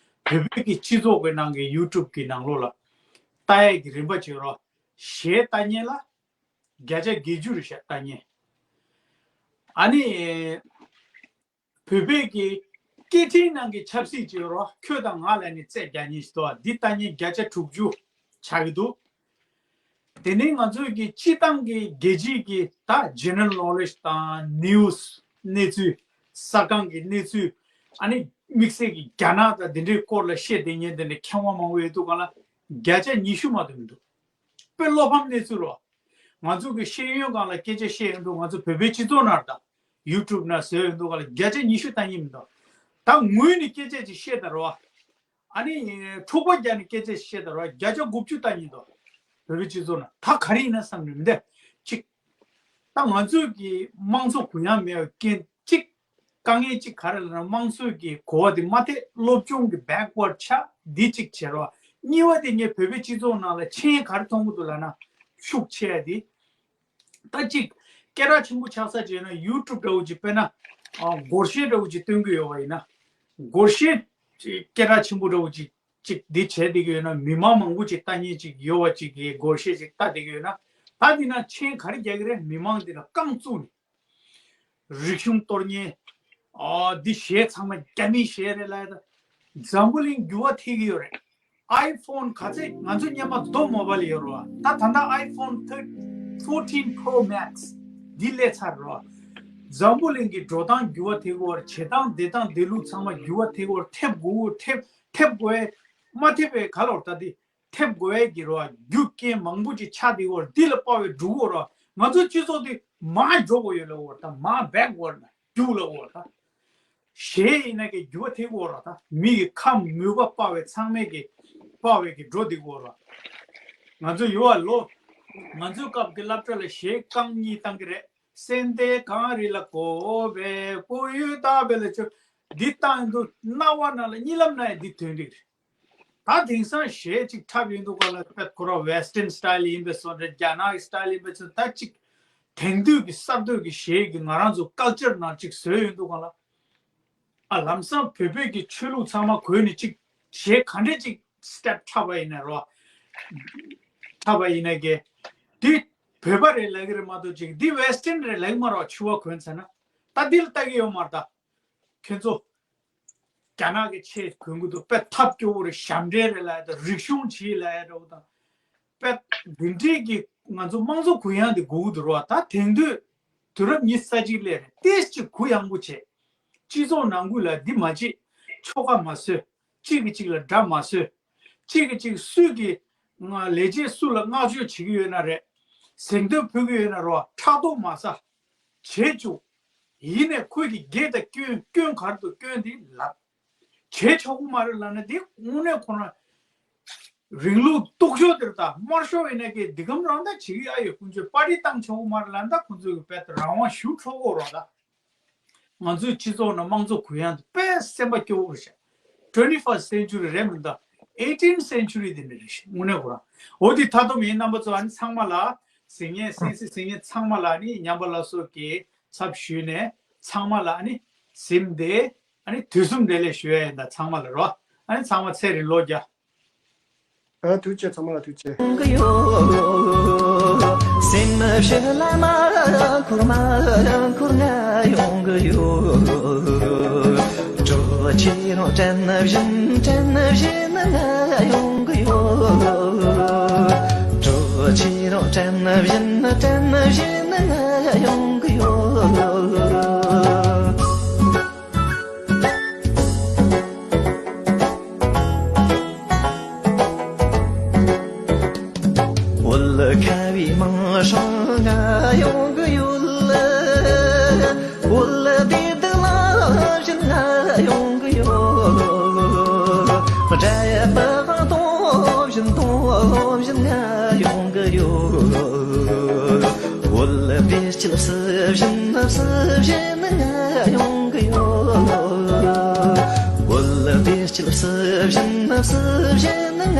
བོད་པའི་གི་སྤྱི་ཚོགས་ཀྱི་ནང་གི་ཡུ་ཊུབ་གི་ནང་ལོགས་ལ་ལྟ་ཡས་ཀྱི་རིམ་པ་བྱེད་རོགས། གཞས་ལྟ་མཁན་ལ་བརྒྱ་ཆ་བརྒྱད་ཅུ་རེད་ཤག་ལྟ་མཁན། ཨ་ནི་བོད་པའི་གི་སྐད་འཕྲིན་ནང་གི་ཆབ་སྲིད་བྱེད་རོགས། ཁྱོད་དང་ང་ལ་ནི་རྩོད་རྒྱག་མཁན་ཞིག་འདུག་འདི་ལྟ་མཁན་བརྒྱ་ཆ་དྲུག་ཅུ་ཆགས་ཀྱི་འདུག་དེ་ནས་ང་ཚོའི་གི་སྤྱི་བཏང་གི་རྒྱལ་སྤྱིའི་གི་ད་ཇེ་ནེ་རལ་ནོ་ལེཇ་དང་ནིའུ་སི་གནས་ཚུལ། ས་ཁང་གི་གནས་ཚུལ། ཨ་ནི་དམིགས་བསལ་གྱི་རྒྱ་ནག་དང་འདི་འདྲའི་སྐོར་ལ་བཤད་བསྡད་མཁན་དེ་འདྲ་མཁས་དབང་མང་པོ་ཡོད་དུས་སྒང་ལ་བརྒྱ་ཆ་ཉི་ཤུ་མ་གཏོགས་མི་འདུག་དཔེ་བློ་ཕམ་གནས་ཚུལ་རོ། ང་ཚོ་གི་ཤེས་ཡོན་སྒང་ལ་སྐད་ཆ་བཤད་ཡོང་དུས་ང་ཚོ་བོད་པའི་སྤྱི་ཚོགས་ནང་དང་ཡུ་ཊུབ་ནང་བཟོས་ཡོང་དུས་སྒང་ལ་བརྒྱ་ཆ་ཉི་ཤུ་ལྟ་མཁན་མི་འདུག་ད་ངོས་ནས་སྐད་ཆ་ཅིག་བཤད་ད་རོ། ཨ་ནི་འཁྲུག་པ་རྒྱག་ནས་སྐད་ཆ་བཤད་ད་ར་བརྒྱ་ཆ་དགུ་བཅུ་ལྟ་མཁན་འདུག་བོད་པའི་སྤྱི་ཚོགས་ནང་ད་ག་རེ་ཡིན་ན་བསམ་ནས་མི་འདུག་གཅིག་ད་ང་ཚོས་ཀྱི་དམངས་གཙོ་གུ་ཡངས་མེད་པའི་རྐྱེན་གཅིག་དཀའ་ངལ་གཅིག་ག་རེ་ལབ་ན་དམངས་གཙོའི་གི་གོ་བ་དེ་མ་ཐེབས། སློབ་སྦྱོང་གི་བེག་ཝར་ཌི་ཆགས། འདི་གཅིག་བྱེད་རོགས། གཉིས་པ་དེ་ངས་བོད་པའི་སྤྱི་ཚོགས་ནང་ལ་ཆེན་ག་རེ་མཐོང་གི་འདུག་ལབ་ན་ཤུགས་ཆེ་ཡ་དེ། ད་གཅིག་སྐད་གྲགས་ཆེན་པོ་ཆགས་ས་བྱས་ན་ཡུ་ཊུབ་འདྲ་བོ་ཅིག་དཔེར་ན་ཨ་སྒོར་གཞས་འདྲ་བོ་ཅིག་སྟོན་གྱི་ཡོད་པ་ཡིན་ན། སྒོར་གཞས་ཅིག་སྐད་གྲགས་ཆེན་པོ་འདྲ་བོ་ཅིག་ཅིག་འདི་བྱས་བསྡད་ཀྱི་ཡོད་ན། མི་མང་མང་པོ་ཅིག་ལྟ་མཁན་ཅིག་ཡོད་པ་ཅིག་གིས་སྒོར་གཞས་ཅིག་ལྟ་བསྡད་ཀྱི་ཡོད་ན། ད་འདི་ན་མཆན་ག་རེ་རྒྱག་གི་རེད། མི་མང་འདི་ལ་རྐང་བཙུགས་ནས། རིག་གཞུང་གཏོར་མཁན། ཨ་འདི་གཞས་ཚང་མ་རྒྱ་མིའི་གཞས་རེད་ལབ་ཡ་ད། འཛམ་བུ་གླིང་འགྱུར་བ་ཐེབས་ཀྱི་ཡོད་རེད། ཨའི་ཕོན་ག་ཚད་ང་ཚོ་སྔོན་མ་རྡོ་མོ་བལ་ཡོད་རེད་བ། ད་ད་ལྟ་ཨའི་ཕོན་ཐར་ཕོར་ཊིན་པོ་རོ་མེག་སི་འདི་སླེབས་ཚར་རེད་བ། འཛམ་བུ་གླིང་གི་འགྲོ་སྟངས་འགྱུར་བ་ཐེབས་ཀྱི་ཡོད་རེད། བྱེད་སྟངས་བསྡད་སྟངས་བསྡད་ལུགས་ཚང་མ་འགྱུར་བ་ཐེབས་ཀྱི་ཡོད་རེད། ཐེབས་དགོས་ཐེབས་ཐེབས་དགོས་མ་ཐེབས་པའི་ག་ལོར་ད་འདི་ཐེབས་དགོས་ཀྱི་རེད་བ། རྒྱུ་རྐྱེན་མང་པོ་ཅིག་ཆགས་བསྡད་ཀྱི་ཡོད་རེད། འདི་ལ་དཔའ་བའི་འགྲོ་གི་ཡོད་རེད་བ། ང་ཚོའི་སྤྱི་ཚོགས་འདི་མར་འགྲོ་དགོས་ཡོད་ལབ་ཀྱི་ཡོད་རེད། ད་མར་བེག་ཝར་ཌི་ན་རྒྱུགས་ལབ་ཀྱི་ཡོད་རེད་ད། གཞས་ཡིན་ན་གི་འགྱུར་བ་ཐེབས་ཀྱི་ཡོད་རེད་ད། མི་གི་ཁམས་མོས་པ་དཔའ་བའི་ཚང་མས་གི་དཔའ་བའི་གི་འགྲོ་བསྡད་ཀྱི་ཡོད་རེད། ང་ཚོ་ཡོད་བ་ལོ། ང་ཚོའི་སྐབས་ཀྱི་སློབ་གྲྭ་ལ་གཞས་རྐང་གཉིས་བཏང་གི་རེད། སེམས་ལྡན་གངས་རི་ལ་བསྐོར་བའི་སྤོ་ཡུལ་ལྟ་བུ་ལ་ཆོས་འདི་བཏང་ཡོང་དུས་རྣ་བ་ནང་ལ་གཉིད་ལམ་ན་ཡང་འདི་ཐོན་གྱི་རེད། ད་དེང་སང་གཞས་ཅིག་འཁྲབ་ཡོང་དུས་སྒང་ལ་དཔེ་ཁོ་རང་ཝེ་སི་ཊན་སི་ཊའི་ལ་ཡིན་པའི་བཟོ་འདྲ། རྒྱ་ནག་གི་སི་ཊའི་ལ་ཡིན་པའི་བཟོ། ད་ཅིག་དེང་དུས་ཀྱི་གསར་གཏོད་ཀྱི་གཞས་ཀྱི་ང་རང་ཚོ་ཀལ་ཅར་ནང་ཅིག་བཟོས་ཡོང་དུས་སྒང་ལ། ཨ་ལམ་སང་བོད་པའི་གི་ཆོས་ལུགས་ཚང་མ་གོན་ནས་ཅིག་གཞས་ག་འདྲས་ཅིག་སི་ཊེབ་འཁྲབ་པ་ཡིན་ན་རོ། འཁྲབ་པ་ཡིན་ན་གི་འདི་བོད་པ་རེད་ལབ་ཀྱི་རེད་མ་གཏོགས་ཅིག་འདི་ཝེ་སི་ཊན་རེད་ལབ་ཀྱི་མ་རེད་བ། ཕྱུ་པ་གོན་ཚར་ན། ད་འདི་ལ་ལྟ་གི་ཡོད་མ་རེད་ད། ཁྱེད་ཚོ་རྒྱ་ནག་གི་ཆས་གོན་གྱི་འདུག་དཔེ་ཐབས་སྐྱོ་བོ་རེད། ཞབས་འདྲེན་རེད་ལབ་ཡ་དང་། རིག་གཞུང་བྱེད་ལབ་ཡ་འདྲ་བོ་དང་། དཔེ་འདི་འདྲའི་གི་ང་ཚོ་དམངས་གཙོ་གུ་ཡངས་འདི་དགོས་ཀྱི་འདུག་ར་བ། ད་དེང་དུས་དུས་རབས་ཉི་ཤུ་རྩ་གཅིག་སླེབས་རེད། ཏོག་ཙམ་གུ་ཡངས་པོ་བྱེད། སྤྱི་ཚོགས་ནང་ཁུལ་ལ་འདི་མ་བྱེད། ཆོལ་ཁ་མ་བཟོས། གཅིག་གིས་གཅིག་ལ་དགྲ་མ་བཟོས། གཅིག་གིས་གཅིག་སུས་ཀྱི་ང་ལས་བྱེད་སུ་ལ་བསྔགས་བརྗོད་བྱེད་ཀྱི་ཡོད་ན་རེད། གཟེངས་བསྟོད་ཕུལ་གྱི་ཡོད་ན་རོ། ཕྲག་དོག་མ་ཟ། བྱེད་བཅུག་ཡིན་ནས་ཁོས་ཀྱི་སྒེར་དང་སྐྱོན་སྐྱོན་ག་རེ་འདུག་སྐྱོན་དེ་ལབ། བྱེད་ཆོག་གི་མ་རེད་ལབ་ན་དེ་དངོས་གནས་ཁོ་རང་རིང་ལུགས་སྟོབས་ཤོར་དེར་ད་དམར་ཤོག་ཡིན་ན་ཀྱི་འདི་གམ་རང་ད་བྱེད་ཀྱི་ཡ་ཡོད། ཀུན་སྤྱོད་པར་ཊི་བཏང་ཆོག་གི་མ་རེད་ལབ་ན་ད་ཁོང་ཚོས་ཀྱི་དཔེ་ད་རང་དབང་ཞུ་ཆོག་གོ་རོགས་ད། ང་ཚོའི་སྤྱི་ཚོགས་ནང་དམངས་གཙོ་གུ་ཡངས་དེ་དཔེ་སེམས་པ་སྐྱོ་བོ་རེད་ཤག twenty first century རེད་མི་འདུག eighteen century དེ་འདྲ་རེད་ཤག་དངོས་གནས་ཁོ་རང་། འོ་དེ་མཐའ་སྡོམ་ཡིན། རྣམ་པ་ཚོ་ཨ་ནི་ཚང་མ་ལ་གཟིགས་མཁན་གསན་གཟིགས་གཟིགས་མཁན་ཚང་མ་ལ་ཨ་ནི་ཉམས་པ་སླར་གསོ་གི་ཚབ་ཞུས་ནས་ཚང་མ་ལ་ཨ་ནི་གཟིམ་བདེ་ཨ་ནི་དུས་གསུམ་བདེ་ལེགས་ཞུ་ཡ་ཡིན། ད་ཚང་མ་ལ་རོ། ཨ་ནི་ཚང་མ་ཚེ་རིང་ལོ་བརྒྱ། ཨ་ཐུགས་རྗེ་ཆེ། ཚང་མ་ལ་ཐུགས་རྗེ་ཆེ། ཁྱེད་རང་དྲན་བཞིན་དྲན་བཞིན་ང་ཡོང་གི་ཡོད། གྲོགས་ཁྱེད་རང་དྲན་བཞིན་དྲན་བཞིན་ང་ཡོང་གི་ཡོད། བོད་ཁ་བའི་མིང་སྲིང་ང་ཡོང་གི་ཡོད། བོད་བདེ་སྡུག་ལ་བཞིན་ང་ཡོང་གི་ཡོད། འདྲ་པ་དང་བཞིན་དང་བཞིན་ང་ཡོང་གི་ཡོད། བོད་བདེ་སྐྱིད་སུ་བཞིན་སུ་བཞིན་ང་ཡོང་གི་ཡོད། བོད་བདེ་སྐྱིད་སུ་བཞིན་སུ་བཞིན་ང་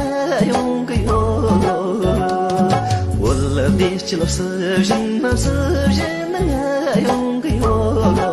ཡོང་གི་ཡོད། བོད་བདེ་སྐྱིད་སུ་བཞིན་སུ་བཞིན་ང་ཡོང་གི་ཡོད།